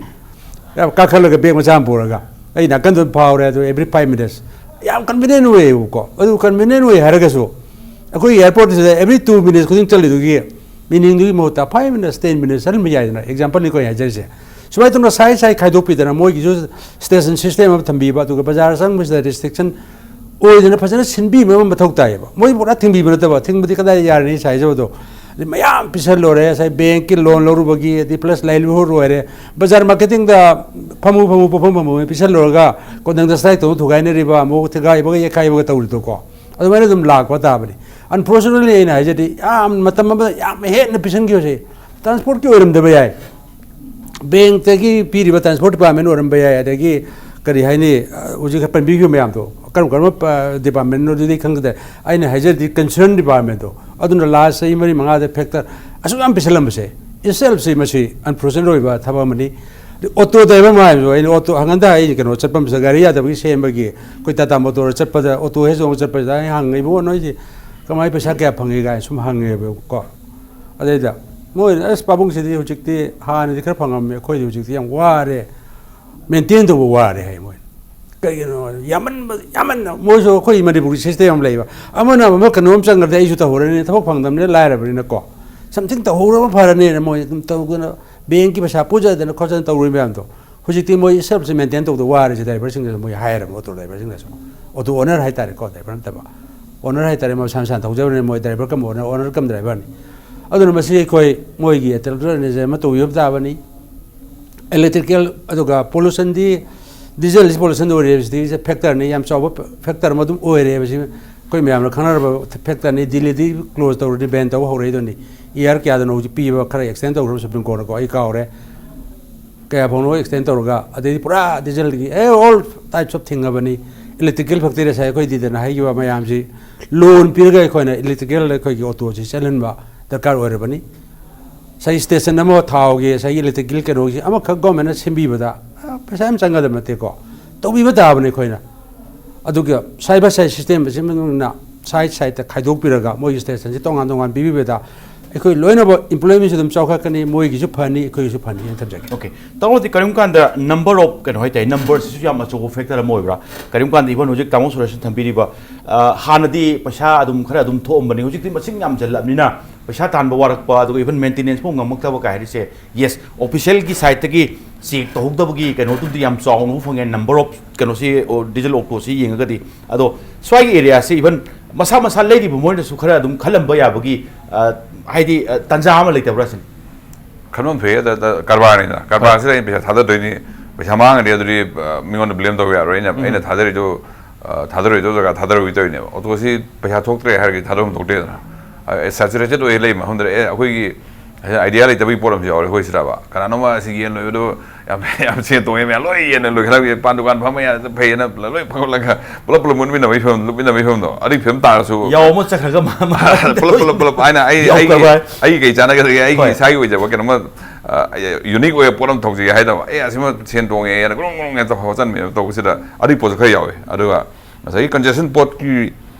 ꯌꯥꯝ ꯀꯥꯈꯠꯂꯒ ꯕꯦꯒ ꯃꯆꯥ ꯑꯃ ꯄꯨꯔꯒ ꯑꯩ ꯅꯥꯀꯟꯗ ꯐꯥꯎꯔꯦ꯫ ꯑꯗꯨ ꯑꯦꯕ꯭ꯔꯤ ꯐꯥꯏꯚ ꯃꯤꯅꯠꯁ ꯌꯥꯝ ꯀꯟꯚꯤꯅꯤꯌꯦꯟ ꯑꯣꯏꯌꯦꯕꯀꯣ꯫ ꯑꯗꯨ ꯀꯟꯚꯤꯅꯤꯌꯦꯟ ꯑꯣꯏ ꯍꯥꯏꯔꯒꯁꯨ, ꯑꯩꯈꯣꯏꯒꯤ ꯑꯦꯌꯥꯔꯄꯣꯔꯠꯁꯤꯗ ꯑꯦꯕ꯭ꯔꯤ ꯇꯨ ꯃꯤꯅꯠꯁ ꯈꯨꯗꯤꯡ ꯆꯠꯂꯤꯗꯨꯒꯤ ꯃꯤꯅꯤꯡꯗꯨꯒꯤ ꯃꯍꯨꯠꯇ ꯐꯥꯏꯚ ꯃꯤꯅꯠꯁ, ꯇꯦꯟ ꯃꯤꯅꯠꯁ ꯆꯠꯍꯟꯕ ꯌꯥꯏꯗꯅ꯫ ꯑꯦꯛꯖꯥꯝꯄꯜꯅꯤꯀꯣ ꯑꯩ ꯍꯥꯏꯖꯔꯤꯁꯦ꯫ ꯁꯨꯃꯥꯏꯅ ꯇꯧꯅ ꯁꯥꯏ ꯁꯥꯏ ꯈꯥꯏꯗꯣꯛꯄꯤꯗꯅ ꯃꯣꯏꯒꯤꯁꯨ ꯁ꯭ꯇꯦꯁꯟ ꯁꯤꯁꯇꯦꯝ ꯑꯃ ꯊꯝꯕꯤꯕ, ꯑꯗꯨꯒ ꯕꯖꯥꯔ ꯆꯪꯕꯁꯤꯗ ꯔꯦꯁꯇ꯭ꯔꯤꯛꯁꯟ ꯑꯣꯏꯗꯅ ꯐꯖꯅ ꯁꯤꯟꯕꯤꯕ ꯑꯃ ꯃꯊꯧ ꯇꯥꯏꯌꯦꯕ꯫ ꯃꯣꯏ ꯄꯨꯔꯥ ꯊꯤꯡꯕꯤꯕ ꯅꯠꯇꯕ, ꯊꯤꯡꯕꯗꯤ ꯀꯗꯥꯏꯗ ꯌꯥꯔꯅꯤ ꯁꯥꯏꯖ ꯑꯗꯣ꯫ ꯑꯗꯩ ꯃꯌꯥꯝ ꯄꯤꯁꯜꯂꯨꯔꯦ, ꯉꯁꯥꯏ ꯕꯦꯡꯛꯀꯤ ꯂꯣꯟ ꯂꯧꯔꯨꯕꯒꯤ, ꯑꯗꯩ ꯄ꯭ꯂꯁ ꯂꯥꯏꯚꯂꯤꯍꯨꯗ ꯑꯣꯏꯔꯦ, ꯕꯖꯥꯔ ꯃꯥꯔꯀꯦꯇꯤꯡꯗ ꯐꯝꯃꯨ ꯐꯝꯃꯨ ꯄꯣꯐꯝ ꯐꯝꯃꯨ ꯄꯤꯁꯜꯂꯨꯔꯒ ꯀꯣꯟꯊꯪꯗ ꯁ꯭ꯇ꯭ꯔꯥꯏꯛ ꯇꯧꯗꯨꯅ ꯊꯨꯒꯥꯏꯅꯔꯤꯕ, ꯑꯃꯨꯛ ꯊꯨꯒꯥꯏꯕꯒ ꯌꯩꯈꯥꯏꯕꯒ ꯇꯧꯔꯤꯗꯣꯀꯣ꯫ ꯑꯗꯨꯃꯥꯏꯅ ꯑꯗꯨꯝ ꯂꯥꯛꯄ ꯇꯥꯕꯅꯤ꯫ ꯑꯟꯐꯣꯔꯆꯨꯅꯦꯠꯂꯤ ꯑꯩꯅ ꯍꯥꯏꯖꯗꯤ ꯌꯥꯝ ꯃꯇꯝ ꯑꯃꯗ ꯌꯥꯝ ꯍꯦꯟꯅ ꯄꯤꯁꯟꯈꯤꯕꯁꯦ ꯇ꯭ꯔꯥꯟꯁꯄꯣꯔꯠꯀꯤ ꯑꯣꯏꯔꯝꯗꯕ ꯌꯥꯏ, ꯕꯦꯡꯛꯇꯒꯤ ꯄꯤꯔꯤꯕ ꯇ꯭ꯔꯥꯟꯁꯄꯣꯔꯠ ꯗꯤꯄꯥꯔꯠꯃꯦꯟ ꯑꯣꯏꯔꯝꯕ ꯌꯥꯏ, ꯑꯗꯒꯤ ꯀꯔꯤ ꯍꯥꯏꯅꯤ, ꯑ, ꯍꯧꯖꯤꯛ ꯄꯟꯕꯤꯈꯤꯕ ꯃꯌꯥꯝꯗꯣ ꯀꯔꯝ ꯀꯔꯝꯕ, ꯑ, ꯗꯤꯄꯥꯔꯠꯃꯦꯟꯅꯣ ꯑꯗꯨꯗꯤ ꯈꯪꯗꯦ꯫ ꯑꯩꯅ ꯍꯥꯏꯖꯔꯗꯤ ꯀꯟꯁꯔꯟ ꯗꯤꯄꯥꯔꯠꯃꯦꯟꯗꯣ ꯑꯗꯨꯅ ꯂꯥꯁ ꯆꯍꯤ ꯃꯔꯤ ꯃꯉꯥꯗ ꯐꯦꯛꯇꯔ ꯑꯁꯨꯛ ꯌꯥꯝ ꯄꯤꯁꯜꯂꯝꯕꯁꯦ ꯏꯠꯁꯦꯜꯐꯁꯤ ꯃꯁꯤ ꯑꯟꯐꯣꯔꯆꯨꯅꯦꯠ ꯑꯣꯏꯕ ꯊꯕꯛ ꯑꯃꯅꯤ꯫ ꯑꯗꯩ ꯑꯣꯇꯣ ꯗ꯭ꯔꯥꯏꯚꯔ ꯑꯃ ꯍꯥꯏꯕꯁꯨ ꯑꯩꯅ ꯑꯣꯇꯣ ꯍꯪꯒꯟꯗ ꯑꯩ ꯀꯩꯅꯣ ꯆꯠꯄ ꯑꯃꯁꯤꯗ ꯒꯥꯔꯤ ꯌꯥꯗꯕꯒꯤ ꯁꯦꯝꯕꯒꯤ ꯑꯩꯈꯣꯏ ꯇꯥꯇꯥ ꯃꯣꯇꯣꯔ ꯆꯠꯄꯗ ꯑꯣꯇꯣ ꯍꯦꯛ ꯇꯣꯡꯉ ꯆꯠꯄꯁꯤꯗ ꯑꯩ ꯍꯪꯉꯦ, "ꯏꯕꯨꯡꯉꯣ ꯅꯣꯏꯁꯤ ꯀꯃꯥꯏꯅ ꯄꯩꯁꯥ ꯀꯌꯥ ꯐꯪꯉꯤ?" ꯀꯥꯏꯅ ꯁꯨꯝ ꯍꯪꯉꯦꯕꯀꯣ꯫ ꯑꯗꯩꯗ ꯃꯣꯏꯅ, "ꯑꯁ ꯄꯥꯕꯨꯡꯁꯤꯗꯤ ꯍꯧꯖꯤꯛꯇꯤ ꯍꯥꯟꯅꯗꯤ ꯈꯔ ꯐꯪꯉꯝꯃꯦ, ꯑꯩꯈꯣꯏꯗꯤ ꯍꯧꯖꯤꯛꯇꯤ ꯌꯥꯝ ꯋꯥꯔꯦ, ꯃꯦꯟꯇꯦꯟ ꯇꯧꯕ ꯋꯥꯔꯦ" ꯍꯥꯏ ꯃꯣꯏ꯫ ꯀꯩꯒꯤꯅꯣ? ꯌꯥꯝꯃꯟꯕ, ꯌꯥꯝꯃꯟꯅ ꯃꯣꯏꯁꯨ ꯑꯩꯈꯣꯏ ꯃꯅꯤꯄꯨꯔꯒꯤ ꯁꯤꯁꯇꯦꯝ ꯑꯃ ꯂꯩꯕ, ꯑꯃꯅ ꯑꯃ ꯀꯩꯅꯣꯝ ꯆꯪꯈ꯭ꯔꯗꯤ ꯑꯩꯁꯨ ꯇꯧꯍꯧꯔꯅꯤ, ꯊꯕꯛ ꯐꯪꯗꯕꯅꯤꯅ ꯂꯥꯏꯔꯕꯅꯤꯅꯀꯣ꯫ ꯁꯝꯊꯤꯡ ꯇꯧꯍꯧꯔꯕ ꯐꯔꯅꯤꯅ ꯃꯣꯏ ꯑꯗꯨꯝ ꯇꯧꯗꯅ ꯕꯦꯡꯛꯀꯤ ꯄꯩꯁꯥ ꯄꯨꯖꯗꯅ ꯈꯣꯠꯆꯗꯅ ꯇꯧꯔꯨꯔꯤ ꯃꯌꯥꯝꯗꯣ꯫ ꯍꯧꯖꯤꯛꯇꯤ ꯃꯣꯏ ꯁꯦꯜꯐꯁꯦ ꯃꯦꯟꯇꯦꯟ ꯇꯧꯗ ꯋꯥꯔꯦꯁꯦ ꯗ꯭ꯔꯥꯏꯚꯔꯁꯤꯡꯅꯁꯨ ꯃꯣꯏ ꯍꯥꯏꯔꯕꯅꯤ, ꯑꯣꯇꯣ ꯗ꯭ꯔꯥꯏꯚꯔꯁꯤꯡꯅꯁꯨ꯫ ꯑꯣꯇꯣ ꯑꯣꯅꯔ ꯍꯥꯏꯇꯥꯔꯦꯀꯣ, ꯗ꯭ꯔꯥꯏꯚꯔ ꯅꯠꯇꯕ, ꯑꯣꯅꯔ ꯍꯥꯏꯇꯥꯔꯦ, ꯃꯁꯥ ꯃꯁꯥꯅ ꯊꯧꯖꯕꯅꯤꯅ ꯃꯣꯏ ꯗ꯭ꯔꯥꯏꯚꯔ ꯀꯝ ꯑꯣꯅꯔ, ꯑꯣꯅꯔ ꯀꯝ ꯗ꯭ꯔꯥꯏꯚꯔꯅꯤ꯫ ꯑꯗꯨꯅ ꯃꯁꯤ ꯑꯩꯈꯣꯏ ꯃꯣꯏꯒꯤ ꯑꯦꯇꯦꯟꯗꯦꯟꯁ ꯑꯃ ꯇꯧꯕꯤꯕ ꯇꯥꯕꯅꯤ꯫ ꯏꯂꯦꯛꯇ꯭ꯔꯤꯀꯦꯜ ꯑꯗꯨꯒ ꯄꯣꯂꯨꯁꯟꯗꯤ ꯗꯤꯖꯜꯁꯤ ꯄꯣꯂꯨꯁꯟ ꯑꯣꯏꯔꯦ ꯍꯥꯏꯕꯁꯤꯗꯤ ꯐꯦꯛꯇꯔꯅꯤ, ꯌꯥꯝ ꯆꯥꯎꯕ ꯐꯦꯛꯇꯔ ꯑꯃ ꯑꯗꯨꯝ ꯑꯣꯏꯔꯦ ꯍꯥꯏꯕꯁꯤ ꯑꯩꯈꯣꯏ ꯃꯌꯥꯝꯅ ꯈꯪꯅꯔꯕ ꯐꯦꯛꯇꯔꯅꯤ꯫ ꯗꯤꯜꯂꯤꯗꯤ ꯀ꯭ꯂꯣꯖ ꯇꯧꯔꯗꯤ ꯕꯦꯟ ꯇꯧꯕ ꯍꯧꯔꯛꯏꯗꯨꯅꯤ꯫ ꯏꯌꯥꯔ ꯀꯌꯥꯗꯅꯣ ꯍꯧꯖꯤꯛ ꯄꯤꯕ ꯈꯔ ꯑꯦꯛꯁꯇꯦꯟ ꯇꯧꯈ꯭ꯔꯕ ꯁꯨꯄ꯭ꯔꯤꯝ ꯀꯣꯔꯠꯅꯀꯣ, ꯑꯩ ꯀꯥꯎꯔꯦ꯫ ꯀꯌꯥ ꯐꯥꯎꯅꯣ ꯑꯦꯛꯁꯇꯦꯟ ꯇꯧꯔꯒ, ꯑꯗꯩꯗꯤ ꯄꯨꯔꯥ ꯗꯤꯖꯜꯒꯤ ꯑꯦ ꯑꯣꯜ ꯇꯥꯏꯞꯁ ꯑꯣꯐ ꯊꯤꯡꯉꯕꯅꯤ꯫ ꯏꯂꯦꯛꯇ꯭ꯔꯤꯀꯦꯜ ꯐꯦꯛꯇꯔꯤ ꯉꯁꯥꯏ ꯑꯩꯈꯣꯏ ꯗꯤꯗꯅ ꯍꯥꯏꯈꯤꯕ ꯃꯌꯥꯝꯁꯤ ꯂꯣꯟ ꯄꯤꯔꯒ ꯑꯩꯈꯣꯏꯅ ꯏꯂꯦꯛꯇ꯭ꯔꯤꯀꯦꯜ ꯑꯩꯈꯣꯏꯒꯤ ꯑꯣꯇꯣꯁꯤ ꯆꯦꯜꯍꯟꯕ ꯗꯔꯀꯥꯔ ꯑꯣꯏꯔꯕꯅꯤ꯫ ꯉꯁꯥꯏ ꯁ꯭ꯇꯦꯁꯟ ꯑꯃ ꯊꯥꯎꯒꯤ ꯉꯁꯥꯏꯒꯤ ꯏꯂꯦꯛꯇ꯭ꯔꯤꯀꯦꯜ ꯀꯩꯅꯣꯒꯤ ꯑꯃꯈꯛ ꯒꯣꯔꯃꯦꯟꯅ ꯁꯦꯝꯕꯤꯕꯗ, ꯑ, ꯄꯩꯁꯥ ꯌꯥꯝ ꯆꯪꯒꯗꯕ ꯅꯠꯇꯦꯀꯣ, ꯇꯧꯕꯤꯕ ꯇꯥꯕꯅꯤ ꯑꯩꯈꯣꯏꯅ꯫ ꯑꯗꯨꯒ ꯁꯥꯏꯠ ꯕꯥꯏ ꯁꯥꯏꯠ ꯁꯤꯁꯇꯦꯝ ꯑꯁꯤ ꯃꯅꯨꯡꯗ ꯁꯥꯏꯠ ꯁꯥꯏꯠꯇ ꯈꯥꯏꯗꯣꯛꯄꯤꯔꯒ ꯃꯣꯏꯒꯤ ꯁ꯭ꯇꯦꯁꯟꯁꯤ ꯇꯣꯉꯥꯟ ꯇꯣꯉꯥꯟ ꯄꯤꯕꯤꯕꯗ ꯑꯩꯈꯣꯏ ꯂꯣꯏꯅꯃꯛ ꯏꯝꯄ꯭ꯂꯣꯏꯃꯦꯟꯁꯨ ꯑꯗꯨꯝ ꯆꯥꯎꯈꯠꯀꯅꯤ, ꯃꯣꯏꯒꯤꯁꯨ ꯐꯅꯤ, ꯑꯩꯈꯣꯏꯒꯤꯁꯨ ꯐꯅꯤ ꯍꯥꯏꯅ ꯊꯝꯖꯒꯦ꯫ ꯑꯣꯀꯦ, ꯇꯥꯃꯣꯗꯤ ꯀꯔꯤꯒꯨꯝꯕ ꯀꯥꯟꯗ ꯅꯝꯕꯔ ꯑꯣꯐ ꯀꯩꯅꯣ ꯍꯥꯏꯇꯥꯔꯦ, ꯅꯝꯕꯔꯁꯤꯁꯨ ꯌꯥꯝ ꯑꯆꯧꯕ ꯐꯦꯛꯇꯔ ꯑꯃ ꯑꯣꯏꯕ꯭ꯔꯥ? ꯀꯔꯤꯒꯨꯝꯕ ꯀꯥꯟꯗ ꯏꯚꯟ ꯍꯧꯖꯤꯛ ꯇꯥꯃꯣ ꯁꯨꯔꯦꯁꯅ ꯊꯝꯕꯤꯔꯤꯕ, ꯑ, ꯍꯥꯟꯅꯗꯤ ꯄꯩꯁꯥ ꯑꯗꯨꯝ ꯈꯔ ꯑꯗꯨꯝ ꯊꯣꯛꯑꯝꯕꯅꯤ, ꯍꯧꯖꯤꯛꯇꯤ ꯃꯁꯤꯡ ꯌꯥꯝꯁꯤꯜꯂꯛꯑꯕꯅꯤꯅ ꯄꯩꯁꯥ ꯇꯥꯟꯕ ꯋꯥꯔꯛꯄ, ꯑꯗꯨꯒ ꯏꯚꯟ ꯃꯦꯟꯇꯦꯅꯦꯟꯁ ꯐꯥꯎ ꯉꯝꯃꯛꯇꯕ ꯀꯥꯏ ꯍꯥꯏꯔꯤꯁꯦ, ꯌꯦꯁ, ꯑꯣꯐꯤꯁꯤꯌꯦꯜꯒꯤ ꯁꯥꯏꯠꯇꯒꯤ ꯆꯦꯛ ꯇꯧꯍꯧꯗꯕꯒꯤ ꯀꯩꯅꯣꯗꯨꯗꯤ ꯌꯥꯝ ꯆꯥꯎꯅ ꯎꯕ ꯐꯪꯉꯦ, ꯅꯝꯕꯔ ꯑꯣꯐ ꯀꯩꯅꯣꯁꯤ, ꯑꯣ, ꯗꯤꯖꯜ ꯑꯣꯛꯇꯣꯁꯤ ꯌꯦꯡꯉꯒꯗꯤ꯫ ꯑꯗꯣ ꯁ꯭ꯋꯥꯏꯒꯤ ꯑꯦꯔꯤꯌꯥꯁꯤ ꯏꯚꯟ ꯃꯁꯥ ꯃꯁꯥ ꯂꯩꯔꯤꯕ ꯃꯣꯏꯅꯁꯨ ꯈꯔ ꯑꯗꯨꯝ ꯈꯜꯂꯝꯕ ꯌꯥꯕꯒꯤ, ꯑ, ꯍꯥꯏꯗꯤ, ꯑ, ꯇꯥꯟꯖꯥ ꯑꯃ ꯂꯩꯇꯕ꯭ꯔꯥ ꯁꯤꯅꯤ? ꯈꯟꯐꯝ ꯊꯣꯛꯑꯦ꯫ ꯑꯗ, ꯑꯗ ꯀꯔꯕꯥꯔꯅꯤꯅ, ꯀꯔꯕꯥꯔꯁꯤꯗ ꯑꯩꯅ ꯄꯩꯁꯥ ꯊꯥꯗꯗꯣꯏꯅꯤ, ꯄꯩꯁꯥ ꯃꯥꯡꯉꯗꯤ ꯑꯗꯨꯗꯤ, ꯑ, ꯃꯤꯉꯣꯟꯗ ꯕ꯭ꯂꯦꯝ ꯇꯧꯕ ꯌꯥꯔꯣꯏ꯫ ꯑꯩꯅ, ꯑꯩꯅ ꯊꯥꯗꯔꯤꯗꯨ, ꯑ, ꯊꯥꯗꯔꯣꯏꯗꯧ ꯖꯒꯥ ꯊꯥꯗꯔꯨꯒꯦ ꯇꯧꯔꯤꯅꯦꯕ꯫ ꯑꯣꯇꯣꯁꯤ ꯄꯩꯁꯥ ꯊꯣꯛꯇ꯭ꯔꯦ ꯍꯥꯏꯔꯒꯗꯤ ꯊꯥꯗꯐꯝ ꯊꯣꯛꯇꯦꯗꯅ꯫ ꯁꯦꯆꯨꯔꯦꯇꯦꯠ ꯑꯣꯏ ꯂꯩ ꯃꯐꯝꯗꯨꯗ, ꯑꯦ, ꯑꯩꯈꯣꯏꯒꯤ ꯑꯥꯏꯗꯤꯌꯥ ꯂꯩꯇꯕꯒꯤ ꯄꯣꯠ ꯑꯃꯁꯨ ꯌꯥꯎꯔꯦ ꯑꯩꯈꯣꯏ ꯁꯤꯗꯕ꯫ ꯀꯅꯥꯅꯣꯝꯃ ꯑꯁꯤ ꯌꯦꯟ ꯂꯣꯏꯕꯗꯣ ꯌꯥꯝ, ꯌꯥꯝ ꯁꯦꯟ ꯇꯣꯡꯉꯦ, ꯃꯌꯥꯝ ꯂꯣꯏ ꯌꯦꯟꯅ ꯂꯣꯏꯈꯠꯂꯛꯑꯦ, ꯄꯥꯟ ꯗꯨꯀꯥꯟ ꯐꯝꯕ ꯌꯥꯗ ꯐꯩꯌꯦꯅ ꯂꯣꯏ ꯐꯒꯠꯂꯒ ꯄꯨꯂꯞ ꯄꯨꯂꯞ ꯃꯨꯟꯃꯤꯟꯅꯕꯒꯤ ꯐꯤꯕꯝ, ꯂꯨꯞꯃꯤꯟꯅꯕꯒꯤ ꯐꯤꯕꯝꯗꯣ, ꯑꯗꯨꯒꯤ ꯐꯤꯕꯝ ꯇꯥꯔꯁꯨ ꯌꯥꯎ ꯑꯃ ꯆꯠꯈ꯭ꯔꯒ ꯃꯥ-, ꯃꯥ-, ꯄꯨꯂꯞ, ꯄꯨꯂꯞ, ꯄꯨꯂꯞ ꯍꯥꯏꯅ ꯑꯩ, ꯌꯥꯎ ꯑꯩꯒꯤ, ꯀꯔꯕꯥꯔ꯫ ꯑꯩꯒꯤ ꯀꯩ ꯆꯥꯟꯅꯒꯗꯒꯦ, ꯑꯩꯒꯤ ꯍꯣꯏ꯫ ꯏꯁꯥꯒꯤ ꯑꯣꯏꯖꯕ ꯀꯩꯅꯣꯝꯃ, ꯑ, ꯌꯨꯅꯤꯛ ꯑꯣꯏꯕ ꯄꯣꯠ ꯑꯃ ꯇꯧꯖꯒꯦ ꯍꯥꯏꯗꯕ, ꯑꯦ, ꯑꯁꯤꯃ ꯁꯦꯟ ꯇꯣꯡꯉꯦꯅ ꯒ꯭ꯔꯣꯡ ꯒ꯭ꯔꯣꯡ ꯍꯦꯛꯇ ꯍꯣꯠꯆꯟꯕꯤ ꯇꯧꯕꯁꯤꯗ ꯑꯗꯨꯒꯤ ꯄꯣꯠꯁꯨ ꯈꯔ ꯌꯥꯎꯋꯦ꯫ ꯑꯗꯨꯒ ꯉꯁꯥꯏꯒꯤ ꯀꯟꯖꯦꯁꯟ ꯄꯣꯠꯀꯤ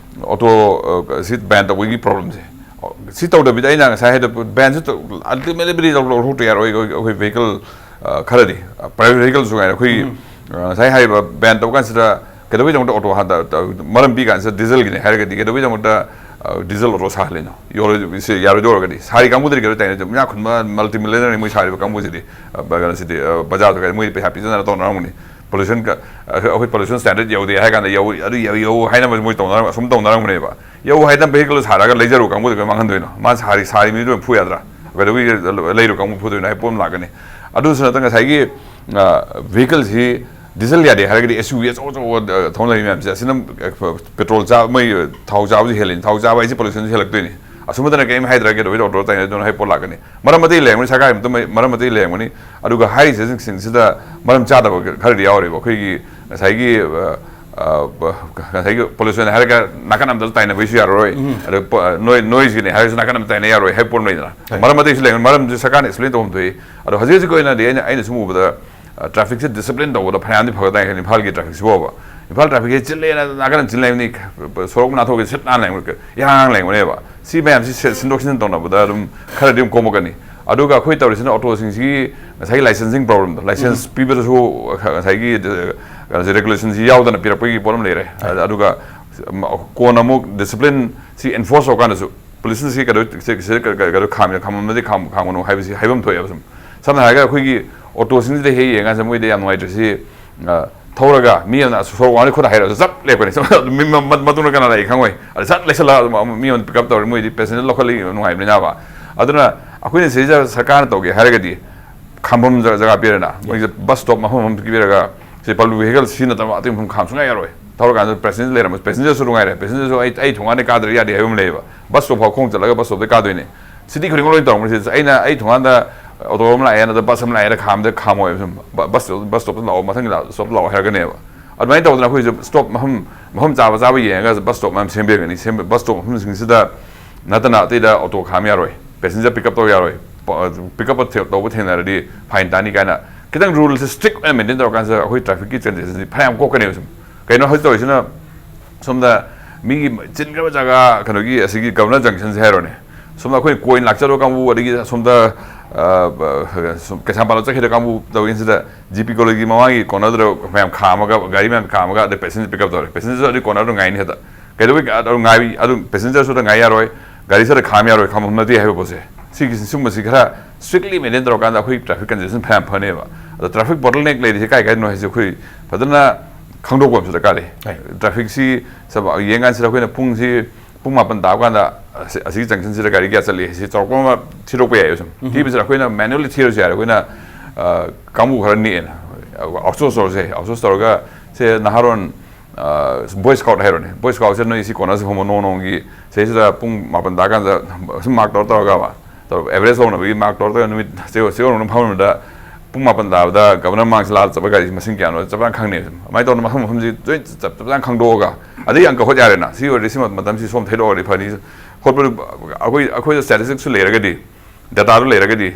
ꯑꯣꯇꯣ, ꯑ, ꯁꯤ ꯕꯦꯟ ꯇꯧꯕꯒꯤ ꯄ꯭ꯔꯣꯕ꯭ꯂꯦꯝꯁꯦ, ꯁꯤ ꯇꯧꯗꯕꯤꯗ ꯑꯩꯅ ꯉꯁꯥꯏ ꯍꯥꯏꯗꯣ ꯕꯦꯟꯁꯨ ꯇꯧ-, ꯑꯜꯇꯤꯃꯦꯠꯂꯤ ꯂꯧꯊꯣꯛꯇ ꯌꯥꯔꯣꯏ꯫ ꯑꯩꯈꯣꯏ, ꯑꯩꯈꯣꯏ ꯚꯦꯍꯤꯀꯜ, ꯑ, ꯈꯔꯗꯤ, ꯑ, ꯄ꯭ꯔꯥꯏꯚꯦꯠ ꯚꯦꯍꯤꯀꯜꯁꯨ ꯉꯥꯏꯔꯦ, ꯑꯩꯈꯣꯏ, ꯑ, ꯉꯁꯥꯏ ꯍꯥꯏꯔꯤꯕ ꯕꯦꯟ ꯇꯧꯕ ꯀꯥꯟꯁꯤꯗ ꯀꯩꯗꯧꯕꯩꯗꯃꯛꯇ ꯑꯣꯇꯣ ꯍꯥꯟꯅ ꯇ-, ꯇ-, ꯃꯔꯝ ꯄꯤ ꯀꯥꯟꯁꯤꯗ ꯗꯤꯖꯜꯒꯤꯅꯦ ꯍꯥꯏꯔꯒꯗꯤ ꯀꯩꯗꯧꯕꯩꯗꯃꯛꯇ, ꯑ, ꯗꯤꯖꯜ ꯑꯣꯇꯣ ꯁꯥꯍꯜꯂꯤꯅꯣ? ꯌꯣꯜꯂꯣꯏ-, ꯁꯤ ꯌꯥꯔꯣꯏꯗꯧ ꯑꯣꯏꯔꯒꯗꯤ ꯁꯥꯔꯤ ꯀꯥꯡꯕꯨꯗꯗꯤ ꯀꯩꯗꯧ ꯇꯥꯏꯅꯣ? ꯏꯅꯥꯛ ꯈꯨꯟꯕ ꯃꯜꯇꯤ ꯃꯤꯂꯤꯌꯅꯔꯅꯤ ꯃꯣꯏ ꯁꯥꯔꯤꯕ ꯀꯥꯡꯕꯨꯁꯤꯗꯤ, ꯑ, ꯀꯩꯅꯣꯁꯤꯗꯤ, ꯑ, ꯕꯖꯥꯔꯗ ꯀꯩꯗ ꯃꯣꯏꯗꯤ ꯄꯩꯁꯥ ꯄꯤꯖꯅꯔ ꯇꯧꯅꯔꯝꯒꯅꯤ꯫ ꯄꯣꯂꯨꯁꯟ ꯀ-, ꯑ, ꯑꯩꯈꯣꯏ ꯄꯣꯂꯨꯁꯟ ꯁ꯭ꯇꯦꯟꯗꯔꯗ ꯌꯧꯗꯦ ꯍꯥꯏ ꯀꯥꯟꯗ ꯌꯧ-, ꯑꯗꯨ ꯌꯧ-, ꯌꯧ ꯍꯥꯏꯅꯕ ꯃꯣꯏ ꯇꯧꯅꯔꯝ-, ꯑꯁꯨꯝ ꯇꯧꯅꯔꯝꯒꯅꯦꯕ꯫ ꯌꯧ ꯍꯥꯏꯗꯅ ꯚꯦꯍꯤꯀꯜ ꯁꯥꯔꯒ ꯂꯩꯖꯔꯨ ꯀꯥꯡꯕꯨꯗ ꯀꯩ ꯃꯥꯡꯍꯟꯗꯣꯏꯅꯣ? ꯃꯥ ꯁꯥꯔꯤ, ꯁꯥꯔꯤ ꯃꯤꯗꯨ ꯐꯨ ꯌꯥꯗ꯭ꯔꯥ? ꯀꯩꯗꯧꯕꯒꯤ ꯂꯩꯔꯨ ꯀꯥꯡꯕꯨ ꯐꯨꯗꯣꯏꯅꯣ ꯍꯥꯏꯕ ꯄꯣꯠ ꯑꯃ ꯂꯥꯛꯀꯅꯤ꯫ ꯑꯗꯨꯁꯨ ꯅꯠꯇꯅ ꯉꯁꯥꯏꯒꯤ, ꯑ, ꯚꯦꯍꯤꯀꯜꯁꯤ, ꯗꯤꯖꯜ ꯌꯥꯗꯦ ꯍꯥꯏꯔꯒꯗꯤ ꯑꯦꯁ ꯌꯨ ꯚꯤ ꯑꯆꯧ ꯑꯆꯧꯕ ꯊꯧꯅꯔꯤ ꯃꯌꯥꯝꯁꯦ, ꯑꯁꯤꯅ ꯄꯦꯇ꯭ꯔꯣꯜ ꯆꯥꯕ, ꯃꯣꯏ ꯊꯥꯎ ꯆꯥꯕꯁꯨ ꯍꯦꯜꯂꯤꯅꯤ꯫ ꯊꯥꯎ ꯆꯥꯕ ꯍꯥꯏꯁꯦ ꯄꯣꯂꯨꯁꯟꯁꯨ ꯍꯦꯜꯂꯛꯇꯣꯏꯅꯤ꯫ ꯑꯁꯨꯝꯕꯗꯅ ꯀꯔꯤꯝ ꯍꯥꯏꯗ꯭ꯔꯒ ꯑꯣꯏꯗ ꯑꯣꯇꯣ ꯇꯥꯏꯅꯗꯨꯅ ꯍꯥꯏ ꯄꯣꯠ ꯂꯥꯛꯀꯅꯤ꯫ ꯃꯔꯝ ꯑꯇꯩ ꯂꯩꯔꯝꯒꯅꯤ, ꯁꯔꯀꯥꯔꯒꯤ ꯃꯇꯨꯡ ꯃꯔꯝ ꯑꯇꯩ ꯂꯩꯔꯝꯒꯅꯤ꯫ ꯑꯗꯨꯒ ꯍꯥꯏꯔꯤꯁꯤꯡꯁꯤꯗ ꯃꯔꯝ ꯆꯥꯗꯕ ꯈꯔꯗꯤ ꯌꯥꯎꯔꯤꯕ꯫ ꯑꯩꯈꯣꯏꯒꯤ ꯉꯁꯥꯏꯒꯤ ꯉꯁꯥꯏꯒꯤ ꯄꯣꯂꯨꯁꯟ ꯍꯥꯏꯔꯒ ꯅꯥꯀꯟ ꯑꯃꯗ ꯇꯥꯏꯅꯕꯩꯁꯨ ꯌꯥꯔꯔꯣꯏ꯫ ꯑꯗ ꯅꯣꯏ ꯅꯣꯏꯁꯤꯅꯦ ꯍꯥꯏꯔꯁꯨ ꯅꯥꯀꯟ ꯑꯃꯗ ꯇꯥꯏꯅ ꯌꯥꯔꯣꯏ ꯍꯥꯏꯕ ꯄꯣꯠ ꯑꯃ ꯂꯩꯗꯅ꯫ ꯃꯔꯝ ꯑꯇꯩꯁꯨ ꯂꯩꯔꯝꯒꯅꯤ꯫ ꯃꯔꯝꯁꯦ ꯁꯔꯀꯥꯔꯅ ꯑꯦꯛꯁꯄ꯭ꯂꯦꯟ ꯇꯧꯐꯝ ꯊꯣꯛꯏ꯫ ꯑꯗꯣ ꯍꯧꯖꯤꯛ ꯍꯧꯖꯤꯛꯀꯤ ꯑꯣꯏꯅꯗꯤ ꯑꯩꯅ ꯑꯩꯅ ꯁꯨꯝ ꯎꯕꯗ ꯇ꯭ꯔꯥꯐꯤꯛꯁꯦ ꯗꯤꯁꯤꯄ꯭ꯂꯤꯟ ꯇꯧꯕꯗ ꯐꯅꯌꯥꯝꯗꯤ ꯐꯒꯗꯥꯏ ꯈꯜꯂꯤ ꯏꯝꯐꯥꯜꯒꯤ ꯇ꯭ꯔꯥꯐꯤꯛꯁꯤꯕꯣꯕ꯫ ꯏꯝꯐꯥꯜ ꯇ꯭ꯔꯥꯐꯤꯛꯁꯦ ꯆꯤꯜꯂꯦꯅ ꯅꯥꯀꯟ ꯆꯤꯜ ꯂꯩꯕꯅꯤ꯫ ꯁꯣꯔꯣꯛ ꯅꯥꯊꯣꯛꯀꯦ ꯁꯤꯠ ꯅꯥꯟꯅ ꯂꯩꯕ, ꯏꯍꯥꯡ ꯍꯥꯡ ꯂꯩꯕꯅꯦꯕ꯫ ꯁꯤ ꯃꯌꯥꯝꯁꯤ ꯁꯦ-, ꯁꯤꯟꯗꯣꯛ ꯁꯤꯟꯖꯤꯟ ꯇꯧꯅꯕꯗ ꯑꯗꯨꯝ ꯈꯔꯗꯤ ꯑꯗꯨꯝ ꯀꯣꯝꯃꯛꯀꯅꯤ꯫ ꯑꯗꯨꯒ ꯑꯩꯈꯣꯏ ꯇꯧꯔꯤꯁꯤꯅ ꯑꯣꯇꯣꯁꯤꯡꯁꯤꯒꯤ ꯉꯁꯥꯏꯒꯤ ꯂꯥꯏꯁꯦꯟꯁꯤꯡ ꯄ꯭ꯔꯣꯕ꯭ꯂꯦꯝꯗꯣ, ꯂꯥꯏꯁꯦꯟꯁ ꯄꯤꯕꯗꯁꯨ ꯉꯁꯥꯏꯒꯤ ꯀꯩꯅꯣꯁꯦ, ꯔꯦꯒꯨꯂꯦꯁꯟꯁꯤ ꯌꯥꯎꯗꯅ ꯄꯤꯔꯛꯄꯒꯤ ꯄꯣꯠ ꯑꯃ ꯂꯩꯔꯦ꯫ ꯑꯗꯨꯒ ꯀꯣꯟꯅ ꯑꯃꯨꯛ ꯗꯤꯁꯤꯄ꯭ꯂꯤꯟꯁꯤ ꯑꯦꯟꯐꯣꯔꯁ ꯇꯧꯔꯀꯥꯟꯗꯁꯨ ꯄꯨꯂꯤꯁꯁꯤꯡꯁꯤ ꯀꯩꯗꯧ-, ꯁꯤ-, ꯁꯤ-, ꯀꯩ-, ꯀꯩ-, ꯀꯩꯗꯧ ꯈꯥꯝꯃꯤꯅꯣ, ꯈꯥꯝꯃꯝꯃꯗꯤ ꯈꯥꯝ-, ꯈꯥꯝꯒꯅꯨ ꯍꯥꯏꯕꯁꯤ ꯍꯥꯏꯐꯝ ꯊꯣꯛꯑꯦꯕ꯫ ꯁꯨꯝ ꯁꯝꯅ ꯍꯥꯏꯔꯒ ꯑꯩꯈꯣꯏꯒꯤ ꯑꯣꯇꯣꯁꯤꯡꯁꯤꯗ ꯍꯦꯛ ꯌꯦꯡꯉꯀꯥꯟꯁꯤꯗ ꯃꯣꯏꯗ ꯌꯥꯝ ꯅꯨꯡꯉꯥꯏꯇ꯭ꯔꯤꯁꯤ, ꯑ, ꯊꯧꯔꯒ ꯃꯤ ꯑꯃꯅ ꯁꯣꯔꯣꯛ ꯋꯥꯡꯃꯗ ꯈꯨꯠ ꯍꯥꯏꯔꯛꯑꯁꯨ ꯆꯞ ꯂꯦꯞꯀꯅꯤ꯫ ꯃꯤ ꯃ-, ꯃ-, ꯃꯇꯨꯡꯗ ꯀꯅꯥ ꯂꯥꯛꯏ ꯈꯪꯉꯣꯏ꯫ ꯑꯗ ꯁꯠ ꯂꯩꯁꯜꯂꯒ ꯑꯗꯨꯝ ꯑꯃ ꯃꯤ ꯑꯃ ꯄꯤꯛ ꯑꯞ ꯇꯧꯔꯦ꯫ ꯃꯣꯏꯗꯤ ꯄꯦꯁꯦꯟꯖꯔ ꯂꯧꯈꯠꯂꯤ ꯅꯨꯡꯉꯥꯏꯕꯅꯤꯅꯕ꯫ ꯑꯗꯨꯅ ꯑꯩꯈꯣꯏꯅ ꯁꯤꯗꯩꯁꯤꯗ ꯁꯔꯀꯥꯔꯅ ꯇꯧꯒꯦ ꯍꯥꯏꯔꯒꯗꯤ ꯈꯥꯝꯐꯝ ꯖ-, ꯖꯒꯥ ꯄꯤꯔꯦꯅ, ꯃꯣꯏꯒꯤ ꯕꯁ ꯁ꯭ꯇꯣꯞ ꯃꯐꯝ ꯑꯃ ꯄꯤꯕꯤꯔꯒ ꯁꯤ ꯄꯕ꯭ꯂꯤꯛ ꯚꯦꯍꯤꯀꯜ ꯁꯤꯖꯤꯟꯅꯗꯕ ꯑꯇꯩ ꯃꯐꯝ ꯈꯥꯝ ꯁꯨꯡꯌꯥ ꯌꯥꯔꯣꯏ꯫ ꯊꯧꯔꯀꯥꯟꯗ ꯄꯦꯁꯦꯟꯖꯔ ꯂꯩꯔꯝꯃꯁꯨ, ꯄꯦꯁꯦꯟꯖꯔꯁꯨ ꯅꯨꯡꯉꯥꯏꯔꯦ, ꯄꯦꯁꯦꯟꯖꯔꯁꯨ ꯑꯩ, ꯑꯩ ꯊꯣꯡꯒꯥꯟꯗꯩ ꯀꯥꯗ꯭ꯔꯗꯤ ꯌꯥꯗꯦ ꯍꯥꯏꯕ ꯑꯃ ꯂꯩꯌꯦꯕ꯫ ꯕꯁ ꯁ꯭ꯇꯣꯞ ꯐꯥꯎ ꯈꯣꯡ ꯆꯠꯂꯒ ꯕꯁ ꯁ꯭ꯇꯣꯞꯇꯩ ꯀꯥꯗꯣꯏꯅꯦ꯫ ꯁꯤꯇꯤ ꯈꯨꯗꯤꯡꯃꯛ ꯂꯣꯏ ꯇꯧꯔꯝꯒꯅꯤ꯫ ꯁꯤꯗ ꯑꯩꯅ, ꯑꯩ ꯊꯣꯡꯒꯥꯟꯗ ꯑꯣꯇꯣ ꯑꯃ ꯂꯥꯛꯑꯦꯅ, ꯑꯗ ꯕꯁ ꯑꯃ ꯂꯥꯛꯑꯦꯅ ꯈꯥꯝꯗ ꯈꯥꯝꯃꯣꯏꯕ꯫ ꯁꯨꯝ ꯕ-, ꯕꯁ, ꯕꯁ ꯁ꯭ꯇꯣꯞꯇ ꯂꯥꯛꯑꯣ, ꯃꯊꯪꯒꯤ ꯂꯥ-, ꯁ꯭ꯇꯣꯞꯇ ꯂꯥꯛꯑꯣ ꯍꯥꯏꯔꯛꯀꯅꯦꯕ꯫ ꯑꯗꯨꯃꯥꯏꯅ ꯇꯧꯗꯅ ꯑꯩꯈꯣꯏꯁꯨ ꯁ꯭ꯇꯣꯞ ꯃꯐꯝ, ꯃꯐꯝ ꯆꯥꯕ ꯆꯥꯕ ꯌꯦꯡꯉꯒ ꯕꯁ ꯁ꯭ꯇꯣꯞ ꯃꯌꯥꯝ ꯁꯦꯝꯕꯤꯔꯒꯅꯤ꯫ ꯁꯦꯝꯕ-, ꯕꯁ ꯁ꯭ꯇꯣꯞ ꯃꯐꯝꯁꯤꯡꯁꯤꯗ ꯅꯠꯇꯅ ꯑꯇꯩꯗ ꯑꯣꯇꯣ ꯈꯥꯝ ꯌꯥꯔꯣꯏ, ꯄꯦꯁꯦꯟꯖꯔ ꯄꯤꯛ ꯑꯞ ꯇꯧ ꯌꯥꯔꯣꯏ, ꯄ-, ꯄꯤꯛ ꯑꯞ ꯇꯧꯕ ꯊꯦꯡꯅꯔꯗꯤ ꯐꯥꯏꯟ ꯇꯥꯅꯤ ꯀꯥꯏꯅ ꯈꯤꯇꯪ ꯔꯨꯜꯁꯦ ꯁ꯭ꯇ꯭ꯔꯤꯛ ꯑꯣꯏꯅ ꯃꯦꯟꯇꯦꯟ ꯇꯧꯔꯀꯥꯟꯁꯤꯗ ꯑꯩꯈꯣꯏ ꯇ꯭ꯔꯥꯐꯤꯛꯀꯤ ꯀꯟꯖꯦꯁꯟꯁꯤ ꯐꯅꯌꯥꯝ ꯀꯣꯛꯀꯅꯦꯕ꯫ ꯁꯨꯝ ꯀꯩꯅꯣ ꯍꯧꯖꯤꯛ ꯇꯧꯔꯤꯁꯤꯅ, ꯁꯣꯝꯗ ꯃꯤꯒꯤ ꯆꯤꯟꯈ꯭ꯔꯕ ꯖꯒꯥ, ꯀꯩꯅꯣꯒꯤ ꯑꯁꯤꯒꯤ ꯒꯕꯔꯅꯔ ꯖꯪꯁꯟꯁꯦ ꯍꯥꯏꯔꯣꯅꯦ, ꯁꯣꯝꯗ ꯑꯩꯈꯣꯏ ꯀꯣꯏꯟ ꯂꯥꯛꯆꯔꯨꯕ ꯀꯥꯡꯕꯨ, ꯑꯗꯒꯤ ꯑꯁꯣꯝꯗ, ꯑ, ꯁꯨꯝ ꯀꯩꯁꯥꯝꯄꯥꯠꯂꯣꯝ ꯆꯠꯈꯤꯗ ꯀꯥꯡꯕꯨ ꯇꯧꯔꯤꯁꯤꯗ ꯖꯤ ꯄꯤ ꯀꯣꯂꯦꯖꯀꯤ ꯃꯃꯥꯡꯒꯤ ꯀꯣꯔꯅꯔꯗꯨꯗ ꯃꯌꯥꯝ ꯈꯥꯝꯃꯒ, ꯒꯥꯔꯤ ꯃꯌꯥꯝ ꯈꯥꯝꯃꯒ, ꯑꯗꯩ ꯄꯦꯁꯦꯟꯖꯔ ꯄꯤꯛ ꯑꯞ ꯇꯧꯔꯦ꯫ ꯄꯦꯁꯦꯟꯖꯔꯁꯨ ꯑꯗꯨꯒꯤ ꯀꯣꯔꯅꯔꯗꯨ ꯉꯥꯏꯅꯤ ꯍꯦꯛꯇ꯫ ꯀꯩꯗꯧꯕꯩ ꯑꯗꯨ ꯉꯥꯏ-, ꯑꯗꯨ ꯄꯦꯁꯦꯟꯖꯔꯁꯨ ꯑꯗꯨ ꯉꯥꯏ ꯌꯥꯔꯣꯏ, ꯒꯥꯔꯤꯁꯨ ꯑꯗꯨ ꯈꯥꯝ ꯌꯥꯔꯣꯏ, ꯈꯥꯝꯐꯝ ꯅꯠꯇꯦ ꯍꯥꯏꯕ ꯄꯣꯠꯁꯦ꯫ ꯁꯤꯒꯤ, ꯁꯤꯒꯨꯝꯕꯁꯤ ꯈꯔ ꯁ꯭ꯇ꯭ꯔꯤꯛꯂꯤ ꯃꯦꯟꯇꯦꯟ ꯇꯧꯔꯀꯥꯟꯗ ꯑꯩꯈꯣꯏ ꯇ꯭ꯔꯥꯐꯤꯛ ꯀꯟꯖꯦꯁꯟ ꯐꯅꯌꯥꯝ ꯐꯅꯦꯕ꯫ ꯑꯗꯣ ꯇ꯭ꯔꯥꯐꯤꯛ ꯕꯣꯇꯜꯅꯦꯛ ꯂꯩꯔꯤꯁꯦ ꯀꯥꯏ ꯀꯥꯏꯗꯅꯣ ꯍꯥꯏꯁꯦ ꯑꯩꯈꯣꯏ ꯐꯖꯅ ꯈꯪꯗꯣꯛꯄ ꯑꯃꯁꯨ ꯗꯔꯀꯥꯔ ꯂꯩ꯫ ꯍꯣꯏ꯫ ꯇ꯭ꯔꯥꯐꯤꯛꯁꯤ ꯁꯕ-, ꯌꯦꯡꯀꯥꯟꯁꯤꯗ ꯑꯩꯈꯣꯏꯅ ꯄꯨꯡꯁꯤ ꯄꯨꯡ ꯃꯥꯄꯟ ꯇꯥꯕ ꯀꯥꯟꯗ ꯑꯁꯤ, ꯑꯁꯤꯒꯤ ꯖꯪꯁꯟꯁꯤꯗ ꯒꯥꯔꯤ ꯀꯌꯥ ꯆꯠꯂꯤ ꯍꯥꯏꯁꯤ ꯆꯥꯎꯔꯥꯛꯄ ꯑꯃ ꯊꯤꯗꯣꯛꯄ ꯌꯥꯏꯌꯦꯕ꯫ ꯁꯨꯝ ꯊꯤꯕꯁꯤꯗ ꯑꯩꯈꯣꯏꯅ ꯃꯦꯅꯨꯋꯦꯜꯂꯤ ꯊꯤꯔꯁꯨ ꯌꯥꯔꯦ꯫ ꯑꯩꯈꯣꯏꯅ, ꯑ, ꯀꯥꯡꯕꯨ ꯈꯔ ꯅꯦꯛꯑꯦꯅ, ꯑꯥꯎꯠꯁꯣꯔꯁ ꯇꯧꯔꯁꯦ, ꯑꯥꯎꯠꯁꯣꯔꯁ ꯇꯧꯔꯒ ꯁꯦ ꯅꯍꯥꯔꯣꯟ ꯕꯣꯏ ꯁ꯭ꯀꯥꯎꯠ ꯍꯥꯏꯔꯣꯅꯦ, ꯕꯣꯏ ꯁ꯭ꯀꯥꯎꯠꯁꯦ ꯅꯣꯏ ꯁꯤ ꯀꯣꯟꯅꯁꯤ ꯐꯝꯃꯣ ꯅꯣꯡ ꯅꯣꯡꯒꯤ ꯁꯤꯗꯩꯁꯤꯗ ꯄꯨꯡ ꯃꯥꯄꯟ ꯇꯥꯀꯥꯟꯗ ꯁꯨꯝ ꯃꯥꯔꯛ ꯇꯧꯔ ꯇꯧꯔꯒꯕ, ꯇꯧꯔꯒ ꯑꯦꯚꯔꯦꯖ ꯂꯧꯅꯕꯒꯤ ꯃꯥꯔꯛ ꯇꯧꯔ ꯇꯧꯔꯒ ꯅꯨꯃꯤꯠ ꯆꯦ ꯆꯦ ꯅꯣꯡꯅ ꯐꯝꯃꯤꯗ ꯄꯨꯡ ꯃꯥꯄꯟ ꯇꯥꯕꯗ ꯒꯕꯔꯅꯔ ꯃꯃꯥꯡꯁꯤ ꯂꯥꯛꯑ ꯆꯠꯄ ꯒꯥꯔꯤ ꯃꯁꯤꯡ ꯀꯌꯥꯅꯣ ꯆꯞ ꯆꯥꯅ ꯈꯪꯅꯦꯕ꯫ ꯑꯗꯨꯃꯥꯏꯅ ꯇꯧꯗꯅ ꯃꯐꯝ ꯃꯐꯝꯁꯤ ꯂꯣꯏ ꯆꯞ ꯆꯞ ꯆꯥꯅ ꯈꯪꯗꯣꯛꯑꯒ ꯑꯗꯒꯤ ꯑꯪꯀ ꯍꯣꯠ ꯌꯥꯔꯦꯅ꯫ ꯁꯤ ꯑꯣꯏꯔꯗꯤ ꯁꯤ ꯃꯇꯝꯁꯤ ꯁꯣꯝ ꯊꯩꯗꯣꯛꯑꯒꯗꯤ ꯐꯅꯤ ꯈꯣꯠꯄ꯫ ꯑꯩꯈꯣꯏ ꯑꯩꯈꯣꯏꯗ ꯁ꯭ꯇꯦꯇꯤꯁꯇꯤꯛꯁꯨ ꯂꯩꯔꯒꯗꯤ, ꯗꯇꯥꯗꯨ ꯂꯩꯔꯒꯗꯤ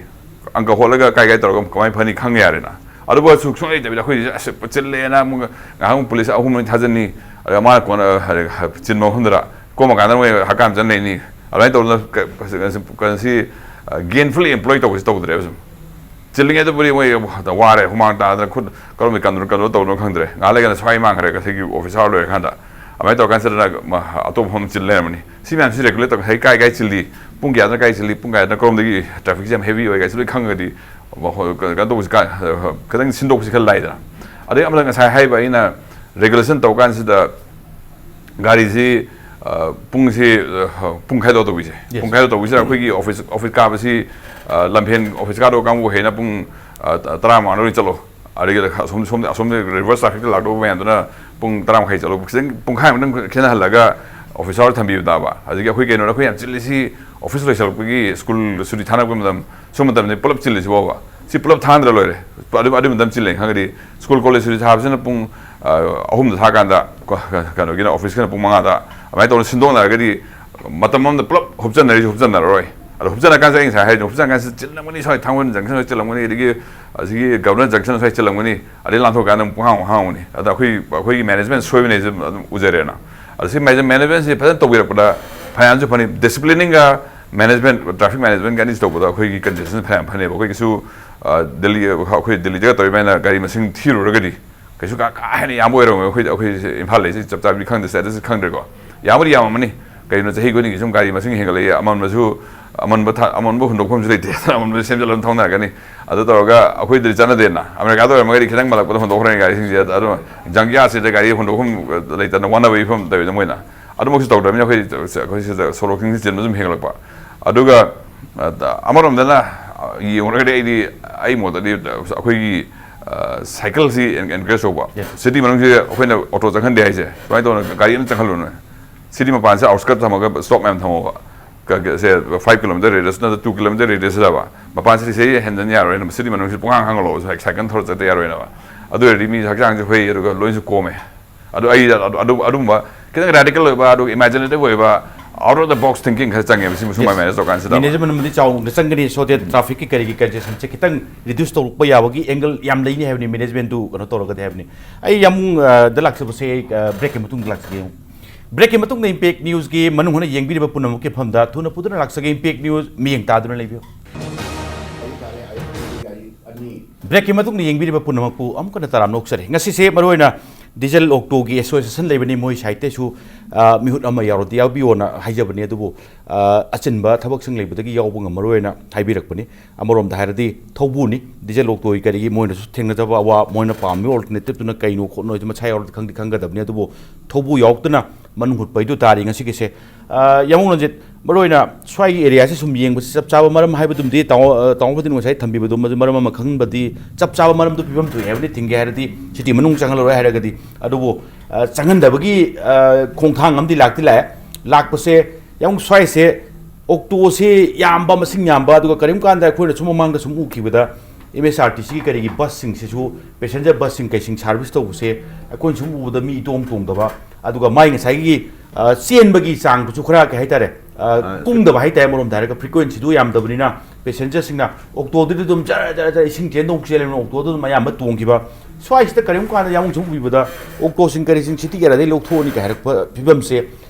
ꯑꯪꯀ ꯍꯣꯠꯂꯒ ꯀꯥꯏ ꯀꯥꯏ ꯇꯧꯔꯒ ꯀꯃꯥꯏꯅ ꯐꯅꯤ ꯈꯪ ꯌꯥꯔꯦꯅ꯫ ꯑꯗꯨꯕꯨ ꯁꯨꯛ ꯁꯨꯡ ꯂꯩꯇꯕꯤꯗ ꯑꯩꯈꯣꯏꯁꯦ ꯑꯁ ꯆꯤꯜꯂꯦꯅ ꯑꯃꯨꯛ ꯉꯥꯏꯍꯥꯛ ꯑꯃꯨꯛ ꯄꯨꯂꯤꯁ ꯑꯍꯨꯝ ꯃꯔꯤ ꯊꯥꯖꯟꯅꯤ, ꯑꯗ ꯃꯥꯅ ꯀꯣꯟꯅ ꯍꯥꯏꯗꯤ ꯆꯤꯟꯕ ꯃꯐꯝꯗꯨꯗ ꯀꯣꯝꯃ ꯀꯥꯟꯗ ꯃꯣꯏ ꯍꯛꯀꯥꯝ ꯆꯟ ꯂꯩꯅꯤ꯫ ꯑꯗꯨꯃꯥꯏꯅ ꯇꯧꯗꯅ ꯀ-, ꯀ-, ꯀꯩꯅꯣꯁꯤ ꯒꯦꯟꯐꯨꯜꯂꯤ ꯑꯦꯝꯄ꯭ꯂꯣꯏ ꯇꯧꯕꯁꯤ ꯇꯧꯗ꯭ꯔꯦꯕ ꯁꯨꯝ꯫ ꯆꯤꯜꯂꯤꯉꯩꯗꯕꯨꯗꯤ ꯃꯣꯏ ꯋꯥꯔꯦ, ꯍꯨꯃꯥꯡ ꯇꯥꯗꯅ ꯈꯨꯠ ꯀꯔꯣꯝꯗꯩ ꯀꯟꯗꯣꯏꯅꯣ ꯀꯟꯗꯣꯏꯅꯣ ꯇꯧꯗꯣꯏꯅꯣ ꯈꯪꯗ꯭ꯔꯦ꯫ ꯉꯥꯏꯍꯥꯛ ꯂꯩꯔꯒꯅ ꯁ꯭ꯋꯥꯏ ꯃꯥꯡꯈ꯭ꯔꯦ ꯉꯁꯤꯒꯤ ꯑꯣꯐꯤꯁ ꯑꯋꯥꯔ ꯂꯣꯏꯔꯀꯥꯟꯗ꯫ ꯑꯗꯨꯃꯥꯏꯅ ꯇꯧꯔꯀꯥꯟꯁꯤꯗ ꯑꯇꯣꯞꯄ ꯃꯐꯝ ꯆꯤꯜ ꯂꯩꯔꯝꯃꯅꯤ꯫ ꯁꯤ ꯃꯌꯥꯝꯁꯤ ꯔꯦꯒꯨꯂꯦꯠ ꯇꯧꯔꯒ ꯍꯌꯦꯡ ꯀꯥꯏ ꯀꯥꯏ ꯆꯤꯜꯂꯤ, ꯄꯨꯡ ꯀꯌꯥꯗꯅ ꯀꯥꯏ ꯆꯤꯜꯂꯤ, ꯄꯨꯡ ꯀꯌꯥꯗꯅ ꯀꯔꯣꯝꯗꯒꯤ ꯇ꯭ꯔꯥꯐꯤꯛꯁꯦ ꯌꯥꯝ ꯍꯦꯚꯤ ꯑꯣꯏ ꯀꯥꯏꯁꯤ ꯂꯣꯏ ꯈꯪꯉꯒꯗꯤ ꯀꯩꯅꯣ ꯇꯧꯕꯁꯤ ꯈꯤꯇꯪ ꯁꯤꯟꯗꯣꯛꯄꯁꯤ ꯈꯔ ꯂꯥꯏꯗꯅ꯫ ꯑꯗꯩ ꯑꯃꯅ ꯉꯁꯥꯏ ꯍꯥꯏꯕ ꯑꯩꯅ ꯔꯦꯒꯨꯂꯦꯁꯟ ꯇꯧꯕ ꯀꯥꯟꯁꯤꯗ ꯒꯥꯔꯤꯁꯤ ꯄꯨꯡꯁꯤ ꯄꯨꯡ ꯈꯥꯏꯗꯣꯛ ꯇꯧꯕꯤꯁꯦ꯫ ꯄꯨꯡ ꯈꯥꯏꯗꯣꯛ ꯇꯧꯕꯁꯤꯗ ꯑꯩꯈꯣꯏꯒꯤ ꯑꯣꯐꯤꯁ ꯑꯣꯐꯤꯁ ꯀꯥꯕꯁꯤ ꯂꯝꯐꯦꯟ ꯑꯣꯐꯤꯁ ꯀꯥꯗꯧꯕ ꯀꯥꯡꯕꯨ ꯍꯦꯟꯅ ꯄꯨꯡ ꯇꯔꯥ ꯃꯃꯥꯡꯗ ꯂꯣꯏ ꯆꯠꯂꯣ꯫ ꯑꯗꯒꯤ ꯑꯁꯣꯝ ꯁꯣꯝꯗ ꯑꯁꯣꯝꯗ ꯔꯤꯚꯔꯁ ꯇ꯭ꯔꯥꯐꯤꯛꯇ ꯂꯥꯛꯇꯧꯕ ꯃꯌꯥꯝꯗꯨꯅ ꯄꯨꯡ ꯇꯔꯥ ꯃꯈꯥꯏ ꯆꯠꯂꯨ, ꯈꯤꯇꯪ ꯄꯨꯡꯈꯥꯏ ꯑꯃꯇꯪ ꯈꯦꯠꯅꯍꯜꯂꯒ ꯑꯣꯐꯤꯁ ꯑꯋꯥꯔ ꯊꯝꯕꯤꯕ ꯇꯥꯕ꯫ ꯑꯗꯒꯤ ꯑꯩꯈꯣꯏ ꯀꯩꯅꯣꯗ ꯑꯩꯈꯣꯏ ꯌꯥꯝ ꯆꯤꯜꯂꯤꯁꯤ ꯑꯣꯐꯤꯁ ꯂꯣꯏꯁꯤꯜꯂꯛꯄꯒꯤ ꯁ꯭ꯀꯨꯜ ꯁꯨꯇꯤ ꯊꯥꯅꯔꯛꯄ ꯃꯇꯝ, ꯁꯨꯝ ꯃꯇꯝꯗ ꯄꯨꯂꯞ ꯆꯤꯜꯂꯤꯁꯤ ꯐꯥꯎꯕ꯫ ꯁꯤ ꯄꯨꯂꯞ ꯊꯥꯍꯟꯗ꯭ꯔ ꯂꯣꯏꯔꯦ꯫ ꯑꯗꯨ ꯑꯗꯨ ꯃꯇꯝ ꯆꯤꯜꯂꯦ ꯈꯪꯉꯗꯤ ꯁ꯭ꯀꯨꯜ ꯀꯣꯂꯦꯖ ꯁꯨꯇꯤ ꯊꯥꯕꯁꯤꯅ ꯄꯨꯡ ꯑꯍꯨꯝꯗ ꯊꯥꯀꯥꯟꯗ ꯀꯩꯅꯣꯒꯤꯅ ꯑꯣꯐꯤꯁꯀꯤꯅ ꯄꯨꯡ ꯃꯉꯥꯗ ꯑꯗꯨꯃꯥꯏꯅ ꯇꯧꯅ ꯁꯤꯟꯗꯣꯛꯅꯔꯒꯗꯤ ꯃꯇꯝ ꯑꯃꯗ ꯄꯨꯂꯞ ꯍꯨꯞꯆꯟꯅꯔꯤꯁꯨ ꯍꯨꯞꯆꯟꯅꯔꯔꯣꯏ꯫ ꯑꯗꯣ ꯍꯨꯞꯆꯟꯅ ꯀꯥꯟꯁꯤꯗ ꯑꯩ ꯉꯁꯥꯏ ꯍꯥꯏꯔꯤꯗꯣ, ꯍꯨꯞꯆꯟꯅ ꯀꯥꯟꯁꯤꯗ ꯆꯤꯜꯂꯝꯒꯅꯤ, ꯁ꯭ꯋꯥꯏ ꯊꯥꯡꯃꯩꯕꯟ ꯖꯪꯁꯟ ꯁ꯭ꯋꯥꯏ ꯆꯤꯜꯂꯝꯒꯅꯤ, ꯑꯗꯒꯤ ꯑꯁꯤꯒꯤ ꯒꯕꯔꯅꯔ ꯖꯪꯁꯟ ꯁ꯭ꯋꯥꯏ ꯆꯤꯜꯂꯝꯒꯅꯤ, ꯑꯗꯩ ꯂꯥꯟꯊꯣꯛ ꯀꯥꯟꯗ ꯑꯃꯨꯛ ꯄꯨꯡꯍꯥꯡ ꯑꯃꯨꯛ ꯍꯥꯡꯉꯝꯒꯅꯤ꯫ ꯑꯗ ꯑꯩꯈꯣꯏ ꯑꯩꯈꯣꯏꯒꯤ ꯃꯦꯅꯦꯖꯃꯦꯟ ꯁꯣꯏꯕꯅꯦꯁꯦ ꯑꯗꯨꯝ ꯎꯖꯔꯦꯅ꯫ ꯑꯗ ꯁꯤ ꯃꯦꯅꯦꯖꯃꯦꯟꯁꯤ ꯐꯖꯅ ꯇꯧꯕꯤꯔꯛꯄꯗ ꯐꯅꯌꯥꯝꯁꯨ ꯐꯅꯤ꯫ ꯗꯤꯁꯤꯄ꯭ꯂꯤꯅꯤꯡꯒ ꯃꯦꯅꯦꯖꯃꯦꯟ, ꯇ꯭ꯔꯥꯐꯤꯛ ꯃꯦꯅꯦꯖꯃꯦꯟꯒ ꯑꯅꯤꯁꯤ ꯇꯧꯕꯗ ꯑꯩꯈꯣꯏꯒꯤ ꯀꯟꯖꯦꯁꯟꯁꯤ ꯐꯅꯌꯥꯝ ꯐꯅꯦꯕ꯫ ꯑꯩꯈꯣꯏꯒꯤꯁꯨ ꯗꯦꯜꯂꯤ, ꯑꯩꯈꯣꯏ ꯗꯦꯜꯂꯤꯗꯒ ꯇꯧꯔꯤꯕ ꯍꯥꯏꯅ ꯒꯥꯔꯤ ꯃꯁꯤꯡ ꯊꯤꯔꯨꯔꯒꯗꯤ ꯀꯩꯁꯨ ꯀꯥ ꯀꯥ ꯍꯦꯟꯅ ꯌꯥꯝꯕ ꯑꯣꯏꯔꯝꯃꯣꯏ꯫ ꯑꯩꯈꯣꯏ ꯑꯩꯈꯣꯏꯁꯦ ꯏꯝꯐꯥꯜ ꯂꯩꯁꯦ ꯆꯞ ꯆꯥꯕꯗꯤ ꯈꯪꯗꯦ, ꯁ꯭ꯇꯦꯇꯁꯁꯤ ꯈꯪꯗ꯭ꯔꯦꯀꯣ꯫ ꯌꯥꯝꯕꯨꯗꯤ ꯌꯥꯝꯃꯝꯃꯅꯤ꯫ ꯀꯩꯒꯤꯅꯣ, ꯆꯍꯤ ꯈꯨꯗꯤꯡꯒꯤ ꯁꯨꯝ ꯒꯥꯔꯤ ꯃꯁꯤꯡ ꯍꯦꯟꯒꯠꯂꯛꯏ, ꯑꯃꯟꯕꯁꯨ, ꯑꯃꯟꯕ ꯊ-, ꯑꯃꯟꯕ ꯍꯨꯟꯗꯣꯛꯐꯝꯁꯨ ꯂꯩꯇꯦ꯫ ꯑꯃꯟꯕ ꯁꯦꯝꯖꯤꯜꯂꯒ ꯊꯧꯅꯔꯛꯀꯅꯤ꯫ ꯑꯗꯨ ꯇꯧꯔꯒ ꯑꯩꯈꯣꯏꯗꯗꯤ ꯆꯠꯅꯗꯦꯅ꯫ ꯑꯃꯦꯔꯤꯀꯥꯗ ꯑꯣꯏꯔꯝꯃꯒꯗꯤ ꯈꯤꯇꯪ ꯃꯜꯂꯛꯄꯗ ꯍꯨꯟꯗꯣꯛꯈ꯭ꯔꯅꯤ ꯒꯥꯔꯤꯁꯤꯡꯁꯦ꯫ ꯑꯗꯨ ꯖꯪꯀꯤꯌꯥꯔꯗꯁꯤꯗ ꯒꯥꯔꯤ ꯍꯨꯟꯗꯣꯛꯐꯝ ꯂꯩꯇꯅ ꯋꯥꯅꯕꯒꯤ ꯐꯤꯕꯝ ꯇꯧꯋꯤꯗ ꯃꯣꯏꯅ꯫ ꯑꯗꯨꯃꯛꯁꯨ ꯇꯧꯗ꯭ꯔꯕꯅꯤꯅ ꯑꯩꯈꯣꯏ, ꯑꯩꯈꯣꯏ ꯁꯤꯗ ꯁꯣꯔꯣꯛꯁꯤꯡꯁꯤ ꯆꯤꯟꯕ ꯁꯨꯝ ꯍꯦꯟꯒꯠꯂꯛꯄ꯫ ꯑꯗꯨꯒ ꯑꯃꯔꯣꯝꯗꯅ ꯌꯦꯡꯉꯨꯔꯒꯗꯤ ꯑꯩꯗꯤ, ꯑꯩ ꯃꯣꯠꯇꯗꯤ ꯑꯩꯈꯣꯏꯒꯤ ꯁꯥꯏꯀꯜꯁꯤ ꯑꯦꯟꯀꯔꯦꯖ ꯇꯧꯕ꯫ Yes. ꯁꯤꯇꯤ ꯃꯅꯨꯡꯁꯤ ꯑꯩꯈꯣꯏꯅ ꯑꯣꯇꯣ ꯆꯪꯍꯟꯗꯦ ꯍꯥꯏꯁꯦ, ꯁꯨꯃꯥꯏꯅ ꯇꯧꯅ ꯒꯥꯔꯤ ꯑꯃ ꯆꯪꯍꯜꯂꯨꯅꯦ꯫ ꯁꯤꯇꯤ ꯃꯄꯥꯟꯁꯦ ꯑꯥꯎꯠꯁꯀꯠ ꯊꯝꯃꯒ ꯁ꯭ꯇꯣꯞ ꯃꯌꯥꯝ ꯊꯝꯃꯣꯕ꯫ ꯀ- ꯀ- ꯁꯦ five kilometre radius ꯅꯠꯇ꯭ꯔ two kilometre radius ꯂꯕ ꯃꯄꯥꯟꯁꯤꯗꯤ ꯁꯤ ꯍꯦꯟꯖꯟ ꯌꯥꯔꯣꯏꯅ, ꯁꯤꯇꯤ ꯃꯅꯨꯡꯁꯤ ꯄꯨꯡꯍꯥꯡ ꯍꯥꯡꯍꯜꯂꯣ, ꯁꯥꯏ- ꯁꯥꯏꯀꯜ ꯊꯧꯔ ꯆꯠꯇ ꯌꯥꯔꯣꯏꯅꯕ꯫ ꯑꯗꯨ ꯑꯣꯏꯔꯗꯤ ꯃꯤ ꯍꯛꯆꯥꯡꯁꯦ ꯐꯩ, ꯑꯗꯨꯒ ꯂꯣꯏꯅꯁꯨ ꯀꯣꯝꯃꯦ꯫ ꯑꯗꯨ ꯑꯩ ꯑꯗꯨ- ꯑꯗꯨ- ꯑꯗꯨꯒꯨꯝꯕ ꯈꯤꯇꯪ ꯔꯦꯗꯤꯀꯦꯜ ꯑꯣꯏꯕ, ꯑꯗꯨꯒ ꯏꯃꯦꯖꯤꯅꯦꯇꯤꯚ ꯑꯣꯏꯕ, out of the box thinking ꯈꯔ ꯆꯪꯉꯦꯕ ꯁꯤ ꯁꯨꯃꯥꯏꯅ ꯃꯦꯅꯦꯖ ꯇꯧꯔꯀꯥꯟꯁꯤꯗ꯫ ꯃꯦꯅꯦꯖꯃꯦꯟ ꯑꯃꯗꯤ ꯆꯥꯎꯅ ꯆꯪꯒꯅꯤ, so that traffic ꯀꯤ ꯀꯔꯤꯒꯤ congestion ꯁꯦ ꯈꯤꯇꯪ ꯔꯤꯗ꯭ꯌꯨꯁ ꯇꯧꯔꯛꯄ ꯌꯥꯕꯒꯤ ꯑꯦꯡꯒꯜ ꯌꯥꯝ ꯂꯩꯅꯤ ꯍꯥꯏꯕꯅꯤ, ꯃꯦꯅꯦꯖꯃꯦꯟꯗꯨ ꯀꯩꯅꯣ ꯇꯧꯔꯒꯗꯤ ꯍꯥꯏꯕꯅꯤ꯫ ꯑꯩ ꯌꯥꯝ ꯑ, ꯗ ꯂꯥꯛꯆꯕꯁꯦ ꯑꯩ ꯕ꯭ꯔꯦꯛꯀꯤ ꯃꯇꯨꯡꯗ ꯂꯥꯛꯆꯒꯦ꯫ ꯕ꯭ꯔꯦꯛꯀꯤ ꯃꯇꯨꯡꯗ ꯏꯝꯄꯦꯛ ꯅ꯭ꯌꯨꯁꯀꯤ ꯃꯅꯨꯡ ꯍꯨꯠꯅ ꯌꯦꯡꯕꯤꯔꯤꯕ ꯄꯨꯝꯅꯃꯛꯀꯤ ꯃꯐꯝꯗ ꯊꯨꯅ ꯄꯨꯗꯨꯅ ꯂꯥꯛꯆꯒꯦ ꯏꯝꯄꯦꯛ ꯅ꯭ꯌꯨꯁ, ꯃꯤꯠꯌꯦꯡ ꯇꯥꯗꯨꯅ ꯂꯩꯕꯤꯌꯨ꯫ ꯕ꯭ꯔꯦꯛꯀꯤ ꯃꯇꯨꯡꯗ ꯌꯦꯡꯕꯤꯔꯤꯕ ꯄꯨꯝꯅꯃꯛꯄꯨ ꯑꯃꯨꯛ ꯍꯟꯅ ꯇꯔꯥꯝꯅ ꯑꯣꯛꯆꯔꯤ꯫ ꯉꯁꯤꯁꯦ ꯃꯔꯨꯑꯣꯏꯅ ꯗꯤꯖꯜ ꯑꯣꯛꯇꯣꯒꯤ ꯑꯦꯁꯣꯁꯤꯌꯦꯁꯟ ꯂꯩꯕꯅꯤ, ꯃꯣꯏ ꯁꯥꯏꯠꯇꯩꯁꯨ ꯑ, ꯃꯤꯍꯨꯠ ꯑꯃ ꯌꯥꯎꯔꯗꯤ ꯌꯥꯎꯕꯤꯌꯣꯅ ꯍꯥꯏꯖꯕꯅꯤ, ꯑꯗꯨꯕꯨ ꯑ, ꯑꯆꯤꯟꯕ ꯊꯕꯛꯁꯤꯡ ꯂꯩꯕꯗꯒꯤ ꯌꯥꯎꯕ ꯉꯝꯃꯔꯣꯏꯅ ꯍꯥꯏꯕꯤꯔꯛꯄꯅꯤ꯫ ꯑꯃꯔꯣꯝꯗ ꯍꯥꯏꯔꯗꯤ ꯊꯧꯕꯨꯅꯤ, ꯗꯤꯖꯜ ꯑꯣꯛꯇꯣꯒꯤ ꯀꯔꯤꯒꯤ ꯃꯣꯏꯅꯁꯨ ꯊꯦꯡꯅꯖꯕ ꯑꯋꯥ, ꯃꯣꯏꯅ ꯄꯥꯝꯃꯤꯕ ꯑꯣꯜꯇꯔꯅꯦꯇꯤꯞꯇꯨꯅ ꯀꯩꯅꯣ ꯈꯣꯠꯅꯣ ꯍꯥꯏꯗꯨ ꯃꯁꯥ ꯌꯥꯎꯔꯗꯤ ꯈꯪꯗꯤ ꯈꯪꯒꯗꯕꯅꯤ, ꯑꯗꯨꯕꯨ ꯊꯧꯕꯨ ꯌꯥꯎꯗꯅ ꯃꯅꯨꯡ ꯍꯨꯠꯄꯩꯗꯨ ꯇꯥꯔꯤ ꯉꯁꯤꯒꯤꯁꯦ꯫ ꯑ, ꯌꯥꯝꯕꯨꯡ ꯔꯟꯖꯤꯠ, ꯃꯔꯨꯑꯣꯏꯅ ꯁ꯭ꯋꯥꯏꯒꯤ ꯑꯦꯔꯤꯌꯥꯁꯦ ꯁꯨꯝ ꯌꯦꯡꯕꯁꯤ ꯆꯞ ꯆꯥꯕ ꯃꯔꯝ ꯍꯥꯏꯕꯗꯨꯃꯗꯤ ꯇꯥꯃꯣ, ꯑ, ꯇꯥꯃꯣ ꯐꯇꯤꯟ ꯉꯁꯥꯏ ꯊꯝꯕꯤꯕꯗꯨ ꯃꯗꯨ ꯃꯔꯝ ꯑꯃ ꯈꯪꯍꯟꯕꯗꯤ ꯆꯞ ꯆꯥꯕ ꯃꯔꯝꯗꯨ ꯄꯤꯐꯝ ꯊꯣꯛꯏ ꯍꯥꯏꯕꯗꯤ ꯊꯤꯡꯒꯦ ꯍꯥꯏꯔꯗꯤ ꯁꯤꯇꯤ ꯃꯅꯨꯡ ꯆꯪꯍꯜꯂꯔꯣꯏ ꯍꯥꯏꯔꯒꯗꯤ꯫ ꯑꯗꯨꯕꯨ, ꯑ, ꯆꯪꯍꯟꯗꯕꯒꯤ, ꯑ, ꯈꯣꯡꯊꯥꯡ ꯑꯃꯗꯤ ꯂꯥꯛꯇꯤ ꯂꯥꯛꯑꯦ꯫ ꯂꯥꯛꯄꯁꯦ ꯌꯥꯝ ꯁ꯭ꯋꯥꯏꯁꯦ ꯑꯣꯛꯇꯣꯁꯦ ꯌꯥꯝꯕ, ꯃꯁꯤꯡ ꯌꯥꯝꯕ, ꯑꯗꯨꯒ ꯀꯔꯤꯒꯨꯝꯕ ꯀꯥꯟꯗ ꯑꯩꯈꯣꯏꯅ ꯁꯨꯝ ꯃꯃꯥꯡꯗ ꯁꯨꯝ ꯎꯈꯤꯕꯗ ꯑꯦꯝ ꯑꯦꯁ ꯑꯥꯔ ꯇꯤ ꯁꯤꯒꯤ ꯀꯔꯤꯒꯤ ꯕꯁꯁꯤꯡꯁꯤꯁꯨ, ꯄꯦꯁꯦꯟꯖꯔ ꯕꯁꯁꯤꯡ ꯀꯩꯁꯤꯡ ꯁꯥꯔꯚꯤꯁ ꯇꯧꯕꯁꯦ ꯑꯩꯈꯣꯏꯅ ꯁꯨꯝ ꯎꯕꯗ ꯃꯤ ꯏꯇꯣꯡ ꯇꯣꯡꯗꯕ, ꯑꯗꯨꯒ ꯃꯥꯏ ꯉꯁꯥꯏꯒꯤ, ꯑ, ꯆꯦꯟꯕꯒꯤ ꯆꯥꯡꯗꯨꯁꯨ ꯈꯔ ꯀꯩ ꯍꯥꯏꯇꯥꯔꯦ, ꯑ, ꯑ, ꯀꯨꯡꯗꯕ ꯍꯥꯏꯇꯥꯔꯦ꯫ ꯑꯃꯔꯣꯝꯗ ꯍꯥꯏꯔꯒ ꯐ꯭ꯔꯤꯀ꯭ꯋꯦꯟꯁꯤꯗꯨ ꯌꯥꯝꯗꯕꯅꯤꯅ ꯄꯦꯁꯦꯟꯖꯔꯁꯤꯡꯅ ꯑꯣꯛꯇꯣꯗꯨꯗꯤ ꯑꯗꯨꯝ ꯖꯔ ꯖꯔ ꯖꯔ ꯏꯁꯤꯡ ꯆꯦꯟꯗꯧ ꯆꯦꯜꯂꯦꯕꯅ ꯑꯣꯛꯇꯣꯗ ꯑꯗꯨꯝ ꯑꯌꯥꯝꯕ ꯇꯣꯡꯈꯤꯕ꯫ ꯁ꯭ꯋꯥꯏꯁꯤꯗ ꯀꯔꯤꯒꯨꯝꯕ ꯀꯥꯟꯗ ꯌꯥꯝ ꯁꯨꯝ ꯎꯕꯤꯕꯗ ꯑꯣꯛꯇꯣꯁꯤꯡ ꯀꯔꯤꯁꯤꯡ ꯁꯤꯇꯤ ꯑꯦꯔꯤꯌꯥꯗꯒꯤ ꯂꯧꯊꯣꯛꯑꯅꯤ ꯀꯥꯏ ꯍꯥꯏꯔꯛꯄ ꯐꯤꯕꯝꯁꯦ,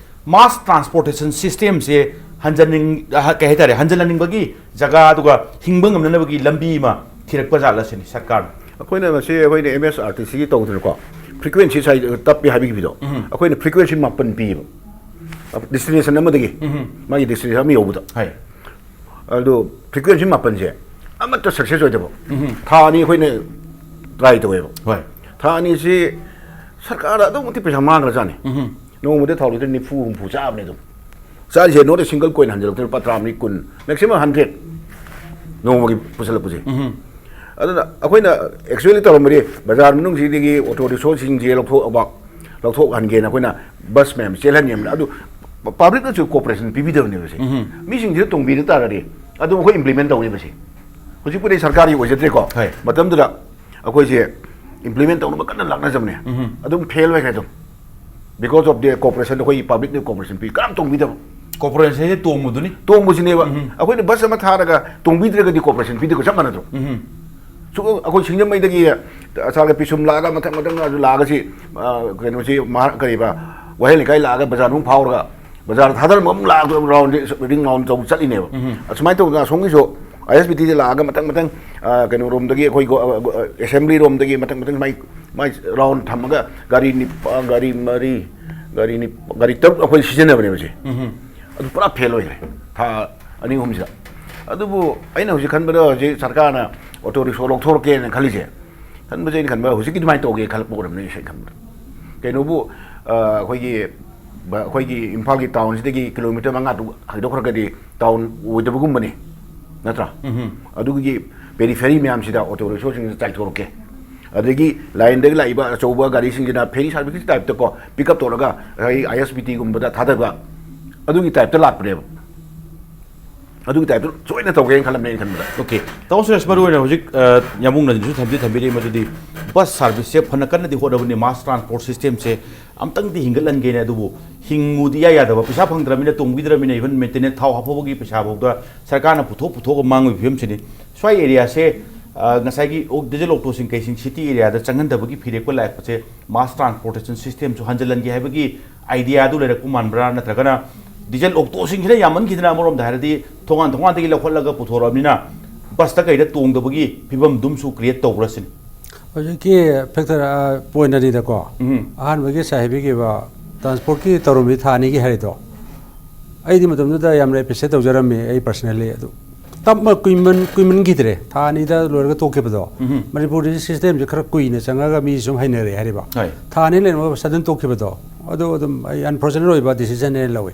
ꯃꯥꯁ ꯇ꯭ꯔꯥꯟꯁꯄꯣꯔꯇꯦꯁꯟ ꯁꯤꯁꯇꯦꯝꯁꯦ ꯍꯟꯖꯟꯅꯤꯡ-, ꯑ, ꯀꯩ ꯍꯥꯏꯇꯥꯔꯦ, ꯍꯟꯖꯜꯍꯟꯅꯤꯡꯕꯒꯤ ꯖꯒꯥ ꯑꯗꯨꯒ ꯍꯤꯡꯕ ꯉꯝꯅꯅꯕꯒꯤ ꯂꯝꯕꯤ ꯑꯃ ꯊꯤꯔꯛꯄ ꯖꯥꯠꯂ ꯁꯤꯅꯤ ꯁꯔꯀꯥꯔꯅ꯫ ꯑꯩꯈꯣꯏꯅ ꯉꯁꯤ ꯑꯩꯈꯣꯏꯅ ꯑꯦꯝ ꯑꯦꯁ ꯑꯥꯔ ꯇꯤ ꯁꯤꯒꯤ ꯇꯧꯗꯅꯀꯣ, ꯐ꯭ꯔꯤꯀ꯭ꯋꯦꯟꯁꯤ ꯁ꯭ꯋꯥꯏꯗ ꯇꯞꯄꯤ ꯍꯥꯏꯕꯤꯈꯤꯕꯗꯣ, ꯑꯩꯈꯣꯏꯅ ꯐ꯭ꯔꯤꯀ꯭ꯋꯦꯟꯁꯤ ꯃꯥꯄꯟ ꯄꯤꯌꯦꯕ, ꯗꯦꯁꯇꯤꯅꯦꯁꯟ ꯑꯃꯗꯒꯤ ꯃꯥꯒꯤ ꯗꯦꯁꯇꯤꯅꯦꯁꯟ ꯑꯃ ꯌꯧꯕꯗ꯫ ꯍꯣꯏ꯫ ꯑꯗꯣ ꯐ꯭ꯔꯤꯀ꯭ꯋꯦꯟꯁꯤ ꯃꯥꯄꯟꯁꯦ ꯑꯃꯠꯇ ꯁꯛꯁꯦꯁ ꯑꯣꯏꯗꯕ꯫ ꯊꯥ ꯑꯅꯤ ꯑꯩꯈꯣꯏꯅ ꯇ꯭ꯔꯥꯏ ꯇꯧꯋꯦꯕ꯫ ꯍꯣꯏ꯫ ꯊꯥ ꯑꯅꯤꯁꯤ ꯁꯔꯀꯥꯔꯗ ꯑꯗꯨꯛꯀꯤ ꯃꯇꯤꯛ ꯄꯩꯁꯥ ꯃꯥꯡꯈ꯭ꯔꯖꯥꯠꯅꯤ꯫ ꯅꯣꯡꯃꯗ ꯊꯥꯎ ꯂꯤꯇꯔ ꯅꯤꯐꯨ ꯍꯨꯝꯐꯨ ꯆꯥꯕꯅꯦ ꯑꯗꯨꯝ꯫ ꯆꯥꯔꯤꯁꯦ ꯅꯣꯠ ꯑꯦ ꯁꯤꯡꯒꯜ ꯀꯣꯏꯟ ꯍꯟꯖꯤꯜꯂꯛꯇꯅ ꯂꯨꯄꯥ ꯇꯔꯥꯃꯔꯤ, ꯀꯨꯟ, ꯃꯦꯛꯁꯤꯃꯝ ꯍꯟꯗ꯭ꯔꯦꯠ ꯅꯣꯡꯃꯒꯤ ꯄꯨꯁꯜꯂꯛꯄꯁꯦ꯫ ꯑꯗꯨꯅ ꯑꯩꯈꯣꯏꯅ actually ꯇꯧꯔꯝꯕꯗꯤ ꯕꯖꯥꯔ ꯃꯅꯨꯡꯁꯤꯗꯒꯤ ꯑꯣꯇꯣ ꯔꯤꯛꯁꯣꯁꯤꯡꯁꯦ ꯂꯧꯊꯣꯛꯑꯕ, ꯂꯧꯊꯣꯛꯍꯟꯒꯦꯅ ꯑꯩꯈꯣꯏꯅ ꯕꯁ ꯃꯌꯥꯝ ꯆꯦꯜꯍꯟꯒꯦꯕꯅ, ꯑꯗꯨ ꯄꯕ꯭ꯂꯤꯛꯅꯁꯨ ꯀꯣꯑꯣꯄꯔꯦꯁꯟ ꯄꯤꯕꯤꯗꯕꯅꯦꯕꯁꯦ꯫ ꯎꯝ꯫ ꯃꯤꯁꯤꯡꯁꯤꯗ ꯇꯣꯡꯕꯤꯗ ꯇꯥꯔꯒꯗꯤ ꯑꯗꯨꯝ ꯑꯩꯈꯣꯏ ꯏꯝꯄ꯭ꯂꯤꯃꯦꯟ ꯇꯧꯅꯦꯕꯁꯦ꯫ ꯍꯧꯖꯤꯛꯄꯨꯗꯤ ꯁꯔꯀꯥꯔꯒꯤ ꯑꯣꯏꯖꯗ꯭ꯔꯦꯀꯣ꯫ ꯍꯣꯏ꯫ ꯃꯇꯝꯗꯨꯗ ꯑꯩꯈꯣꯏꯁꯦ ꯏꯝꯄ꯭ꯂꯤꯃꯦꯟ ꯇꯧꯅꯕ ꯀꯟꯅ ꯂꯥꯛꯅꯖꯕꯅꯦ꯫ ꯎꯝ꯫ ꯑꯗꯨꯝ ꯐꯦꯜ ꯑꯣꯏꯈ꯭ꯔꯦ ꯑꯗꯨꯝ꯫ Because of the cooperation, ꯑꯩꯈꯣꯏꯒꯤ ꯄꯕ꯭ꯂꯤꯛꯅ ꯀꯣꯑꯣꯄꯔꯦꯁꯟ ꯄꯤ, ꯀꯅꯥꯝ ꯇꯣꯡꯕꯤꯗꯕ꯫ ꯀꯣꯑꯣꯄꯔꯦꯁꯟꯁꯦ ꯇꯣꯡꯕꯗꯨꯅꯤ꯫ ꯇꯣꯡꯕꯁꯤꯅꯦꯕ꯫ ꯎꯝ꯫ ꯑꯩꯈꯣꯏꯅ ꯕꯁ ꯑꯃ ꯊꯥꯔꯒ ꯇꯣꯡꯕꯤꯗ꯭ꯔꯒꯗꯤ ꯀꯣꯑꯣꯄꯔꯦꯁꯟ ꯄꯤꯗꯕꯒ ꯆꯞ ꯃꯥꯟꯅꯗ꯭ꯔꯣ? ꯎꯝ꯫ ꯁꯨꯝ ꯑꯩꯈꯣꯏ ꯁꯤꯡꯖꯃꯩꯗꯒꯤ ꯁꯥꯔꯒ ꯄꯤꯁꯨꯝ ꯂꯥꯛꯑꯒ ꯃꯊꯪ ꯃꯊꯪ ꯑꯗꯨ ꯂꯥꯛꯑꯒ ꯁꯤ, ꯑ, ꯀꯩꯅꯣꯁꯤ ꯃꯍꯥ-, ꯀꯔꯤꯕ, ꯋꯥꯍꯦꯡ ꯂꯩꯀꯥꯏ ꯂꯥꯛꯑꯒ ꯕꯖꯥꯔ ꯃꯅꯨꯡ ꯐꯥꯎꯔꯒ ꯕꯖꯥꯔ ꯊꯥꯗꯔꯝꯕ ꯑꯃꯨꯛ ꯂꯥꯛꯑꯒ ꯔꯥꯎꯟꯗꯤ ꯔꯤꯡ ꯔꯥꯎꯟ ꯇꯧ ꯆꯠꯂꯤꯅꯦꯕ꯫ ꯎꯝ꯫ ꯑꯁꯨꯃꯥꯏꯅ ꯇꯧꯗꯅ ꯑꯁꯣꯝꯒꯤꯁꯨ ꯑꯥꯏ ꯑꯦꯁ ꯕꯤ ꯇꯤꯗ ꯂꯥꯛꯑꯒ ꯃꯊꯪ ꯃꯊꯪ, ꯑ, ꯀꯩꯅꯣꯔꯣꯝꯗꯒꯤ ꯑꯩꯈꯣꯏ ꯒꯣ-, ꯑ, ꯒꯣ-, ꯑ, ꯑꯦꯁꯦꯝꯕ꯭ꯂꯤꯔꯣꯝꯗꯒꯤ ꯃꯊꯪ ꯃꯊꯪ ꯃꯥꯏ, ꯃꯥꯏ ꯔꯥꯎꯟ ꯊꯝꯃꯒ ꯒꯥꯔꯤ ꯅꯤꯄꯥ-, ꯒꯥꯔꯤ ꯃꯔꯤ, ꯒꯥꯔꯤ ꯅꯤꯄ-, ꯒꯥꯔꯤ ꯇꯔꯨꯛ ꯑꯩꯈꯣꯏ ꯁꯤꯖꯤꯟꯅꯕꯅꯦꯕ ꯁꯦ꯫ ꯎꯝ꯫ ꯑꯗꯨ ꯄꯨꯔꯥ ꯐꯦꯜ ꯑꯣꯏꯈ꯭ꯔꯦ ꯊꯥ ꯑꯅꯤ ꯑꯍꯨꯝꯁꯤꯗ꯫ ꯑꯗꯨꯕꯨ ꯑꯩꯅ ꯍꯧꯖꯤꯛ ꯈꯟꯕꯗ ꯍꯧꯖꯤꯛ ꯁꯔꯀꯥꯔꯅ ꯑꯣꯇꯣ ꯔꯤꯛꯁꯣ ꯂꯧꯊꯣꯔꯛꯀꯦꯅ ꯈꯜꯂꯤꯁꯦ, ꯈꯟꯕꯁꯦ ꯑꯩꯅ ꯈꯟꯕ ꯍꯧꯖꯤꯛꯀꯤ ꯑꯗꯨꯃꯥꯏꯅ ꯇꯧꯒꯦ ꯈꯜꯂꯛꯄ ꯑꯣꯏꯔꯝꯅꯤ ꯑꯩꯅ ꯈꯟꯕꯗ꯫ ꯀꯩꯅꯣꯕꯨ, ꯑ, ꯑꯩꯈꯣꯏꯒꯤ ꯕ-, ꯑꯩꯈꯣꯏꯒꯤ ꯏꯝꯐꯥꯜꯒꯤ ꯇꯥꯎꯟꯁꯤꯗꯒꯤ ꯀꯤꯂꯣꯃꯤꯇꯔ ꯃꯉꯥ ꯇꯔꯨꯛ ꯍꯥꯏꯗꯣꯛꯈ꯭ꯔꯒꯗꯤ ꯇꯥꯎꯟ ꯑꯣꯏꯗꯕꯒꯨꯝꯕꯅꯤ, ꯅꯠꯇ꯭ꯔꯥ? ꯎꯝ꯫ ꯑꯗꯨꯒꯤ ꯄꯦꯔꯤꯐꯦꯔꯤ ꯃꯌꯥꯝꯁꯤꯗ ꯑꯣꯇꯣ ꯔꯤꯛꯁꯣꯁꯤꯡꯁꯦ ꯆꯥꯏꯊꯣꯔꯛꯀꯦ꯫ ꯑꯗꯒꯤ ꯂꯥꯏꯟꯗꯒꯤ ꯂꯥꯛꯏꯕ ꯑꯆꯧꯕ ꯒꯥꯔꯤꯁꯤꯡꯁꯤꯅ ꯐꯦꯔꯤ ꯁꯥꯔꯚꯤꯁꯀꯤ ꯇꯥꯏꯞꯇꯀꯣ, ꯄꯤꯛ ꯑꯞ ꯇꯧꯔꯒ ꯑꯩ ꯑꯥꯏ ꯑꯦꯁ ꯕꯤ ꯇꯤꯒꯨꯝꯕꯗ ꯊꯥꯗꯕ, ꯑꯗꯨꯒꯤ ꯇꯥꯏꯞꯇ ꯂꯥꯛꯄꯅꯦꯕ꯫ ꯑꯗꯨꯒꯤ ꯇꯥꯏꯞꯇ ꯁꯣꯏꯅ ꯇꯧꯒꯦꯅ ꯈꯜꯂꯝꯃꯦ ꯑꯩꯅ ꯈꯟꯕꯗ꯫ ꯑꯣꯀꯦ꯫ ꯇꯥꯃꯣ ꯁꯨꯔꯦꯁ, ꯃꯔꯨ ꯑꯣꯏꯅ ꯍꯧꯖꯤꯛ, ꯑ, ꯌꯥꯝꯕꯨꯡꯅꯁꯨ ꯊꯝꯕꯤ-, ꯊꯝꯕꯤꯔꯛꯏ, ꯃꯗꯨꯗꯤ ꯕꯁ ꯁꯥꯔꯚꯤꯁꯁꯦ ꯐꯅ ꯀꯟꯅꯗꯤ ꯍꯣꯠꯅꯕꯅꯤ, ꯃꯥꯁ ꯇ꯭ꯔꯥꯟꯁꯄꯣꯔꯠ ꯁꯤꯁꯇꯦꯝꯁꯦ ꯑꯝꯇꯪꯗꯤ ꯍꯤꯡꯒꯠꯍꯟꯒꯦꯅ, ꯑꯗꯨꯕꯨ ꯍꯤꯡꯉꯨꯗꯤ ꯏꯌꯥ ꯌꯥꯗꯕ, ꯄꯩꯁꯥ ꯐꯪꯗ꯭ꯔꯕꯅꯤꯅ, ꯇꯣꯡꯕꯤꯗ꯭ꯔꯕꯅꯤꯅ, ꯏꯚꯟ ꯃꯦꯟꯇꯦꯅꯦꯟꯁ, ꯊꯥꯎ ꯍꯥꯞꯄꯒꯤ ꯄꯩꯁꯥ ꯐꯥꯎꯗ ꯁꯔꯀꯥꯔꯅ ꯄꯨꯊꯣꯛ ꯄꯨꯊꯣꯛꯑꯒ ꯃꯥꯡꯕꯒꯤ ꯐꯤꯕꯝꯁꯤꯅꯤ꯫ ꯁ꯭ꯋꯥꯏ ꯑꯦꯔꯤꯌꯥꯁꯦ, ꯑ, ꯉꯁꯥꯏꯒꯤ ꯑꯣ-, ꯗꯤꯖꯜ ꯑꯣꯛꯇꯣꯁꯤꯡ ꯀꯩꯁꯤꯡ ꯁꯤꯇꯤ ꯑꯦꯔꯤꯌꯥꯗ ꯆꯪꯍꯟꯗꯕꯒꯤ ꯐꯤꯔꯦꯞꯀ ꯂꯥꯛꯄꯁꯦ ꯃꯥꯁ ꯇ꯭ꯔꯥꯟꯁꯄꯣꯔꯇꯦꯁꯟ ꯁꯤꯁꯇꯦꯝꯁꯨ ꯍꯟꯖꯤꯜꯍꯟꯒꯦ ꯍꯥꯏꯕꯒꯤ ꯑꯥꯏꯗꯤꯌꯥꯗꯨ ꯂꯩꯔꯛꯄ ꯃꯥꯟꯕ꯭ꯔꯥ? ꯅꯠꯇ꯭ꯔꯒꯅ ꯗꯤꯖꯜ ꯑꯣꯛꯇꯣꯁꯤꯡꯁꯤꯅ ꯌꯥꯝꯃꯟꯈꯤꯗꯅ, ꯑꯃꯔꯣꯝꯗ ꯍꯥꯏꯔꯗꯤ ꯊꯣꯡꯒꯥꯟ ꯊꯣꯡꯒꯥꯟꯗꯒꯤ ꯂꯧꯈꯠꯂꯒ ꯄꯨꯊꯣꯔꯛꯑꯕꯅꯤꯅ ꯕꯁꯇ ꯀꯩꯗ ꯇꯣꯡꯗꯕꯒꯤ ꯐꯤꯕꯝꯗꯨꯝꯁꯨ ꯀ꯭ꯔꯤꯌꯦꯠ ꯇꯧꯕ꯭ꯔꯥ ꯁꯤꯅꯤ? ꯍꯧꯖꯤꯛꯀꯤ ꯐꯦꯛꯇꯔ, ꯑ, ꯄꯣꯏꯟ ꯑꯅꯤꯗꯀꯣ, ꯎꯝ꯫ ꯑꯍꯥꯟꯕꯒꯤ ꯁꯥꯔ ꯍꯥꯏꯕꯤꯈꯤꯕ ꯇ꯭ꯔꯥꯟꯁꯄꯣꯔꯠꯀꯤ ꯇꯧꯔꯝꯃꯤ ꯊꯥ ꯑꯅꯤꯒꯤ ꯍꯥꯏꯔꯤꯗꯣ, ꯑꯩꯗꯤ ꯃꯇꯝꯗꯨꯗ ꯌꯥꯝꯅ ꯑꯦꯄ꯭ꯔꯤꯁꯤꯌꯦꯠ ꯇꯧꯖꯔꯝꯃꯤ ꯑꯩ ꯄꯔꯁꯅꯦꯜꯂꯤ꯫ ꯑꯗꯨ ꯇꯞꯅ ꯀꯨꯏꯃꯟ-, ꯀꯨꯏꯃꯟꯈꯤꯗ꯭ꯔꯦ, ꯊꯥ ꯑꯅꯤꯗ ꯂꯣꯏꯔꯒ ꯇꯣꯛꯈꯤꯕꯗꯣ꯫ ꯎꯝ꯫ ꯃꯅꯤꯄꯨꯔꯗꯗꯤ ꯁꯤꯁꯇꯦꯝꯁꯦ ꯈꯔ ꯀꯨꯏꯅ ꯆꯪꯉꯒ ꯃꯤ ꯁꯨꯝ ꯍꯩꯅꯔꯦ ꯍꯥꯏꯔꯤꯕ꯫ ꯍꯣꯏ꯫ ꯊꯥ ꯑꯅꯤ ꯂꯩꯔꯝꯃꯒ ꯁꯗꯟ ꯇꯣꯛꯈꯤꯕꯗꯣ, ꯑꯗꯨ ꯑꯗꯨꯝ ꯑꯩ ꯑꯟꯐꯣꯔꯆꯨꯅꯦꯠ ꯑꯣꯏꯕ ꯗꯤꯁꯤꯖꯟꯅꯦꯅ ꯂꯧꯏ꯫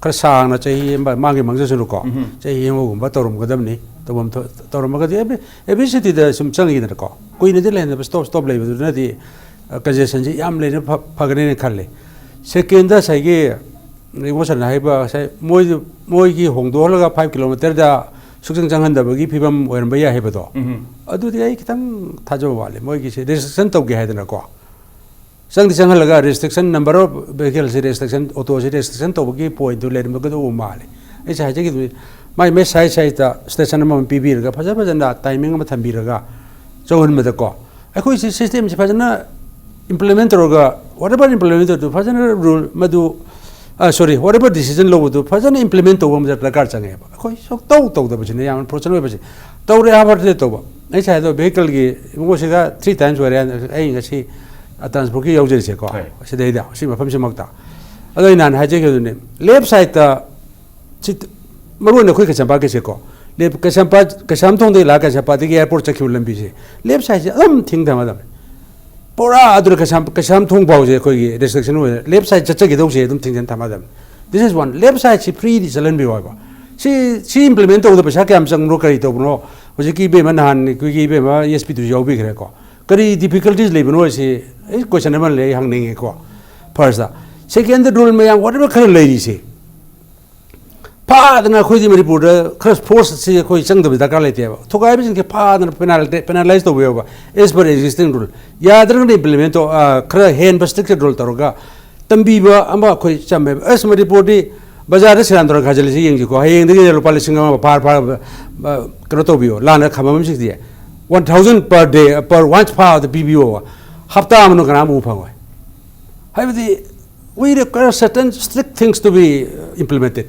ꯈꯔ ꯁꯥꯡꯅ ꯆꯍꯤ ꯑꯃ ꯃꯥꯒꯤ ꯃꯥꯡꯖꯁꯅꯨꯀꯣ, ꯎꯝ꯫ ꯆꯍꯤ ꯑꯃꯒꯨꯝꯕ ꯇꯧꯔꯝꯒꯗꯕꯅꯤ꯫ ꯇꯧꯐꯝ ꯊꯣꯛ- ꯇꯧꯔꯝꯃꯒꯗꯤ ꯑꯦꯕ꯭ꯔꯤ ꯑꯦꯕ꯭ꯔꯤ ꯁꯤꯇꯤꯗ ꯁꯨꯝ ꯆꯪꯉꯤꯗꯅꯀꯣ꯫ ꯀꯨꯏꯅꯗꯤ ꯂꯩꯍꯟꯗꯕ, ꯁ꯭ꯇꯣꯞ ꯁ꯭ꯇꯣꯞ ꯂꯩꯕꯗꯨꯅꯗꯤ ꯀꯟꯖꯦꯁꯟꯁꯤ ꯌꯥꯝ ꯂꯩꯅ ꯐ- ꯐꯒꯅꯦꯅ ꯈꯜꯂꯤ꯫ ꯁꯦꯀꯦꯟꯗ ꯉꯁꯥꯏꯒꯤ ꯏꯃꯣꯁꯟ ꯍꯥꯏꯕ ꯉꯁꯥꯏ ꯃꯣꯏꯗꯨ ꯃꯣꯏꯒꯤ ꯍꯣꯡꯗꯣꯛꯍꯜꯂꯒ ꯐꯥꯏꯚ ꯀꯤꯂꯣꯃꯤꯇꯔꯗ ꯁꯨꯛꯆꯪ ꯆꯪꯍꯟꯗꯕꯒꯤ ꯐꯤꯕꯝ ꯑꯣꯏꯔꯝꯕ ꯌꯥꯏ ꯍꯥꯏꯕꯗꯣ꯫ ꯎꯝ꯫ ꯑꯗꯨꯗꯤ ꯑꯩ ꯈꯤꯇꯪ ꯊꯥꯖꯕ ꯋꯥꯠꯂꯦ꯫ ꯃꯣꯏꯒꯤꯁꯦ ꯔꯦꯁꯇ꯭ꯔꯤꯛꯁꯟ ꯇꯧꯒꯦ ꯍꯥꯏꯗꯅꯀꯣ꯫ ꯆꯪꯗꯤ ꯆꯪꯍꯜꯂꯒ ꯔꯦꯁꯇ꯭ꯔꯤꯛꯁꯟ, ꯅꯝꯕꯔ ꯑꯣꯐ ꯚꯦꯍꯤꯀꯜꯁꯦ ꯔꯦꯁꯇ꯭ꯔꯤꯛꯁꯟ, ꯑꯣꯇꯣꯁꯦ ꯔꯦꯁꯇ꯭ꯔꯤꯛꯁꯟ ꯇꯧꯕꯒꯤ ꯄꯣꯏꯟꯠꯇꯨ ꯂꯩꯔꯝꯒꯗꯧꯕ ꯃꯥꯜꯂꯦ꯫ ꯑꯩꯁꯦ ꯍꯥꯏꯖꯈꯤꯕꯗꯨꯅꯤ, ꯃꯥꯏ ꯃꯥꯏ ꯁꯥꯏꯠ ꯁꯥꯏꯠꯇ ꯁ꯭ꯇꯦꯁꯟ ꯑꯃꯃꯝ ꯄꯤꯕꯤꯔꯒ ꯐꯖ ꯐꯖꯅ ꯇꯥꯏꯃꯤꯡ ꯑꯃ ꯊꯝꯕꯤꯔꯒ ꯆꯪꯍꯟꯕꯗꯀꯣ, ꯑꯩꯈꯣꯏꯁꯤ ꯁꯤꯁꯇꯦꯝꯁꯤ ꯐꯖꯅ ꯏꯝꯄ꯭ꯂꯤꯃꯦꯟ ꯇꯧꯔꯒ, whatever implement ꯇꯧꯔꯤꯗꯨ ꯐꯖꯅ ꯔꯨꯜ ꯃꯗꯨ, ꯁꯣꯔꯤ, whatever decision ꯂꯧꯕꯗꯨ ꯐꯖꯅ ꯏꯝꯄ꯭ꯂꯤꯃꯦꯟ ꯇꯧꯕ ꯑꯃ ꯗꯔꯀꯥꯔ ꯆꯪꯉꯦꯕ꯫ ꯑꯩꯈꯣꯏ ꯁꯨꯡꯇꯧ ꯇꯧꯗꯕꯁꯤꯅ ꯌꯥꯝꯅ ꯐꯣꯔꯆꯨꯅꯦꯠ ꯑꯣꯏꯕꯁꯦ꯫ ꯇꯧꯔꯦ ꯍꯥꯏꯕ ꯅꯠꯇꯦ ꯇꯧꯕ꯫ ꯑꯩ ꯉꯁꯥꯏ ꯍꯥꯏꯗꯣ ꯚꯦꯍꯤꯀꯜꯒꯤ ꯏꯃꯨꯡꯁꯤꯒ ꯊ꯭ꯔꯤ ꯇꯥꯏꯝꯁ ꯑꯣꯏꯔꯦ꯫ ꯑꯩ ꯉꯁꯤ ꯇ꯭ꯔꯥꯟꯁꯄꯣꯔꯠꯀꯤ ꯌꯥꯎꯖꯔꯤꯁꯦꯀꯣ꯫ ꯍꯣꯏ꯫ ꯁꯤꯗꯩꯗ, ꯁꯤ ꯃꯐꯝꯁꯤꯃꯛꯇ꯫ ꯑꯗꯣ ꯑꯩ ꯅꯍꯥꯟ ꯍꯥꯏꯖꯈꯤꯕꯗꯨꯅꯦ, ꯂꯦꯐ ꯁꯥꯏꯠꯇ, ꯁꯤ ꯃꯔꯨ ꯑꯣꯏꯅ ꯑꯩꯈꯣꯏ ꯀꯩꯁꯥꯝꯄꯥꯠꯀꯤꯁꯦꯀꯣ, ꯂꯦꯐ ꯀꯩꯁꯥꯝꯄꯥꯠ, ꯀꯩꯁꯥꯝꯊꯣꯡꯗꯒꯤ ꯂꯥꯛꯑ ꯀꯩꯁꯥꯝꯄꯥꯠꯇꯒꯤ ꯑꯦꯌꯥꯔꯄꯣꯔꯠ ꯆꯠꯈꯤꯕ ꯂꯝꯕꯤꯁꯦ, ꯂꯦꯐ ꯁꯥꯏꯠꯁꯦ ꯑꯗꯨꯝ ꯊꯤꯡ ꯊꯝꯃꯗꯕꯅꯦ꯫ ꯄꯨꯔꯥ ꯑꯗꯨꯅ ꯀꯩꯁꯥꯝ-, ꯀꯩꯁꯥꯝꯊꯣꯡ ꯐꯥꯎꯁꯦ ꯑꯩꯈꯣꯏꯒꯤ ꯔꯦꯁꯇ꯭ꯔꯤꯛꯁꯟ ꯑꯣꯏꯅ ꯂꯦꯐ ꯁꯥꯏꯠ ꯆꯠꯆꯈꯤꯗꯧꯁꯦ ꯑꯗꯨꯝ ꯊꯤꯡꯖꯤꯟ ꯊꯝꯃꯗꯕꯅꯤ꯫ This is one. ꯂꯦꯐ ꯁꯥꯏꯠꯁꯤ ꯐ꯭ꯔꯤꯗꯤ ꯆꯠꯍꯟꯕꯤꯌꯨ ꯍꯥꯏꯕ꯫ ꯁꯤ, ꯁꯤ ꯏꯝꯄ꯭ꯂꯤꯃꯦꯟ ꯇꯧꯕꯗ ꯄꯩꯁꯥ ꯀꯌꯥꯝ ꯆꯪꯕꯅꯣ, ꯀꯔꯤ ꯇꯧꯕꯅꯣ? ꯍꯧꯖꯤꯛꯀꯤ ꯏꯕꯦꯝꯃ, ꯅꯍꯥꯟ ꯑꯩꯈꯣꯏꯒꯤ ꯏꯕꯦꯝꯃ ꯑꯦꯁ ꯄꯤꯗꯨꯁꯨ ꯌꯥꯎꯕꯤꯈ꯭ꯔꯦꯀꯣ꯫ ꯀꯔꯤ ꯗꯤꯐꯤꯀꯜꯇꯤꯁ ꯂꯩꯕꯅꯣ ꯁꯤ ꯑꯩ ꯀꯣꯏꯁꯟ ꯑꯃ ꯂꯩ, ꯍꯪꯅꯤꯡꯉꯦꯀꯣ꯫ ꯐꯥꯔꯁꯇ꯫ ꯁꯦꯀꯦꯟꯗ, ꯔꯨꯜ ꯃꯌꯥꯝ, whatever ꯈꯔ ꯂꯩꯔꯤꯁꯦ, ꯐꯥꯗꯅ ꯑꯩꯈꯣꯏꯗꯤ ꯃꯅꯤꯄꯨꯔꯗ ꯈꯔ ꯐꯣꯔꯁꯁꯤ ꯑꯩꯈꯣꯏ ꯆꯪꯗꯕ ꯗꯔꯀꯥꯔ ꯂꯩꯇꯦꯕ꯫ ꯊꯨꯒꯥꯏꯕꯁꯤꯡꯁꯦ ꯐꯥꯗꯅ ꯄꯦꯅꯥꯜꯇꯤ, ꯄꯦꯅꯥꯂꯥꯏꯁ ꯇꯧꯕꯤꯌꯣꯕ, as per existing rule꯫ ꯌꯥꯗ꯭ꯔꯒꯅ ꯏꯝꯄ꯭ꯂꯤꯃꯦꯟ ꯇꯧ-, ꯑ, ꯈꯔ ꯍꯦꯟꯕ ꯁ꯭ꯇ꯭ꯔꯤꯛꯇ ꯔꯨꯜ ꯇꯧꯔꯒ ꯇꯝꯕꯤꯕ ꯑꯃ ꯑꯩꯈꯣꯏ ꯆꯝꯃꯦꯕ꯫ ꯑꯁ, ꯃꯅꯤꯄꯨꯔꯗꯤ ꯕꯖꯥꯔꯗ ꯁꯦꯔꯥꯟ ꯇꯨꯔꯥꯟ ꯈꯥꯖꯤꯜꯂꯤꯁꯤ ꯌꯦꯡꯁꯤꯀꯣ, ꯍꯌꯦꯡꯗꯒꯤ ꯂꯨꯄꯥ ꯂꯤꯁꯤꯡ ꯑꯃ ꯐꯥꯔ ꯐꯥꯔ, ꯑ, ꯀꯩꯅꯣ ꯇꯧꯕꯤꯌꯣ, ꯂꯥꯟꯅ ꯈꯝꯕ ꯑꯃꯁꯤꯡꯁꯦ꯫ One thousand per day, per once ꯐꯥꯕꯗ ꯄꯤꯕꯤꯌꯣꯕ꯫ ꯍꯞꯇꯥ ꯑꯃꯅ ꯀꯅꯥꯝ ꯎ ꯐꯪꯉꯣꯏ꯫ ꯍꯥꯏꯕꯗꯤ, we require certain strict things to be implemented꯫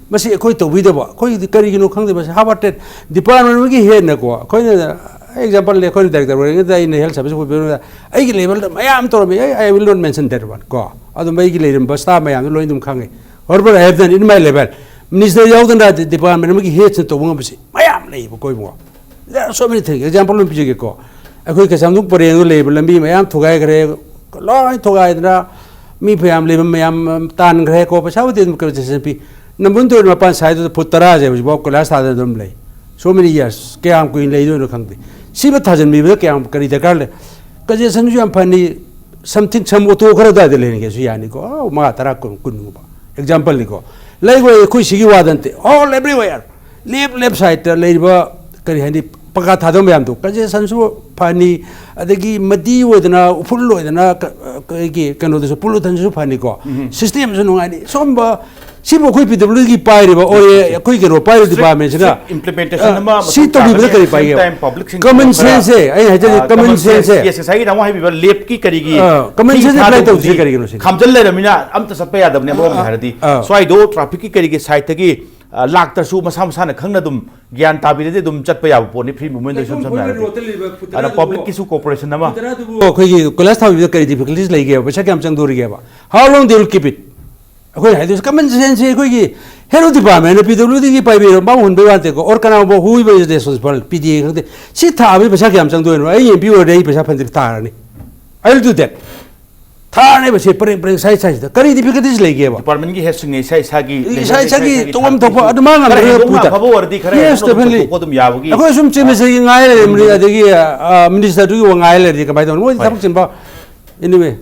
ꯃꯁꯤ ꯑꯩꯈꯣꯏ ꯇꯧꯕꯤꯗꯕ, ꯑꯩꯈꯣꯏꯒꯤꯗꯤ ꯀꯔꯤꯒꯤꯅꯣ ꯈꯪꯗꯦ꯫ ꯃꯁꯤ ꯍꯥꯔꯕꯔꯠ ꯇꯦꯠ ꯗꯤꯄꯥꯔꯠꯃꯦꯟ ꯑꯃꯒꯤ ꯍꯦꯟꯅꯀꯣ, ꯑꯩꯈꯣꯏꯅ, ꯑꯦꯛꯖꯥꯝꯄꯜꯅꯤ, ꯑꯩꯈꯣꯏꯅ ꯗꯥꯏꯔꯦꯛꯇꯔ ꯑꯣꯏꯔꯤꯉꯩꯗ ꯑꯩꯅ ꯍꯦꯜꯊ ꯁꯥꯔꯚꯤꯁ ꯑꯣꯏꯕ, ꯑꯩꯒꯤ ꯂꯦꯚꯦꯜꯗ ꯃꯌꯥꯝ ꯇꯧꯔꯝꯃꯤ꯫ ꯑꯩ, I will not mention that one ꯀꯣ꯫ ꯑꯗꯨꯝ ꯑꯩꯒꯤ ꯂꯩꯔꯝꯕ ꯁ꯭ꯇꯥꯐ ꯃꯌꯥꯝꯗꯣ ꯂꯣꯏꯅ ꯑꯗꯨꯝ ꯈꯪꯉꯤ꯫ Whatever I have done in my level, minister ꯌꯥꯎꯗꯅ ꯗꯤꯄꯥꯔꯠꯃꯦꯟ ꯑꯃꯒꯤ ꯍꯦꯗꯁꯤꯅ ꯇꯧꯕ ꯉꯝꯕꯁꯤ ꯃꯌꯥꯝ ꯂꯩꯌꯦꯕꯀꯣ, ꯏꯕꯨꯡꯉꯣ꯫ There are so many things. Example ꯑꯃ ꯄꯤꯖꯒꯦꯀꯣ꯫ ꯑꯩꯈꯣꯏ ꯀꯩꯁꯥꯝꯊꯣꯡ ꯄꯔꯦꯡꯗ ꯂꯩꯔꯤꯕ ꯂꯝꯕꯤ ꯃꯌꯥꯝ ꯊꯨꯒꯥꯏꯈ꯭ꯔꯦ, ꯂꯣꯏ ꯊꯨꯒꯥꯏꯗꯅ ꯃꯤ ꯐꯌꯥꯝ ꯂꯩꯕ ꯃꯌꯥꯝ ꯇꯥꯟꯈ꯭ꯔꯦꯀꯣ꯫ ꯄꯩꯁꯥꯕꯨꯗꯤ ꯑꯗꯨꯝ ꯀꯝꯄꯦꯟꯁꯦꯁꯟ ꯄꯤ꯫ ꯅꯝꯕꯨꯜ ꯇꯨꯔꯦꯜ ꯃꯄꯥꯟ ꯁꯥꯏꯗꯨꯗ ꯐꯨꯠ ꯇꯔꯥꯁꯦ ꯍꯧꯖꯤꯛꯐꯥꯎ ꯀꯣꯏꯂꯥꯁ ꯊꯥꯗꯅ ꯑꯗꯨꯝ ꯂꯩ꯫ So many years, ꯀꯌꯥꯝ ꯀꯨꯏꯅ ꯂꯩꯗꯣꯏꯅꯣ ꯈꯪꯗꯦ꯫ ꯁꯤꯃ ꯊꯥꯖꯤꯟꯕꯤꯕꯗ ꯀꯌꯥꯝ, ꯀꯔꯤ ꯗꯔꯀꯥꯔ ꯂꯩ? Congestionꯁꯨ ꯌꯥꯝ ꯐꯅꯤ, something, some auto ꯈꯔ ꯑꯗꯨꯋꯥꯏꯗ ꯂꯩꯔꯤꯒꯦꯁꯨ ꯌꯥꯅꯤꯀꯣ, ꯑꯥ, ꯃꯉꯥ, ꯇꯔꯥ, ꯀꯨꯟ, ꯀꯨꯟꯒꯨꯝꯕ꯫ Exampleꯅꯤꯀꯣ꯫ ꯂꯩꯔꯣꯏ, ꯑꯩꯈꯣꯏ ꯁꯤꯒꯤ ꯋꯥꯗ ꯅꯠꯇꯦ, all everywhere, left, left sideꯇ ꯂꯩꯔꯤꯕ, ꯀꯔꯤ ꯍꯥꯏꯅꯤ, ꯄꯀꯥ ꯊꯥꯗꯕ ꯃꯌꯥꯝꯗꯣ, congestionꯁꯨ ꯐꯅꯤ, ꯑꯗꯒꯤ ꯃꯗꯤ ꯑꯣꯏꯗꯅ, ꯎꯐꯨꯜ ꯑꯣꯏꯗꯅ, ꯀ-, ꯀꯩꯒꯤ ꯀꯩꯅꯣꯗꯁꯨ, pollutantꯁꯨ ꯐꯅꯤꯀꯣ, systemꯁꯨ ꯅꯨꯡꯉꯥꯏꯅꯤ꯫ ꯁꯣꯝꯕ ꯁꯤꯕꯨ ꯑꯩꯈꯣꯏ PWDꯒꯤ ꯄꯥꯏꯔꯤꯕ, ꯑꯣꯔ ꯑꯩꯈꯣꯏ ꯀꯩꯅꯣ ꯄꯥꯏꯔꯤꯕ departmentꯁꯤꯅ, strict implementation ꯑ, ꯑꯃ ꯁꯤ ꯃꯊꯧ ꯇꯧꯕꯤꯕꯗ ꯇꯥꯒꯅꯤ꯫ At ꯀꯔꯤ the same ꯄꯥꯏꯒꯦꯕ? Time, publicꯁꯤꯡꯁꯨ Common ꯈꯔ, senseꯁꯦ, ꯑꯩꯅ ꯍꯥꯏꯖꯔꯤ, ꯑ, common common sense, senseꯁꯦ꯫ Yes, ꯉꯁꯥꯏꯒꯤ ꯇꯥꯃꯣ ꯍꯥꯏꯕꯤꯕ ꯂꯦꯞꯀꯤ ꯀꯔꯤꯒꯤ ꯑ, common ꯊꯤ sense apply ꯊꯥꯗꯧꯕꯗꯤ ꯇꯧꯗ꯭ꯔꯤꯁꯦ ꯀꯔꯤꯒꯤꯅꯣ ꯁꯤꯅꯤ? ꯈꯥꯝꯖꯤꯜ ꯂꯩꯔꯕꯅꯤꯅ ꯑꯝꯇ ꯆꯠꯄ ꯌꯥꯗꯕꯅꯦ, ꯑꯃꯔꯣꯝꯗ ꯑ, ꯍꯥꯏꯔꯗꯤ꯫ ꯑ꯫ ꯁ꯭ꯋꯥꯏꯗꯣ trafficꯀꯤ ꯀꯔꯤꯒꯤ sideꯇꯒꯤ, ꯑ, ꯂꯥꯛꯇ꯭ꯔꯁꯨ ꯃꯁꯥ ꯃꯁꯥꯅ ꯈꯪꯅ ꯑꯗꯨꯝ ꯒ꯭ꯌꯥꯟ ꯇꯥꯕꯤꯔꯗꯤ ꯑꯗꯨꯝ ꯆꯠꯄ ꯌꯥꯕ ꯄꯣꯠꯅꯤ, free movementꯗ ꯏꯁꯝ ꯁꯝꯅ ꯍꯥꯏꯔꯗꯤ꯫ ꯑꯗꯨꯅ publicꯀꯤꯁꯨ cooperation ꯑꯃ꯫ ꯑꯩꯈꯣꯏꯒꯤ ꯀꯣꯏꯂꯥꯁ ꯊꯥꯕꯤꯕꯗ ꯀꯔꯤ difficulties ꯂꯩꯒꯦꯕ? ꯄꯩꯁꯥ ꯀꯌꯥꯝ ꯆꯪꯗꯣꯔꯤꯒꯦꯕ? How long they will keep it? ꯑꯩꯈꯣꯏꯅ ꯍꯥꯏꯗꯣꯏꯁꯦ common senseꯁꯦ ꯑꯩꯈꯣꯏꯒꯤ health departmentꯅ PWDꯒꯤ ꯄꯥꯏꯕꯤꯔꯣ, ꯃꯥ ꯍꯨꯟꯕꯩ ꯋꯥ ꯅꯠꯇꯦꯀꯣ, or ꯀꯅꯥꯒꯨꯝꯕ whoever is responsible, PDA ꯈꯪꯗꯦ, ꯁꯤ ꯊꯥꯕꯒꯤ ꯄꯩꯁꯥ ꯀꯌꯥꯝ ꯆꯪꯗꯣꯏꯅꯣ? ꯑꯩ MP ꯑꯣꯏꯔꯗꯤ ꯑꯩ ꯄꯩꯁꯥ ꯐꯅꯗꯤ ꯊꯥꯔꯅꯤ, I will do that꯫ ꯊꯥꯔꯅꯦꯕ ꯁꯦ ꯄꯔꯦꯡ ꯄꯔꯦꯡ ꯁꯥꯏ ꯁꯥꯏꯁꯤꯗ꯫ ꯀꯔꯤ difficulties ꯂꯩꯒꯦꯕ? Departmentꯀꯤ headꯁꯤꯡꯅ ꯏꯁꯥ ꯏꯁꯥꯒꯤ ꯏꯁꯥ ꯂꯩꯖꯔꯤꯕ ꯏꯁꯥꯒꯤ ꯏꯁꯥ ꯏꯁꯥꯒꯤ ꯇꯧꯐꯝ ꯊꯣꯛꯄ ꯊꯥꯛꯇꯒꯤ ꯑꯗꯨꯃꯥꯏꯅ ꯈꯔ ꯉꯝꯒꯗꯕ ꯍꯦꯟꯗꯣꯛꯅ ꯄꯨꯊꯣꯛ-, ꯑꯐꯕ ꯑꯣꯏꯔꯗꯤ ꯈꯔ yes, ꯍꯦꯟꯗꯣꯛꯅ ꯑꯗꯨꯝ definitely꯫ ꯆꯠꯊꯣꯛꯄ ꯑꯗꯨꯝ ꯌꯥꯕꯒꯤ꯫ Yes, definitely꯫ ꯑꯗꯒꯤ, ꯑ, ministerꯗꯨꯒꯤ ꯋꯥ ꯉꯥꯏ ꯂꯩꯔꯕꯅꯤ, ꯑꯗꯒꯤ, ꯑ, ministerꯗꯨꯒꯤ ꯋꯥ ꯉꯥꯏ ꯂꯩꯔꯗꯤ ꯀꯃꯥꯏꯅ ꯇꯧꯅꯤ? ꯃꯣꯏꯗꯤ ꯊꯕꯛ ꯆꯤꯟꯕ꯫ Anyway,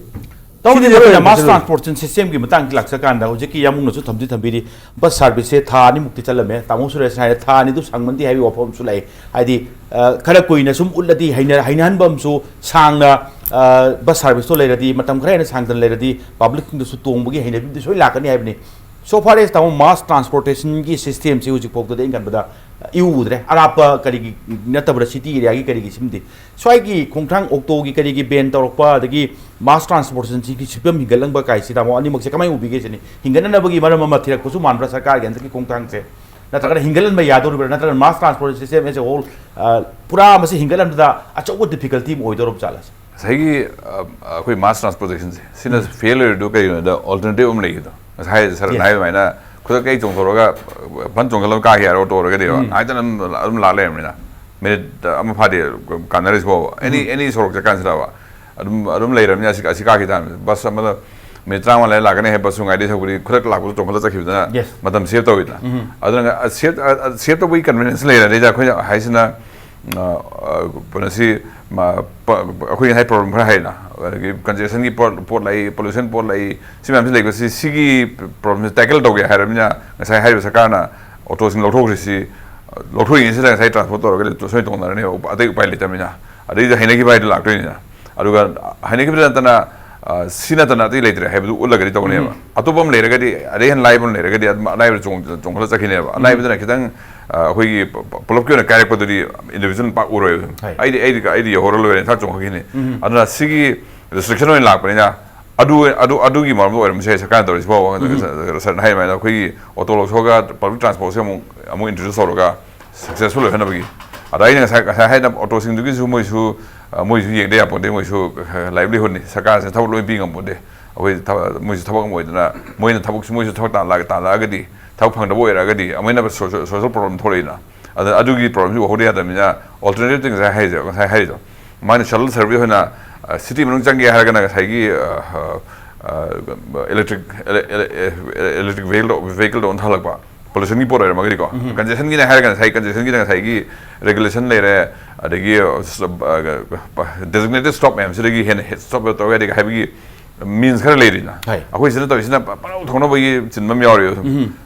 ꯇꯧꯕꯗꯤ ꯁꯤꯗꯤ ꯑꯩꯈꯣꯏꯅ ꯂꯣꯏꯔꯦ, mass ꯐꯖꯅ꯫ Transportation systemꯒꯤ ꯃꯇꯥꯡꯗ ꯂꯥꯛꯆꯀꯥꯟꯗ ꯍꯧꯖꯤꯛꯀꯤ ꯌꯥꯝꯕꯨꯡꯅꯁꯨ ꯊꯝꯗꯤ ꯊꯝꯕꯤꯔꯤ, bus serviceꯁꯦ ꯊꯥ ꯑꯅꯤꯃꯨꯛꯇꯤ ꯆꯠꯂꯝꯃꯦ꯫ ꯇꯥꯃꯣ ꯁꯨꯔꯦꯁꯅ ꯍꯥꯏꯔꯦ, ꯊꯥ ꯑꯅꯤꯗꯨ ꯁꯪꯃꯟꯗꯦ ꯍꯥꯏꯕꯒꯤ ꯋꯥꯐꯝ ꯑꯃꯁꯨ ꯂꯥꯛꯏ꯫ ꯍꯥꯏꯗꯤ, ꯑ, ꯈꯔ ꯀꯨꯏꯅ ꯁꯨꯝ ꯎꯠꯂꯗꯤ ꯍꯩꯅ-, ꯍꯩꯅꯍꯟꯕ ꯑꯃꯁꯨ, ꯁꯥꯡꯅ, ꯑ, bus serviceꯇꯣ ꯂꯩꯔꯗꯤ, ꯃꯇꯝ ꯈꯔ ꯍꯦꯟꯅ ꯁꯥꯡꯗꯅ ꯂꯩꯔꯗꯤ, publicꯁꯤꯡꯗꯁꯨ ꯇꯣꯡꯕꯒꯤ ꯍꯩꯅꯕꯤꯗꯤ ꯁꯣꯏ ꯂꯥꯛꯀꯅꯤ ꯍꯥꯏꯕꯅꯤ꯫ So far as ꯇꯥꯃꯣ, mass transportationꯒꯤ systemꯁꯤ ꯍꯧꯖꯤꯛ ꯐꯥꯎꯗꯗꯤ ꯑꯩꯅ ꯈꯟꯕꯗ, ꯑ, ꯏꯎ ꯎꯗ꯭ꯔꯦ꯫ ꯑꯔꯥꯞꯄ ꯀꯔꯤꯒꯤ ꯅꯠꯇꯕꯗ, city areaꯒꯤ ꯀꯔꯤꯒꯤ ꯁꯤꯝꯗꯤ꯫ ꯁ꯭ꯋꯥꯏꯒꯤ ꯈꯣꯡꯊꯥꯡ, autoꯒꯤ ꯀꯔꯤꯒꯤ ban ꯇꯧꯔꯛꯄ, ꯑꯗꯒꯤ mass transportationꯁꯤꯒꯤ ꯐꯤꯕꯝ ꯍꯤꯡꯒꯠꯂꯝꯕ ꯀꯥꯏꯁꯤ, ꯇꯥꯃꯣ, ꯑꯅꯤꯃꯛꯁꯦ ꯀꯃꯥꯏꯅ ꯎꯕꯤꯒꯦ ꯁꯤꯅꯤ? ꯍꯤꯡꯒꯠꯅꯅꯕꯒꯤ ꯃꯔꯝ ꯑꯃ ꯊꯤꯔꯛꯄꯁꯨ ꯃꯥꯟꯕ꯭ꯔꯥ ꯁꯔꯀꯥꯔꯒꯤ ꯍꯟꯗꯛꯀꯤ ꯈꯣꯡꯊꯥꯡꯁꯦ? ꯅꯠꯇ꯭ꯔꯒꯅ ꯍꯤꯡꯒꯠꯍꯟꯕ ꯌꯥꯗꯧꯔꯤꯕ꯭ꯔꯥ? ꯅꯠꯇ꯭ꯔꯒꯅ mass transportation system as a whole, ꯑ, ꯄꯨꯔꯥ ꯃꯁꯤ ꯍꯤꯡꯒꯠꯍꯟꯕꯗ ꯑꯆꯧꯕ difficulty ꯑꯃ ꯑꯣꯏꯗꯧꯔꯕ ꯖꯥꯠꯂ? ꯉꯁꯥꯏꯒꯤ, ꯑ, ꯑꯩꯈꯣꯏ mass transportationꯁꯦ, ꯁꯤꯅ ꯎꯝ꯫ Fail ꯑꯣꯏꯔꯤꯗꯣ ꯀꯩꯒꯤꯅꯣꯗ, alternative ꯑꯃ ꯂꯩꯈꯤꯗꯣ꯫ ꯉꯁꯥꯏ ꯁꯔꯅ Yes꯫ ꯍꯥꯏꯕ ꯑꯗꯨꯃꯥꯏꯅ, ꯈꯨꯗꯛꯇ ꯑꯩ ꯆꯣꯡꯊꯣꯔꯒ, ꯐꯟ ꯆꯣꯡꯈꯠꯂꯒ ꯀꯥꯈꯤ ꯍꯥꯏꯔꯣ, autoꯗꯒꯗꯤ ꯎꯝ꯫ ꯉꯥꯏꯇꯅ ꯑꯗꯨꯝ, ꯑꯗꯨꯝ ꯂꯥꯛ ꯂꯩꯔꯕꯅꯤꯅ꯫ Minute ꯑꯃ ꯐꯥꯗꯦ ꯀꯥꯟꯅꯔꯤꯁꯤꯕꯣ꯫ Any, ꯎꯝ꯫ Any ꯁꯣꯔꯣꯛ ꯆꯠꯀꯥꯟꯁꯤꯗꯕ꯫ ꯑꯗꯨꯝ, ꯑꯗꯨꯝ ꯂꯩꯔꯕꯅꯤꯅ ꯑꯁꯤ, ꯑꯁꯤ ꯀꯥꯈꯤ ꯇꯥꯕꯅꯤ꯫ Bus ꯑꯃꯗ ꯃꯤꯅꯤꯠ ꯇꯔꯥꯃꯉꯥ ꯂꯩꯔ ꯂꯥꯛꯀꯅꯤ ꯍꯥꯏꯕ ꯕꯁꯁꯨ ꯉꯥꯏꯗꯣꯏ ꯁꯔꯨꯛꯄꯨꯗꯤ ꯈꯨꯗꯛꯇ ꯂꯥꯛꯄꯗꯨ ꯇꯣꯡꯈꯠꯂ ꯆꯠꯈꯤꯕꯗꯨꯅ Yes. ꯃꯇꯝ ꯁꯦꯞ ꯇꯧꯋꯤꯗꯅ꯫ ꯎꯝ. ꯑꯗꯨꯅ ꯁꯦꯞ ꯁꯦꯞ ꯇꯧꯕꯒꯤ ꯀꯟꯚꯤꯅꯤꯌꯦꯟꯁ ꯂꯩꯔꯦ꯫ ꯑꯗꯩꯗ ꯑꯩꯈꯣꯏꯅ ꯍꯥꯏꯁꯤꯅ ꯑ, ꯑ, ꯀꯩꯅꯣꯁꯤ ꯃ, ꯄ, ꯑꯩꯈꯣꯏ ꯉꯁꯥꯏ ꯄ꯭ꯔꯣꯕ꯭ꯂꯦꯝ ꯈꯔ ꯍꯥꯏꯔꯦꯅ, ꯑꯗꯒꯤ ꯀꯟꯖꯦꯁꯟꯒꯤ ꯄꯣꯠ ꯄꯣꯠ ꯂꯩ, ꯄꯣꯂꯨꯁꯟ ꯄꯣꯠ ꯂꯩ, ꯁꯤ ꯃꯌꯥꯝꯁꯤ ꯂꯩꯕꯁꯤ ꯁꯤꯒꯤ ꯄ꯭ꯔꯣꯕ꯭ꯂꯦꯝꯁꯤ ꯇꯦꯀꯜ ꯇꯧꯒꯦ ꯍꯥꯏꯔꯕꯅꯤꯅ ꯉꯁꯥꯏ ꯍꯥꯏꯔꯤꯕ ꯁꯔꯀꯥꯔꯅ ꯑꯣꯇꯣꯁꯤꯡ ꯂꯧꯊꯣꯛꯈ꯭ꯔꯤꯁꯤ, ꯑ, ꯂꯧꯊꯣꯛꯏꯉꯩꯁꯤꯗ ꯉꯁꯥꯏ ꯇ꯭ꯔꯥꯟꯁꯄꯣꯔꯠ ꯇꯧꯔꯒ ꯁꯣꯏ ꯇꯣꯡꯅꯔꯅꯦꯕ, ꯑꯇꯩ ꯎꯄꯥꯏ ꯂꯩꯇꯕꯅꯤꯅ꯫ ꯑꯗꯩꯗ ꯍꯩꯅꯈꯤꯕ ꯍꯥꯏꯗꯨ ꯂꯥꯛꯇꯣꯏꯅꯤꯅ꯫ ꯑꯗꯨꯒ ꯍꯩꯅꯈꯤꯕꯗ ꯅꯠꯇꯅ ꯑ, ꯁꯤ ꯅꯠꯇꯅ ꯑꯇꯩ ꯂꯩꯇ꯭ꯔꯦ ꯍꯥꯏꯕꯗꯨ ꯎꯠꯂꯒꯗꯤ ꯇꯧꯅꯦꯕ꯫ ꯑꯇꯣꯞꯄ ꯑꯃ ꯂꯩꯔꯒꯗꯤ, ꯑꯗꯩ ꯍꯦꯟꯅ ꯂꯥꯏꯕ ꯑꯃ ꯂꯩꯔꯒꯗꯤ ꯑꯗꯨꯝ ꯑꯂꯥꯏꯕꯗ ꯆꯣꯡ-, ꯆꯣꯡꯈꯠꯂ ꯆꯠꯈꯤꯅꯦꯕ꯫ ꯑꯂꯥꯏꯕꯗꯨꯅ ꯈꯤꯇꯪ, ꯑ, ꯑꯩꯈꯣꯏꯒꯤ ꯄ-, ꯄ-, ꯄꯨꯂꯞꯀꯤ ꯑꯣꯏꯅ ꯀꯥꯏꯔꯛꯄꯗꯨꯗꯤ ꯏꯟꯗꯤꯕꯤꯖꯨꯋꯦꯜ ꯄꯥꯛ ꯎꯔꯣꯏꯕ꯫ ꯍꯣꯏ. ꯑꯩꯗꯤ, ꯑꯩꯗꯤ, ꯑꯩꯗꯤ ꯌꯧꯍꯧꯔ ꯂꯣꯏꯔꯦ, ꯏꯟꯁꯥꯡ ꯆꯣꯡꯈꯠꯈꯤꯅꯤ꯫ ꯑꯗꯨꯅ ꯁꯤꯒꯤ ꯔꯤꯁꯇ꯭ꯔꯤꯛꯁꯟ ꯑꯣꯏꯅ ꯂꯥꯛꯄꯅꯤꯅ ꯑꯗꯨ, ꯑꯗꯨ, ꯑꯗꯨꯒꯤ ꯃꯔꯝꯗ ꯑꯣꯏꯔꯝꯕꯁꯨ ꯌꯥꯏ ꯁꯔꯀꯥꯔꯅ ꯇꯧꯔꯤꯁꯤ ꯐꯥꯎꯕ꯫ ꯁꯔꯅ ꯍꯥꯏ ꯑꯗꯨꯃꯥꯏꯅ ꯑꯩꯈꯣꯏꯒꯤ ꯑꯣꯇꯣ ꯂꯧꯊꯣꯛꯑꯒ ꯄꯕ꯭ꯂꯤꯛ ꯇ꯭ꯔꯥꯟꯁꯄꯣꯔꯠꯁꯦ ꯑꯃꯨꯛ, ꯑꯃꯨꯛ ꯏꯟꯇ꯭ꯔꯣꯗ꯭ꯌꯨꯁ ꯇꯧꯔꯒ ꯁꯛꯁꯦꯁꯐꯨꯜ ꯑꯣꯏꯍꯟꯅꯕꯒꯤ꯫ ꯑꯗ ꯑꯩꯅ ꯉꯁꯥꯏ, ꯉꯁꯥꯏ ꯍꯥꯏꯅ ꯑꯣꯇꯣꯁꯤꯡꯗꯨꯒꯤꯁꯨ ꯃꯣꯏꯁꯨ, ꯑ, ꯃꯣꯏꯁꯨ ꯌꯦꯡꯗ ꯌꯥꯄꯣꯟꯇꯦ, ꯃꯣꯏꯁꯨ ꯂꯥꯏꯕꯂꯤꯍꯨꯗꯅꯤ, ꯁꯔꯀꯥꯔꯁꯤꯅ ꯊꯕꯛ ꯂꯣꯏ ꯄꯤ ꯉꯝꯄꯣꯟꯇꯦ꯫ ꯑꯩꯈꯣꯏ ꯊꯕꯛ, ꯃꯣꯏꯁꯨ ꯊꯕꯛ ꯑꯃ ꯑꯣꯏꯗꯅ ꯃꯣꯏꯅ ꯊꯕꯛꯁꯨ, ꯃꯣꯏꯁꯨ ꯊꯕꯛ ꯇꯥꯜꯂꯛꯑ-, ꯇꯥꯜꯂꯛꯑꯒꯗꯤ, ꯊꯕꯛ ꯐꯪꯗꯕ ꯑꯣꯏꯔꯛꯑꯒꯗꯤ ꯑꯃꯨꯛ ꯍꯦꯟꯅ ꯁꯣ-, ꯁꯣ-, ꯁꯣꯁꯤꯌꯦꯜ ꯄ꯭ꯔꯣꯕ꯭ꯂꯦꯝ ꯊꯣꯛꯂꯛꯏꯅ꯫ ꯑꯗ ꯑꯗꯨꯒꯤ ꯄ꯭ꯔꯣꯕ꯭ꯂꯦꯝꯁꯤ ꯎꯍꯧꯗ ꯌꯥꯗꯕꯅꯤꯅ ꯑꯜꯇꯔꯅꯦꯇꯤꯚꯇꯤ ꯉꯁꯥꯏ ꯍꯥꯏꯔꯤꯁꯦ, ꯉꯁꯥꯏ ꯍꯥꯏꯔꯤꯗꯣ꯫ ꯃꯥꯅ ꯁꯇꯜ ꯁꯔꯚꯤꯁ ꯑꯣꯏꯅ, ꯑ, ꯁꯤꯇꯤ ꯃꯅꯨꯡ ꯆꯪꯒꯦ ꯍꯥꯏꯔꯒꯅ ꯉꯁꯥꯏꯒꯤ, ꯑ, ꯑ, ꯑ, ꯏꯂꯦꯛꯇ꯭ꯔꯤꯛ, ꯏꯂꯦ-, ꯏꯂꯦ-, ꯏꯂꯦ-, ꯏꯂꯦꯛꯇ꯭ꯔꯤꯛ ꯚꯦꯍꯤꯀꯜꯗ, ꯚꯦꯍꯤꯀꯜꯗ ꯑꯣꯟꯊꯍꯜꯂꯛꯄ꯫ ꯄꯣꯂꯨꯁꯟꯒꯤ ꯄꯣꯠ ꯑꯣꯏꯔꯝꯃꯒꯗꯤꯀꯣ꯫ ꯀꯟꯖꯦꯁꯟꯒꯤꯅꯦ ꯍꯥꯏꯔꯒꯅ ꯉꯁꯥꯏ ꯀꯟꯖꯦꯁꯟꯒꯤꯗ ꯉꯁꯥꯏꯒꯤ ꯔꯦꯒꯨꯂꯦꯁꯟ ꯂꯩꯔꯦ, ꯑꯗꯒꯤ, ꯑ, ꯗꯦꯖꯤꯒꯅꯦꯇꯦꯗ ꯁ꯭ꯇꯣꯞ ꯃꯌꯥꯝꯁꯤꯗꯒꯤ ꯍꯦꯟꯅ ꯁ꯭ꯇꯣꯞ ꯇꯧꯕ ꯌꯥꯗꯦ ꯍꯥꯏꯕꯒꯤ ꯃꯤꯟꯁ ꯈꯔ ꯂꯩꯔꯤꯅ꯫ ꯍꯣꯏ. ꯑꯩꯈꯣꯏꯁꯤꯅ ꯇꯧꯔꯤꯁꯤꯅ ꯄ-, ꯄꯪꯂꯧ ꯊꯧꯅꯕꯒꯤ ꯆꯤꯟꯕ ꯑꯃ ꯌꯥꯎꯔꯤꯕ꯫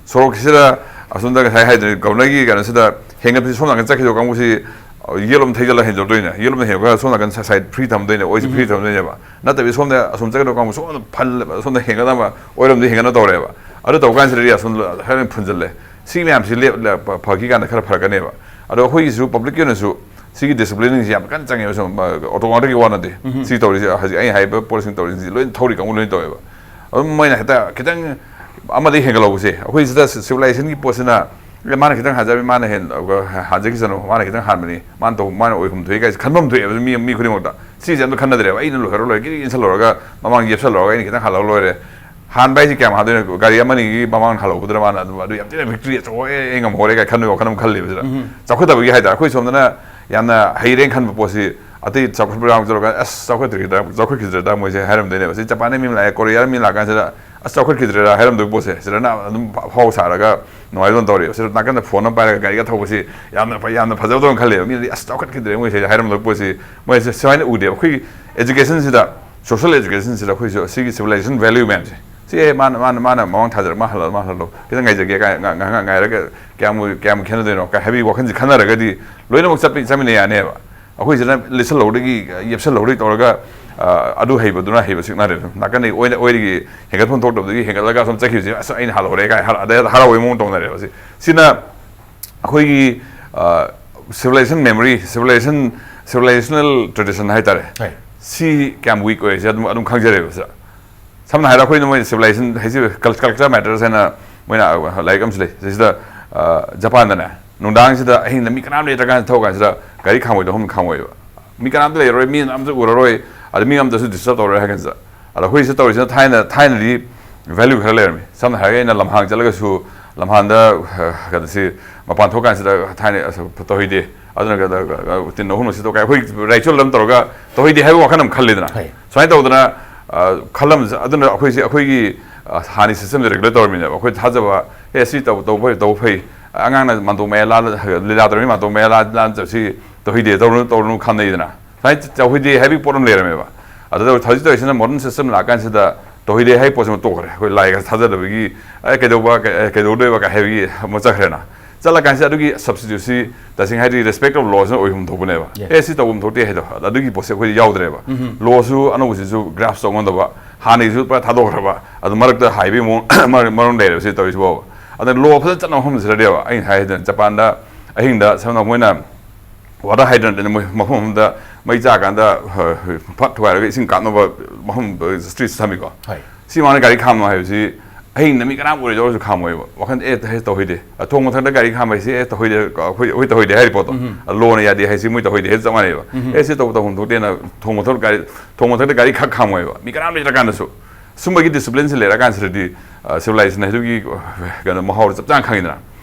ꯁꯣꯔꯣꯛꯁꯤꯗ ꯑꯁꯣꯝꯗ ꯉꯁꯥꯏ ꯍꯥꯏꯗꯣꯏꯅꯤ, ꯒꯚꯔꯅꯔꯒꯤ ꯀꯩꯅꯣꯁꯤꯗ ꯍꯦꯟꯒꯠꯄꯁꯤ ꯁꯣꯝ ꯅꯥꯀꯟ ꯆꯠꯈꯤꯗꯧ ꯀꯥꯡꯕꯨꯁꯤ, ꯑ, ꯌꯦꯠꯂꯣꯝ ꯊꯩꯖꯤꯜꯂ ꯍꯦꯟꯗꯣꯛꯇꯣꯏꯅꯦ, ꯌꯦꯠꯂꯣꯝꯗ ꯍꯦꯟꯗꯣꯛꯈ꯭ꯔꯒ ꯁꯣꯝ ꯅꯥꯀꯟ ꯁꯥꯏ-, ꯁꯥꯏꯠ ꯐ꯭ꯔꯤ ꯊꯝꯗꯣꯏꯅꯦ, ꯑꯣꯏꯁꯤ ꯐ꯭ꯔꯤ ꯊꯝꯗꯣꯏꯅꯦꯕ꯫ ꯅꯠꯇꯕꯤ ꯁꯣꯝꯗ ꯑꯁꯣꯝ ꯆꯠꯀꯗꯧ ꯀꯥꯡꯕꯨ ꯁꯣꯝꯗ ꯐꯜ-, ꯁꯣꯝꯗ ꯍꯦꯟꯒꯠꯅꯕ, ꯑꯣꯏꯔꯣꯝꯗ ꯍꯦꯟꯒꯠꯅꯕ ꯇꯧꯔꯦꯕ꯫ ꯑꯗꯨ ꯇꯧ ꯀꯥꯟꯁꯤꯗꯗꯤ ꯑꯁꯣꯝ ꯍꯦꯟꯅ ꯐꯨꯟꯖꯜꯂꯦ꯫ ꯁꯤ ꯃꯌꯥꯝꯁꯤ ꯂꯦꯞ-, ꯂꯦꯞ-, ꯐꯈꯤ ꯀꯥꯟꯗ ꯈꯔ ꯐꯔꯛꯀꯅꯦꯕ꯫ ꯑꯗꯣ ꯑꯩꯈꯣꯏꯒꯤꯁꯨ ꯄꯕ꯭ꯂꯤꯛꯀꯤ ꯑꯣꯏꯅꯁꯨ ꯁꯤꯒꯤ ꯗꯤꯁꯤꯄ꯭ꯂꯤꯟꯁꯤꯡꯁꯤ ꯌꯥꯝ ꯀꯟꯅ ꯆꯪꯉꯦꯕ꯫ ꯁꯨꯝ, ꯑ, ꯑꯣꯇꯣ ꯉꯥꯛꯇꯒꯤ ꯋꯥ ꯅꯠꯇꯦ꯫ ꯁꯤ ꯇꯧꯔꯤꯁꯤ, ꯍꯧꯖꯤꯛ ꯑꯩꯅ ꯍꯥꯏꯔꯤꯕ ꯄꯣꯠꯁꯤꯡ ꯇꯧꯔꯤꯁꯤꯡꯁꯤ ꯂꯣꯏꯅ ꯊꯧꯔꯤ ꯀꯥꯡꯕꯨ ꯂꯣꯏꯅ ꯇꯧꯋꯦꯕ꯫ ꯑꯗꯨꯝ ꯃꯣꯏꯅ ꯍꯦꯛꯇ ꯈꯤꯇꯪ ꯑꯃꯗꯒꯤ ꯍꯦꯟꯒꯠꯍꯧꯕꯁꯦ, ꯑꯩꯈꯣꯏ ꯁꯤꯗ ꯁꯤ-, ꯁꯤꯚꯤꯂꯥꯏꯖꯦꯁꯟꯒꯤ ꯄꯣꯠꯁꯤꯅ, "ꯑꯦ, ꯃꯥꯅ ꯈꯤꯇꯪ ꯍꯥꯟꯖꯕꯅꯤ, ꯃꯥꯅ ꯍꯦꯟ-, ꯍꯥꯟꯖꯈꯤꯁꯅꯨ, ꯃꯥꯅ ꯈꯤꯇꯪ ꯍꯥꯟꯕꯅꯤ, ꯃꯥꯅ ꯇꯧ-, ꯃꯥꯅ ꯑꯣꯏꯐꯝ ꯊꯣꯛꯏ" ꯀꯥꯏꯁꯦ ꯈꯟꯐꯝ ꯊꯣꯛꯑꯦꯕ ꯃꯤ, ꯃꯤ ꯈꯨꯗꯤꯡꯃꯛꯇ꯫ ꯁꯤꯁꯦ ꯑꯝꯇ ꯈꯟꯅꯗ꯭ꯔꯦꯕ꯫ ꯑꯩꯅ ꯂꯣꯏꯍꯧꯔ ꯂꯣꯏꯔꯦ, ꯒꯤꯔꯤ ꯏꯟꯁꯜꯂꯨꯔꯒ, ꯃꯃꯥꯡ ꯌꯦꯞꯁꯜꯂꯨꯔꯒ ꯑꯩꯅ ꯈꯤꯇꯪ ꯍꯥꯜꯍꯧꯔ ꯂꯣꯏꯔꯦ꯫ ꯍꯥꯟꯕ ꯍꯥꯏꯁꯦ ꯀꯌꯥꯝ ꯍꯥꯟꯗꯣꯏꯅꯣ? ꯒꯥꯔꯤ ꯑꯃꯅꯤꯒꯤ ꯃꯃꯥꯡ ꯍꯥꯜꯍꯧꯕꯗꯨꯅ ꯃꯥꯅ ꯑꯗꯨꯝ ꯑꯗꯨ ꯌꯥꯝ ꯊꯤꯅ ꯚꯤꯛꯇ꯭ꯔꯤ ꯑꯆꯧꯕ, "ꯑꯦ, ꯑꯩ ꯉꯝꯍꯧꯔꯦ" ꯀꯥꯏ ꯈꯟꯕꯒꯤ ꯋꯥꯈꯜ ꯑꯃ ꯈꯜꯂꯦꯕ ꯁꯤꯗ꯫ ꯆꯥꯎꯈꯠꯇꯕꯒꯤ ꯍꯥꯏꯇꯥꯔꯦ꯫ ꯑꯩꯈꯣꯏ ꯁꯣꯝꯗꯅ ꯌꯥꯝꯅ ꯍꯩꯔꯦꯅ ꯈꯟꯕ ꯄꯣꯠꯁꯤ ꯑꯇꯩ ꯆꯥꯎꯈꯠꯄ ꯌꯥꯝ ꯇꯧꯔꯒ, "ꯑꯁ, ꯆꯥꯎꯈꯠꯇ꯭ꯔꯤꯗ, ꯆꯥꯎꯈꯠꯈꯤꯗ꯭ꯔꯦꯗ ꯃꯣꯏꯁꯦ" ꯍꯥꯏꯔꯝꯗꯣꯏꯅꯦꯕ꯫ ꯁꯤ ꯖꯄꯥꯟꯗꯩ ꯃꯤ ꯑꯃ ꯂꯥꯛꯑꯦ, ꯀꯣꯔꯤꯌꯥ ꯃꯤ ꯂꯥꯛꯀꯥꯟꯁꯤꯗ, "ꯑꯁ, ꯆꯥꯎꯈꯠꯈꯤꯗ꯭ꯔꯦꯗ" ꯍꯥꯏꯔꯝꯗꯣꯏ ꯄꯣꯠꯁꯦ, ꯁꯤꯗꯅ ꯑꯗꯨꯝ ꯐꯥꯎ ꯁꯥꯔꯒ ꯅꯨꯡꯉꯥꯏꯗꯧꯅ ꯇꯧꯔꯦꯕ꯫ ꯁꯤꯗ ꯅꯥꯀꯟꯗ ꯐꯣꯟ ꯑꯃ ꯄꯥꯏꯔꯒ ꯒꯥꯔꯤꯒ ꯊꯧꯕꯁꯤ ꯌꯥꯝꯅ ꯐ-, ꯌꯥꯝꯅ ꯐꯖꯕꯗꯧꯅ ꯈꯜꯂꯦꯕ꯫ ꯃꯤꯅꯗꯤ, "ꯑꯁ, ꯆꯥꯎꯈꯠꯈꯤꯗ꯭ꯔꯦ ꯃꯣꯏꯁꯦ" ꯍꯥꯏꯔꯝꯗꯣꯏ ꯄꯣꯠꯁꯤ, ꯃꯣꯏꯁꯦ ꯁꯨꯃꯥꯏꯅ ꯎꯗꯦꯕ꯫ ꯑꯩꯈꯣꯏꯒꯤ education ꯁꯤꯗ, social education ꯁꯤꯗ ꯑꯩꯈꯣꯏꯁꯨ ꯁꯤꯒꯤ civilization value ꯃꯌꯥꯝꯁꯦ, ꯁꯤ, "ꯑꯦ, ꯃꯥꯅ, ꯃꯥꯅ, ꯃꯥꯅ ꯃꯃꯥꯡ ꯊꯥꯖꯔ ꯃꯥ ꯍꯜꯂ, ꯃꯥ ꯍꯜꯂꯣ, ꯈꯤꯇꯪ ꯉꯥꯏꯖꯒꯦ" ꯀꯥꯏ ꯉꯥ-, ꯉꯥꯏꯍꯥꯛ ꯉꯥꯏꯔꯒ ꯀꯌꯥꯝ, ꯀꯌꯥꯝ ꯈꯦꯠꯅꯗꯣꯏꯅꯣ ꯀꯥꯏ ꯍꯥꯏꯕꯒꯤ ꯋꯥꯈꯜꯁꯦ ꯈꯟꯅꯔꯒꯗꯤ ꯂꯣꯏꯅꯃꯛ ꯆꯠꯄ, ꯆꯠꯃꯤꯟꯅ ꯌꯥꯅꯦꯕ꯫ ꯑꯩꯈꯣꯏꯁꯤꯅ ꯂꯤꯠꯁꯜꯍꯧꯗꯒꯤ, ꯌꯦꯞꯁꯜꯍꯧꯗꯒꯤ ꯇꯧꯔꯒ, ꯑ, ꯑꯗꯨ ꯍꯩꯕꯗꯨꯅ ꯍꯩꯕ ꯆꯤꯡꯅꯔꯦ꯫ ꯑꯗꯨꯝ ꯅꯥꯀꯟꯗꯒꯤ ꯑꯣꯏꯅ, ꯑꯣꯏꯗꯒꯤ ꯍꯦꯟꯒꯠꯐꯝ ꯊꯣꯛꯇꯕꯗꯒꯤ ꯍꯦꯟꯒꯠꯂꯒ ꯁꯨꯝ ꯆꯠꯈꯤꯕꯁꯦ, "ꯑꯁ, ꯑꯩꯅ ꯍꯜꯍꯧꯔꯦ" ꯀꯥꯏ ꯍꯔ-, ꯑꯗꯩ ꯍꯔꯥꯎꯕꯒꯤ ꯃꯑꯣꯡ ꯇꯧꯅꯔꯦꯕ꯫ ꯁꯤ, ꯁꯤꯅ ꯑꯩꯈꯣꯏꯒꯤ, ꯑ, civilization memory, civilization, civilizational tradition ꯍꯥꯏꯇꯥꯔꯦ꯫ ꯍꯣꯏ꯫ ꯁꯤ ꯀꯌꯥꯝ weak ꯑꯣꯏꯔꯤꯁꯦ ꯑꯗꯨꯝ, ꯑꯗꯨꯝ ꯈꯪꯖꯔꯦꯕ ꯁꯤꯗ꯫ ꯁꯝꯅ ꯍꯥꯏꯔꯕꯗ ꯑꯩꯈꯣꯏꯅ ꯃꯣꯏ civilization ꯍꯥꯏꯁꯤ cul-, culture matters ꯍꯥꯏꯅ ꯃꯣꯏꯅ ꯂꯥꯏꯔꯤꯛ ꯑꯃꯁꯨ ꯂꯩ꯫ ꯁꯤꯗ, ꯑ, ꯖꯄꯥꯟꯗꯅꯦ, ꯅꯨꯡꯗꯥꯡꯁꯤꯗ ꯑꯍꯤꯡꯗ ꯃꯤ ꯀꯅꯥꯝ ꯂꯩꯇ꯭ꯔꯀꯥꯟꯗ ꯊꯧꯔꯀꯥꯟꯁꯤꯗ ꯒꯥꯔꯤ ꯈꯥꯝꯃꯣꯏꯗꯣ ꯑꯍꯨꯝ ꯈꯥꯝꯃꯣꯏꯕ꯫ ꯃꯤ ꯀꯅꯥꯝꯇ ꯂꯩꯔꯔꯣꯏ, ꯃꯤ ꯑꯝꯇ ꯎꯔꯔꯣꯏ, ꯑꯗ ꯃꯤ ꯑꯝꯇꯁꯨ disturb ꯇꯧꯔꯔꯣꯏ ꯍꯥꯏ ꯀꯥꯟꯁꯤꯗ꯫ ꯑꯗ ꯑꯩꯈꯣꯏꯁꯤꯗ ꯇꯧꯔꯤꯁꯤꯅ ꯊꯥꯏꯅ, ꯊꯥꯏꯅꯗꯤ value ꯈꯔ ꯂꯩꯔꯝꯃꯤ꯫ ꯁꯝꯅ ꯍꯥꯏꯔꯒ ꯑꯩꯅ ꯂꯝꯍꯥꯡ ꯆꯠꯂꯒꯁꯨ ꯂꯝꯍꯥꯟꯗ, ꯑ, ꯀꯩꯅꯣꯁꯤ ꯃꯄꯥꯟ ꯊꯣꯛꯀꯥꯟꯁꯤꯗ ꯊꯥꯏꯅ, ꯑꯁ, ꯇꯧꯍꯩꯗꯦ, ꯑꯗꯨꯅ ꯀꯩꯅꯣ, ꯇꯤꯟ ꯑꯍꯨꯝꯂꯛꯁꯤ ꯇꯧ-, ꯑꯩꯈꯣꯏ ꯔꯥꯏꯆꯣꯜ ꯑꯃ ꯇꯧꯔꯒ ꯇꯧꯍꯩꯗꯦ ꯍꯥꯏꯕ ꯋꯥꯈꯜ ꯑꯃ ꯈꯜꯂꯤꯗꯅ꯫ ꯍꯣꯏ꯫ ꯁꯨꯃꯥꯏꯅ ꯇꯧꯗꯅ, ꯑ, ꯈꯜꯂꯝ-, ꯑꯗꯨꯅ ꯑꯩꯈꯣꯏꯁꯤ, ꯑꯩꯈꯣꯏꯒꯤ, ꯑ, ꯍꯥꯟꯅꯒꯤ system ꯁꯦ regulate ꯇꯧꯔꯝꯃꯤꯅꯦꯕ꯫ ꯑꯩꯈꯣꯏ ꯊꯥꯖꯕ, "ꯑꯦ, ꯁꯤ ꯇꯧ-, ꯇꯧꯕ ꯐꯩ, ꯇꯧꯕ ꯐꯩ꯫ ꯑꯉꯥꯡꯅ ꯃꯥꯟꯇꯣꯞ ꯃꯌꯥ ꯂꯥꯜꯂ, ꯂꯤꯂꯥ ꯇꯧꯔꯃꯤ ꯃꯥꯟꯇꯣꯞ ꯃꯌꯥ ꯂꯥꯜ-, ꯂꯥꯜꯂ ꯆꯠꯁꯤ ꯇꯧꯍꯩꯗꯦ, ꯇꯧꯔꯨꯅꯨ, ꯇꯧꯔꯨꯅꯨ" ꯈꯟꯅꯩꯗꯅ꯫ ꯁꯨꯃꯥꯏꯅ ꯇꯧꯍꯩꯗꯦ ꯍꯥꯏꯕꯒꯤ ꯄꯣꯠ ꯑꯃ ꯂꯩꯔꯝꯃꯦꯕ꯫ ꯑꯗꯨꯗ ꯍꯧꯖꯤꯛ ꯇꯧꯔꯤꯁꯤꯅ modern system ꯂꯥꯛꯀꯥꯟꯁꯤꯗ ꯇꯧꯍꯩꯗꯦ ꯍꯥꯏꯕ ꯄꯣꯠꯁꯤꯃ ꯇꯣꯛꯈ꯭ꯔꯦ꯫ ꯑꯩꯈꯣꯏ ꯂꯥꯏꯒ ꯊꯥꯖꯗꯕꯒꯤ, "ꯑꯦ, ꯀꯩꯗꯧꯕ, ꯀꯩ-, ꯑꯦ, ꯀꯩꯗꯧꯗꯣꯏꯕ?" ꯀꯥꯏ ꯍꯥꯏꯕꯒꯤ ꯑꯃ ꯆꯠꯈ꯭ꯔꯦꯅ꯫ ꯆꯠꯂꯀꯥꯟꯁꯤꯗ ꯑꯗꯨꯒꯤ substitute ꯁꯤ ꯇꯁꯦꯡꯅ ꯍꯥꯏꯗꯤ respect of law ꯁꯤꯅ ꯑꯣꯏꯐꯝ ꯊꯣꯛꯄꯅꯦꯕ꯫ Yes. "ꯑꯦ, ꯁꯤ ꯇꯧꯐꯝ ꯊꯣꯛꯇꯦ" ꯍꯥꯏꯗꯣ, ꯑꯗꯨꯒꯤ ꯄꯣꯠꯁꯦ ꯑꯩꯈꯣꯏꯗꯤ ꯌꯥꯎꯗ꯭ꯔꯦꯕ꯫ ꯎꯝ꯫ Law ꯁꯨ ꯑꯅꯧꯕꯁꯤꯁꯨ grasp ꯇꯧ ꯉꯝꯗꯕ, ꯍꯥꯟꯅꯒꯤꯁꯨ ꯄꯨꯔꯥ ꯊꯥꯗꯣꯛꯈ꯭ꯔꯕ, ꯑꯗꯨ ꯃꯔꯛꯇ ꯍꯥꯏꯕꯒꯤ ꯃꯑꯣꯡ ꯃꯔ-, ꯃꯔꯝ ꯂꯩꯔꯦꯕ ꯁꯤ ꯇꯧꯔꯤꯁꯤꯕꯣꯕ꯫ ꯑꯗ law ꯐꯖꯅ ꯆꯠꯅꯕ ꯃꯐꯝꯁꯤꯗꯗꯤꯕ, ꯑꯩꯅ ꯍꯥꯏꯗꯅ ꯖꯄꯥꯟꯗ ꯑꯍꯤꯡꯗ ꯁꯝꯅ ꯃꯣꯏꯅ water hydrant ꯍꯥꯏꯅ ꯃꯣꯏ ꯃꯐꯝ ꯑꯃꯗ ꯃꯩ ꯆꯥꯀꯥꯟꯗ, ꯍ-, ꯍ-, ꯐꯠ ꯊꯨꯒꯥꯏꯔꯒ ꯏꯁꯤꯡ ꯀꯥꯞꯅꯕ ꯃꯐꯝ, street ꯊꯝꯃꯤꯀꯣ꯫ ꯍꯣꯏ꯫ ꯁꯤ ꯃꯥꯅ ꯒꯥꯔꯤ ꯈꯥꯝꯃꯣ ꯍꯥꯏꯕꯁꯤ ꯑꯍꯤꯡꯗ ꯃꯤ ꯀꯅꯥꯝ ꯎꯔꯣꯏꯗꯧꯔꯁꯨ ꯈꯥꯝꯃꯣꯏꯕ꯫ ꯋꯥꯈꯟ, "ꯑꯦ, ꯍꯦ, ꯇꯧꯍꯩꯗꯦ꯫ ꯑ, ꯊꯣꯡ ꯃꯊꯛꯇ ꯒꯥꯔꯤ ꯈꯥꯝꯕ ꯍꯥꯏꯁꯤ, ꯑꯦ, ꯇꯧꯍꯩꯗꯦ, ꯑꯩꯈꯣꯏ, ꯑꯩꯈꯣꯏ ꯇꯧꯍꯩꯗꯦ" ꯍꯥꯏꯔꯤ ꯄꯣꯠꯇꯣ꯫ ꯎꯝ꯫ ꯑ, law ꯅ ꯌꯥꯗꯦ ꯍꯥꯏꯁꯤ ꯃꯣꯏ ꯇꯧꯍꯩꯗꯦ ꯍꯥꯏꯁꯤ ꯆꯞ ꯃꯥꯟꯅꯩꯕ꯫ ꯎꯝ꯫ "ꯑꯦ, ꯁꯤ ꯇꯧꯕ ꯇꯧꯐꯝ ꯊꯣꯛꯇꯦꯅ" ꯊꯣꯡ ꯃꯊꯛ ꯒꯥꯔꯤ, ꯊꯣꯡ ꯃꯊꯛꯇ ꯒꯥꯔꯤ ꯈꯛ ꯈꯥꯝꯃꯣꯏꯕ꯫ ꯃꯤ ꯀꯅꯥꯝ ꯂꯩꯇ꯭ꯔꯀꯥꯟꯗꯁꯨ꯫ ꯁꯨꯝꯕꯒꯤ discipline ꯁꯤ ꯂꯩꯔꯀꯥꯟꯁꯤꯗꯗꯤ, ꯑ, civilization ꯍꯥꯏꯗꯨꯒꯤ, ꯑ, ꯀꯩꯅꯣ, ꯃꯍꯥꯎꯗꯣ ꯆꯞ ꯆꯥꯅ ꯈꯪꯉꯤꯗꯅ꯫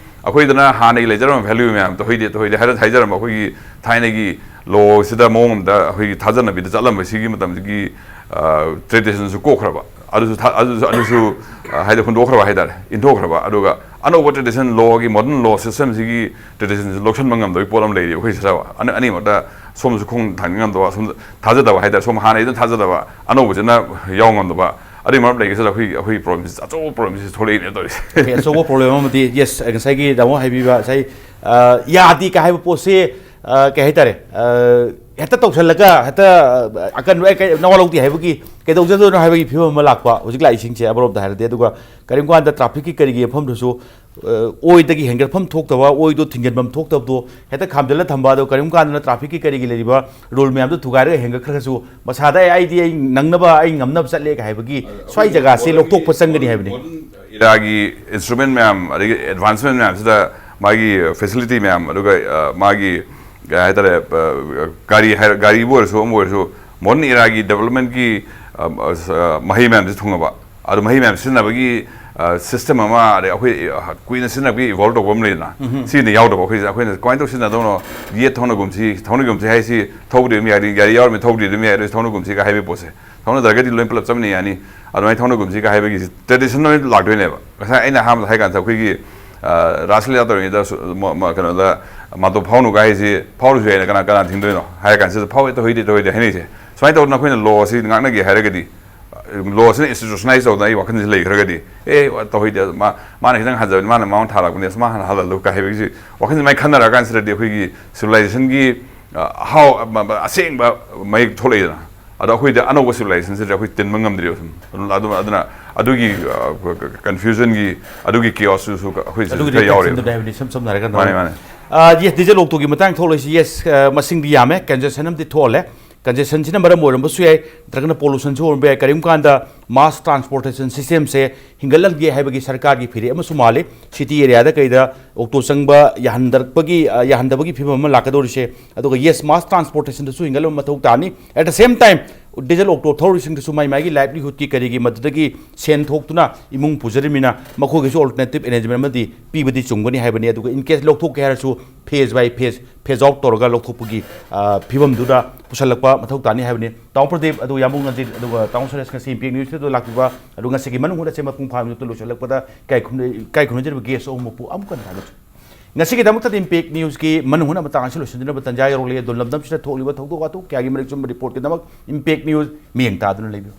ꯑꯩꯈꯣꯏꯗꯅ ꯍꯥꯟꯅꯒꯤ ꯂꯩꯖꯔꯝꯕ value ꯃꯌꯥꯝ, ꯇꯧꯍꯩꯗꯦ, ꯇꯧꯍꯩꯗꯦ ꯍꯥꯏꯔ ꯍꯥꯏꯖꯔꯝꯕ ꯑꯩꯈꯣꯏꯒꯤ ꯊꯥꯏꯅꯒꯤ, ꯂꯣꯁꯤꯗ ꯃꯑꯣꯡ ꯑꯃꯗ ꯑꯩꯈꯣꯏꯒꯤ ꯊꯥꯖꯅꯕꯤꯗ ꯆꯠꯂꯝꯕ ꯁꯤꯒꯤ ꯃꯇꯝꯁꯤꯒꯤ ꯇ꯭ꯔꯦꯗꯤꯁꯟꯁꯨ ꯀꯣꯛꯈ꯭ꯔꯕ, ꯑꯗꯨꯁꯨ ꯊꯥ- ꯑꯗꯨꯁꯨ ꯑꯗꯨꯁꯨ ꯍꯥꯏꯗꯤ ꯍꯨꯟꯗꯣꯛꯈ꯭ꯔꯕ ꯍꯥꯏꯇꯥꯔꯦ, ꯏꯟꯊꯣꯛꯈ꯭ꯔꯕ꯫ ꯑꯗꯨꯒ ꯑꯅꯧꯕ ꯇ꯭ꯔꯦꯗꯤꯁꯟ, ꯂꯣꯒꯤ ꯃꯣꯗꯔꯟ ꯂꯣ ꯁꯤꯁꯇꯦꯝꯁꯤꯒꯤ ꯇ꯭ꯔꯦꯗꯤꯁꯟꯁꯤ ꯂꯧꯁꯤꯟꯕ ꯉꯝꯗꯕꯒꯤ ꯄꯣꯠ ꯑꯃ ꯂꯩꯔꯤꯕ ꯑꯩꯈꯣꯏ ꯁꯤꯗ꯫ ꯑꯅꯤ- ꯑꯅꯤꯃꯛꯇ ꯁꯣꯝꯗꯁꯨ ꯈꯣꯡ ꯊꯥꯡꯖꯤꯟ ꯉꯝꯗꯕ, ꯁꯣꯝꯗ ꯊꯥꯖꯗꯕ ꯍꯥꯏꯇꯥꯔꯦ, ꯁꯣꯝ ꯍꯥꯟꯅꯩꯗꯨꯅ ꯊꯥꯖꯗꯕ, ꯑꯅꯧꯕꯁꯤꯅ ꯌꯥꯎ ꯉꯝꯗꯕ꯫ ꯑꯗꯨꯒꯤ ꯃꯔꯝ ꯂꯩꯒꯦꯁꯤꯗ ꯑꯩꯈꯣꯏ ꯑꯩꯈꯣꯏ ꯄ꯭ꯔꯣꯕ꯭ꯂꯦꯝꯁꯤ ꯑꯆꯧꯕ ꯄ꯭ꯔꯣꯕ꯭ꯂꯦꯝꯁꯤ ꯊꯣꯛꯂꯛꯏꯅꯦ ꯇꯧꯔꯤꯁꯦ꯫ Okay, ꯑꯆꯧꯕ ꯄ꯭ꯔꯣꯕ꯭ꯂꯦꯝ ꯑꯃꯗꯤ, ꯌꯦꯁ, ꯉꯁꯥꯏꯒꯤ ꯇꯥꯃꯣ ꯍꯥꯏꯕꯤꯕ ꯉꯁꯥꯏ, ꯑ, ꯌꯥꯗꯦ ꯀꯥꯏ ꯍꯥꯏꯕ ꯄꯣꯠꯁꯦ, ꯑ, ꯀꯩ ꯍꯥꯏꯇꯥꯔꯦ, ꯑ, ꯍꯦꯛꯇ ꯇꯧꯁꯜꯂꯒ ꯍꯦꯛꯇ, ꯑ, ꯑꯀꯟꯕ, "ꯑꯦ, ꯀꯩ, ꯅꯋꯥ ꯂꯧꯗꯦ" ꯍꯥꯏꯕꯒꯤ, ꯀꯩꯗꯧꯖꯗꯣꯏꯅꯣ ꯍꯥꯏꯕꯒꯤ ꯐꯤꯕꯝ ꯑꯃ ꯂꯥꯛꯄ ꯍꯧꯖꯤꯛ ꯂꯥꯛꯏꯁꯤꯡꯁꯦ ꯑꯃꯔꯣꯝꯗ ꯍꯥꯏꯔꯗꯤ꯫ ꯑꯗꯨꯒ ꯀꯔꯤꯒꯨꯝꯕ ꯀꯥꯟꯗ ꯇ꯭ꯔꯥꯐꯤꯛꯀꯤ ꯀꯔꯤꯒꯤ ꯃꯐꯝꯗꯨꯁꯨ, ꯑ, ꯑꯣꯏꯗꯒꯤ ꯍꯦꯟꯒꯠꯐꯝ ꯊꯣꯛꯇꯕ, ꯑꯣꯏꯗꯣ ꯊꯤꯡꯖꯤꯟꯐꯝ ꯊꯣꯛꯇꯕꯗꯣ ꯍꯦꯛꯇ ꯈꯥꯝꯖꯤꯜꯂ ꯊꯝꯕ꯫ ꯑꯗꯣ ꯀꯔꯤꯒꯨꯝꯕ ꯀꯥꯟꯗꯅ ꯇ꯭ꯔꯥꯐꯤꯛꯀꯤ ꯀꯔꯤꯒꯤ ꯂꯩꯔꯤꯕ ꯔꯨꯜ ꯃꯌꯥꯝꯗꯣ ꯊꯨꯒꯥꯏꯔꯒ ꯍꯦꯟꯒꯠꯈ꯭ꯔꯒꯁꯨ ꯃꯁꯥꯗ "ꯑꯦ, ꯑꯩꯗꯤ ꯑꯩ ꯅꯪꯅꯕ, ꯑꯩ ꯉꯝꯅꯕ ꯆꯠꯂꯦꯒ" ꯍꯥꯏꯕꯒꯤ ꯁ꯭ꯋꯥꯏ ꯖꯒꯥꯁꯦ ꯂꯧꯊꯣꯛꯄ ꯆꯪꯒꯅꯤ ꯍꯥꯏꯕꯅꯤ꯫ ꯏꯔꯥꯒꯤ ꯏꯟꯁꯇ꯭ꯔꯨꯃꯦꯟ ꯃꯌꯥꯝ, ꯑꯗꯒꯤ ꯑꯦꯗꯚꯥꯟꯁꯃꯦꯟ ꯃꯌꯥꯝꯁꯤꯗ ꯃꯥꯒꯤ ꯐꯦꯁꯤꯂꯤꯇꯤ ꯃꯌꯥꯝ, ꯑꯗꯨꯒ, ꯑ, ꯃꯥꯒꯤ, ꯀꯩ ꯍꯥꯏꯇꯥꯔꯦ, ꯑ, ꯒꯥꯔꯤ ꯍꯥꯏꯔ-, ꯒꯥꯔꯤꯕꯨ ꯑꯣꯏꯔꯁꯨ, ꯑꯃꯕꯨ ꯑꯣꯏꯔꯁꯨ, ꯃꯣꯗꯔꯟ ꯏꯔꯥꯒꯤ ꯗꯦꯕꯂꯞꯃꯦꯟꯒꯤ, ꯑ, ꯑ, ꯃꯍꯩ ꯃꯌꯥꯝꯁꯤ ꯊꯨꯡꯉꯕ, ꯑꯗꯣ ꯃꯍꯩ ꯃꯌꯥꯝ ꯁꯤꯖꯤꯟꯅꯕꯒꯤ, ꯑ, ꯁꯤꯁꯇꯦꯝ ꯑꯃ, ꯑꯗꯩ ꯑꯩꯈꯣꯏ, ꯑ, ꯀꯨꯏꯅ ꯁꯤꯖꯤꯟꯅꯕꯒꯤ ꯏꯚꯣꯜꯕ ꯇꯧꯕ ꯑꯃ ꯂꯩꯗꯅ, ꯁꯤꯅ ꯌꯥꯎꯗꯕ ꯑꯩꯈꯣꯏꯁꯦ꯫ ꯑꯩꯈꯣꯏꯅ ꯀꯃꯥꯏꯅ ꯇꯧ ꯁꯤꯖꯤꯟꯅꯗꯧꯅꯣ? ꯒꯦꯠ ꯊꯧꯅꯒꯨꯝꯁꯤ, ꯊꯧꯅꯒꯨꯝꯁꯤ ꯍꯥꯏꯁꯤ ꯊꯧꯕꯗꯤ ꯑꯗꯨꯝ ꯌꯥꯏ, ꯒꯥꯔꯤ ꯌꯥꯎꯔꯝꯃꯤ ꯊꯧꯕꯗꯤ ꯑꯗꯨꯝ ꯌꯥꯏ, ꯑꯗꯨ ꯊꯧꯅꯒꯨꯝꯁꯤꯒ ꯍꯥꯏꯕꯒꯤ ꯄꯣꯠꯁꯦ꯫ ꯊꯧꯅꯗ꯭ꯔꯒꯗꯤ ꯂꯣꯏ ꯄꯨꯂꯞ ꯆꯞꯃꯤꯟꯅ ꯌꯥꯅꯤ꯫ ꯑꯗꯨꯃꯥꯏꯅ ꯊꯧꯅꯒꯨꯝꯁꯤꯒ ꯍꯥꯏꯕꯒꯤ ꯇ꯭ꯔꯦꯗꯤꯁꯟ ꯂꯣꯏ ꯂꯥꯛꯇꯣꯏꯅꯦꯕ꯫ ꯉꯁꯥꯏ ꯑꯩꯅ ꯑꯍꯥꯟꯕꯗ ꯍꯥꯏ ꯀꯥꯟꯗ ꯑꯩꯈꯣꯏꯒꯤ, ꯑ, ꯔꯥꯁ ꯂꯤꯂꯥ ꯇꯧꯔꯤꯉꯩꯗ ꯁꯨ-, ꯃ-, ꯃ-, ꯀꯩꯅꯣꯗ ꯃꯥꯇꯣꯞ ꯐꯥꯎꯅꯨꯒ ꯍꯥꯏꯁꯤ ꯐꯥꯎꯔꯁꯨ ꯌꯥꯏꯅ ꯀꯅꯥ, ꯀꯅꯥ ꯊꯤꯡꯗꯣꯏꯅꯣ ꯍꯥꯏꯔ ꯀꯥꯟꯁꯤꯗ "ꯐꯥꯎꯋꯦ, ꯇꯧꯍꯩꯗꯦ, ꯇꯧꯍꯩꯗꯦ" ꯍꯥꯏꯅꯩꯁꯦ꯫ ꯁꯨꯃꯥꯏꯅ ꯇꯧꯗꯅ ꯑꯩꯈꯣꯏꯅ ꯂꯣ ꯑꯁꯤ ꯉꯥꯛꯅꯒꯦ ꯍꯥꯏꯔꯒꯗꯤ, ꯂꯣ ꯑꯁꯤꯅ ꯏꯟꯁꯇꯤꯇ꯭ꯌꯨꯁꯅꯦꯂꯥꯏꯁ ꯇꯧꯗꯅ ꯑꯩ ꯋꯥꯈꯜꯁꯤ ꯂꯩꯈ꯭ꯔꯒꯗꯤ, "ꯑꯦ, ꯇꯧꯍꯩꯗꯦ, ꯃꯥ-, ꯃꯥꯅ ꯈꯤꯇꯪ ꯍꯟꯖꯕꯅꯤ, ꯃꯥꯅ ꯃꯉꯣꯟꯗ ꯊꯥꯔꯛꯄꯅꯦ, ꯑꯁ, ꯃꯥ ꯍꯥꯟꯅ ꯍꯜꯍꯜꯂꯨ" ꯀꯥꯏ ꯍꯥꯏꯕꯒꯤꯁꯤ ꯋꯥꯈꯜꯁꯤ ꯑꯗꯨꯃꯥꯏꯅ ꯈꯟꯅꯔ ꯀꯥꯟꯁꯤꯗꯗꯤ ꯑꯩꯈꯣꯏꯒꯤ ꯁꯤꯚꯤꯂꯥꯏꯖꯦꯁꯟꯒꯤ, ꯑ, ꯑꯍꯥꯎ-, ꯑ, ꯑ, ꯑꯁꯦꯡꯕ ꯃꯌꯦꯛ ꯊꯣꯛꯂꯛꯏꯗꯅ꯫ ꯑꯗꯣ ꯑꯩꯈꯣꯏꯗꯤ ꯑꯅꯧꯕ ꯁꯤꯚꯤꯂꯥꯏꯖꯦꯁꯟꯁꯤꯗꯤ ꯑꯩꯈꯣꯏ ꯇꯤꯟꯕ ꯉꯝꯗ꯭ꯔꯤꯕ ꯁꯨꯝ꯫ ꯑꯗꯨꯅ, ꯑꯗꯨꯅ, ꯑꯗꯨꯅ ꯑꯗꯨꯒꯤ, ꯑ, ꯀꯟꯐ꯭ꯌꯨꯖꯟꯒꯤ, ꯑꯗꯨꯒꯤ ꯀꯤꯑꯣꯁꯇꯨꯁꯨ ꯑꯩꯈꯣꯏ ꯑꯗꯨꯒꯤ ꯈꯔ ꯌꯥꯎꯔꯦꯕ꯫ ꯍꯥꯏꯕꯅꯤ, ꯏꯁꯝ ꯁꯝꯅ ꯍꯥꯏꯔꯒ ꯃꯥꯅꯦ, ꯃꯥꯅꯦ꯫ ꯑ, ꯌꯦꯁ, ꯗꯤꯖꯜ ꯑꯣꯛꯇꯣꯒꯤ ꯃꯇꯥꯡ ꯊꯣꯛꯂꯛꯏꯁꯤ, ꯌꯦꯁ, ꯑ, ꯃꯁꯤꯡꯗꯤ ꯌꯥꯝꯃꯦ, ꯀꯟꯖꯦꯁꯟ ꯑꯃꯗꯤ ꯊꯣꯛꯍꯜꯂꯦ꯫ ꯀꯟꯖꯦꯁꯟꯁꯤꯅ ꯃꯔꯝ ꯑꯣꯏꯔꯝꯕꯁꯨ ꯌꯥꯏ, ꯅꯠꯇ꯭ꯔꯒꯅ ꯄꯣꯂꯨꯁꯟꯁꯨ ꯑꯣꯏꯔꯝꯕ ꯌꯥꯏ꯫ ꯀꯔꯤꯒꯨꯝꯕ ꯀꯥꯟꯗ ꯃꯥꯁ ꯇ꯭ꯔꯥꯟꯁꯄꯣꯔꯇꯦꯁꯟ ꯁꯤꯁꯇꯦꯝꯁꯦ ꯍꯤꯡꯒꯠꯍꯟꯒꯦ ꯍꯥꯏꯕꯒꯤ ꯁꯔꯀꯥꯔꯒꯤ ꯐꯤꯔꯦꯞ ꯑꯃꯁꯨ ꯃꯥꯜꯂꯤ꯫ ꯁꯤꯇꯤ ꯑꯦꯔꯤꯌꯥꯗ ꯀꯩꯗ ꯑꯣꯛꯇꯣ ꯆꯪꯕ ꯌꯥꯍꯟꯗꯔꯛꯄꯒꯤ, ꯑ, ꯌꯥꯍꯟꯗꯕꯒꯤ ꯐꯤꯕꯝ ꯑꯃ ꯂꯥꯛꯀꯗꯧꯔꯤꯁꯦ꯫ ꯑꯗꯨꯒ ꯌꯦꯁ, ꯃꯥꯁ ꯇ꯭ꯔꯥꯟꯁꯄꯣꯔꯇꯦꯁꯟꯗꯁꯨ ꯍꯤꯡꯒꯠꯍꯟꯕ ꯃꯊꯧ ꯇꯥꯅꯤ꯫ At the same time, diesel auto ꯊꯧꯔꯤꯁꯤꯡꯗꯁꯨ ꯃꯥꯏ ꯃꯥꯒꯤ ꯂꯥꯏꯚꯂꯤꯍꯨꯗꯀꯤ ꯀꯔꯤꯒꯤ ꯃꯗꯨꯗꯒꯤ ꯁꯦꯟ ꯊꯣꯛꯇꯨꯅ ꯏꯃꯨꯡ ꯄꯨꯖꯔꯤꯕꯅꯤꯅ ꯃꯈꯣꯏꯒꯤꯁꯨ ꯑꯜꯇꯔꯅꯦꯇꯤꯚ ꯑꯦꯔꯦꯟꯖꯃꯦꯟ ꯑꯃꯗꯤ ꯄꯤꯕꯗꯤ ꯆꯨꯝꯒꯅꯤ ꯍꯥꯏꯕꯅꯤ꯫ ꯑꯗꯨꯒ ꯏꯟ ꯀꯦꯁ ꯂꯧꯊꯣꯛꯀꯦ ꯍꯥꯏꯔꯁꯨ ꯐꯦꯖ ꯕꯥꯏ ꯐꯦꯖ, ꯐꯦꯖ ꯑꯥꯎꯠ ꯇꯧꯔꯒ ꯂꯧꯊꯣꯛꯄꯒꯤ ꯑ, ꯐꯤꯕꯝꯗꯨꯗ ꯄꯨꯁꯜꯂꯛꯄ ꯃꯊꯧ ꯇꯥꯅꯤ ꯍꯥꯏꯕꯅꯤ꯫ ꯇꯥꯃꯣ ꯄ꯭ꯔꯗꯤꯞ, ꯑꯗꯨꯒ ꯌꯥꯝꯕꯨꯡ ꯅꯖꯤꯠ, ꯑꯗꯨꯒ ꯇꯥꯃꯣ ꯁꯨꯔꯦꯁ, ꯉꯁꯤ ꯏꯝꯄꯦꯛ ꯅ꯭ꯌꯨꯁꯇ ꯂꯥꯛꯄꯤꯕ, ꯑꯗꯨ ꯉꯁꯤꯒꯤ ꯃꯅꯨꯡ ꯍꯨꯠꯅꯁꯦ ꯃꯄꯨꯡ ꯐꯥꯕ ꯃꯤꯅꯤꯠꯇ ꯂꯣꯏꯁꯤꯜꯂꯛꯄꯗ ꯏꯀꯥꯏ ꯈꯨꯝꯅ-, ꯏꯀꯥꯏ ꯈꯨꯝꯅꯖꯔꯤꯕ ꯒꯦꯁ ꯑꯍꯨꯝꯃꯛꯄꯨ ꯑꯃꯨꯛꯀ ꯍꯟꯅ ꯊꯥꯒꯠꯆꯔꯤ꯫ ꯉꯁꯤꯒꯤꯗꯃꯛꯇꯗꯤ ꯏꯝꯄꯦꯛ ꯅ꯭ꯌꯨꯁꯀꯤ ꯃꯅꯨꯡ ꯍꯨꯠꯅ ꯃꯇꯥꯡ ꯑꯁꯤ ꯂꯣꯏꯁꯤꯟꯖꯅꯕ ꯇꯟꯖꯥ ꯌꯧꯔꯛꯂꯦ꯫ ꯑꯗꯣ ꯂꯝꯗꯝꯁꯤꯗ ꯊꯣꯛꯂꯤꯕ ꯊꯧꯗꯣꯛ ꯋꯥꯊꯣꯛ ꯀꯌꯥꯒꯤ ꯃꯔꯤꯛ ꯆꯨꯝꯕ ꯔꯤꯄꯣꯔꯠꯀꯤꯗꯃꯛ ꯏꯝꯄꯦꯛ ꯅ꯭ꯌꯨꯁ ꯃꯤꯠꯌꯦꯡ ꯇꯥꯗꯨꯅ ꯂꯩꯕꯤꯌꯨ꯫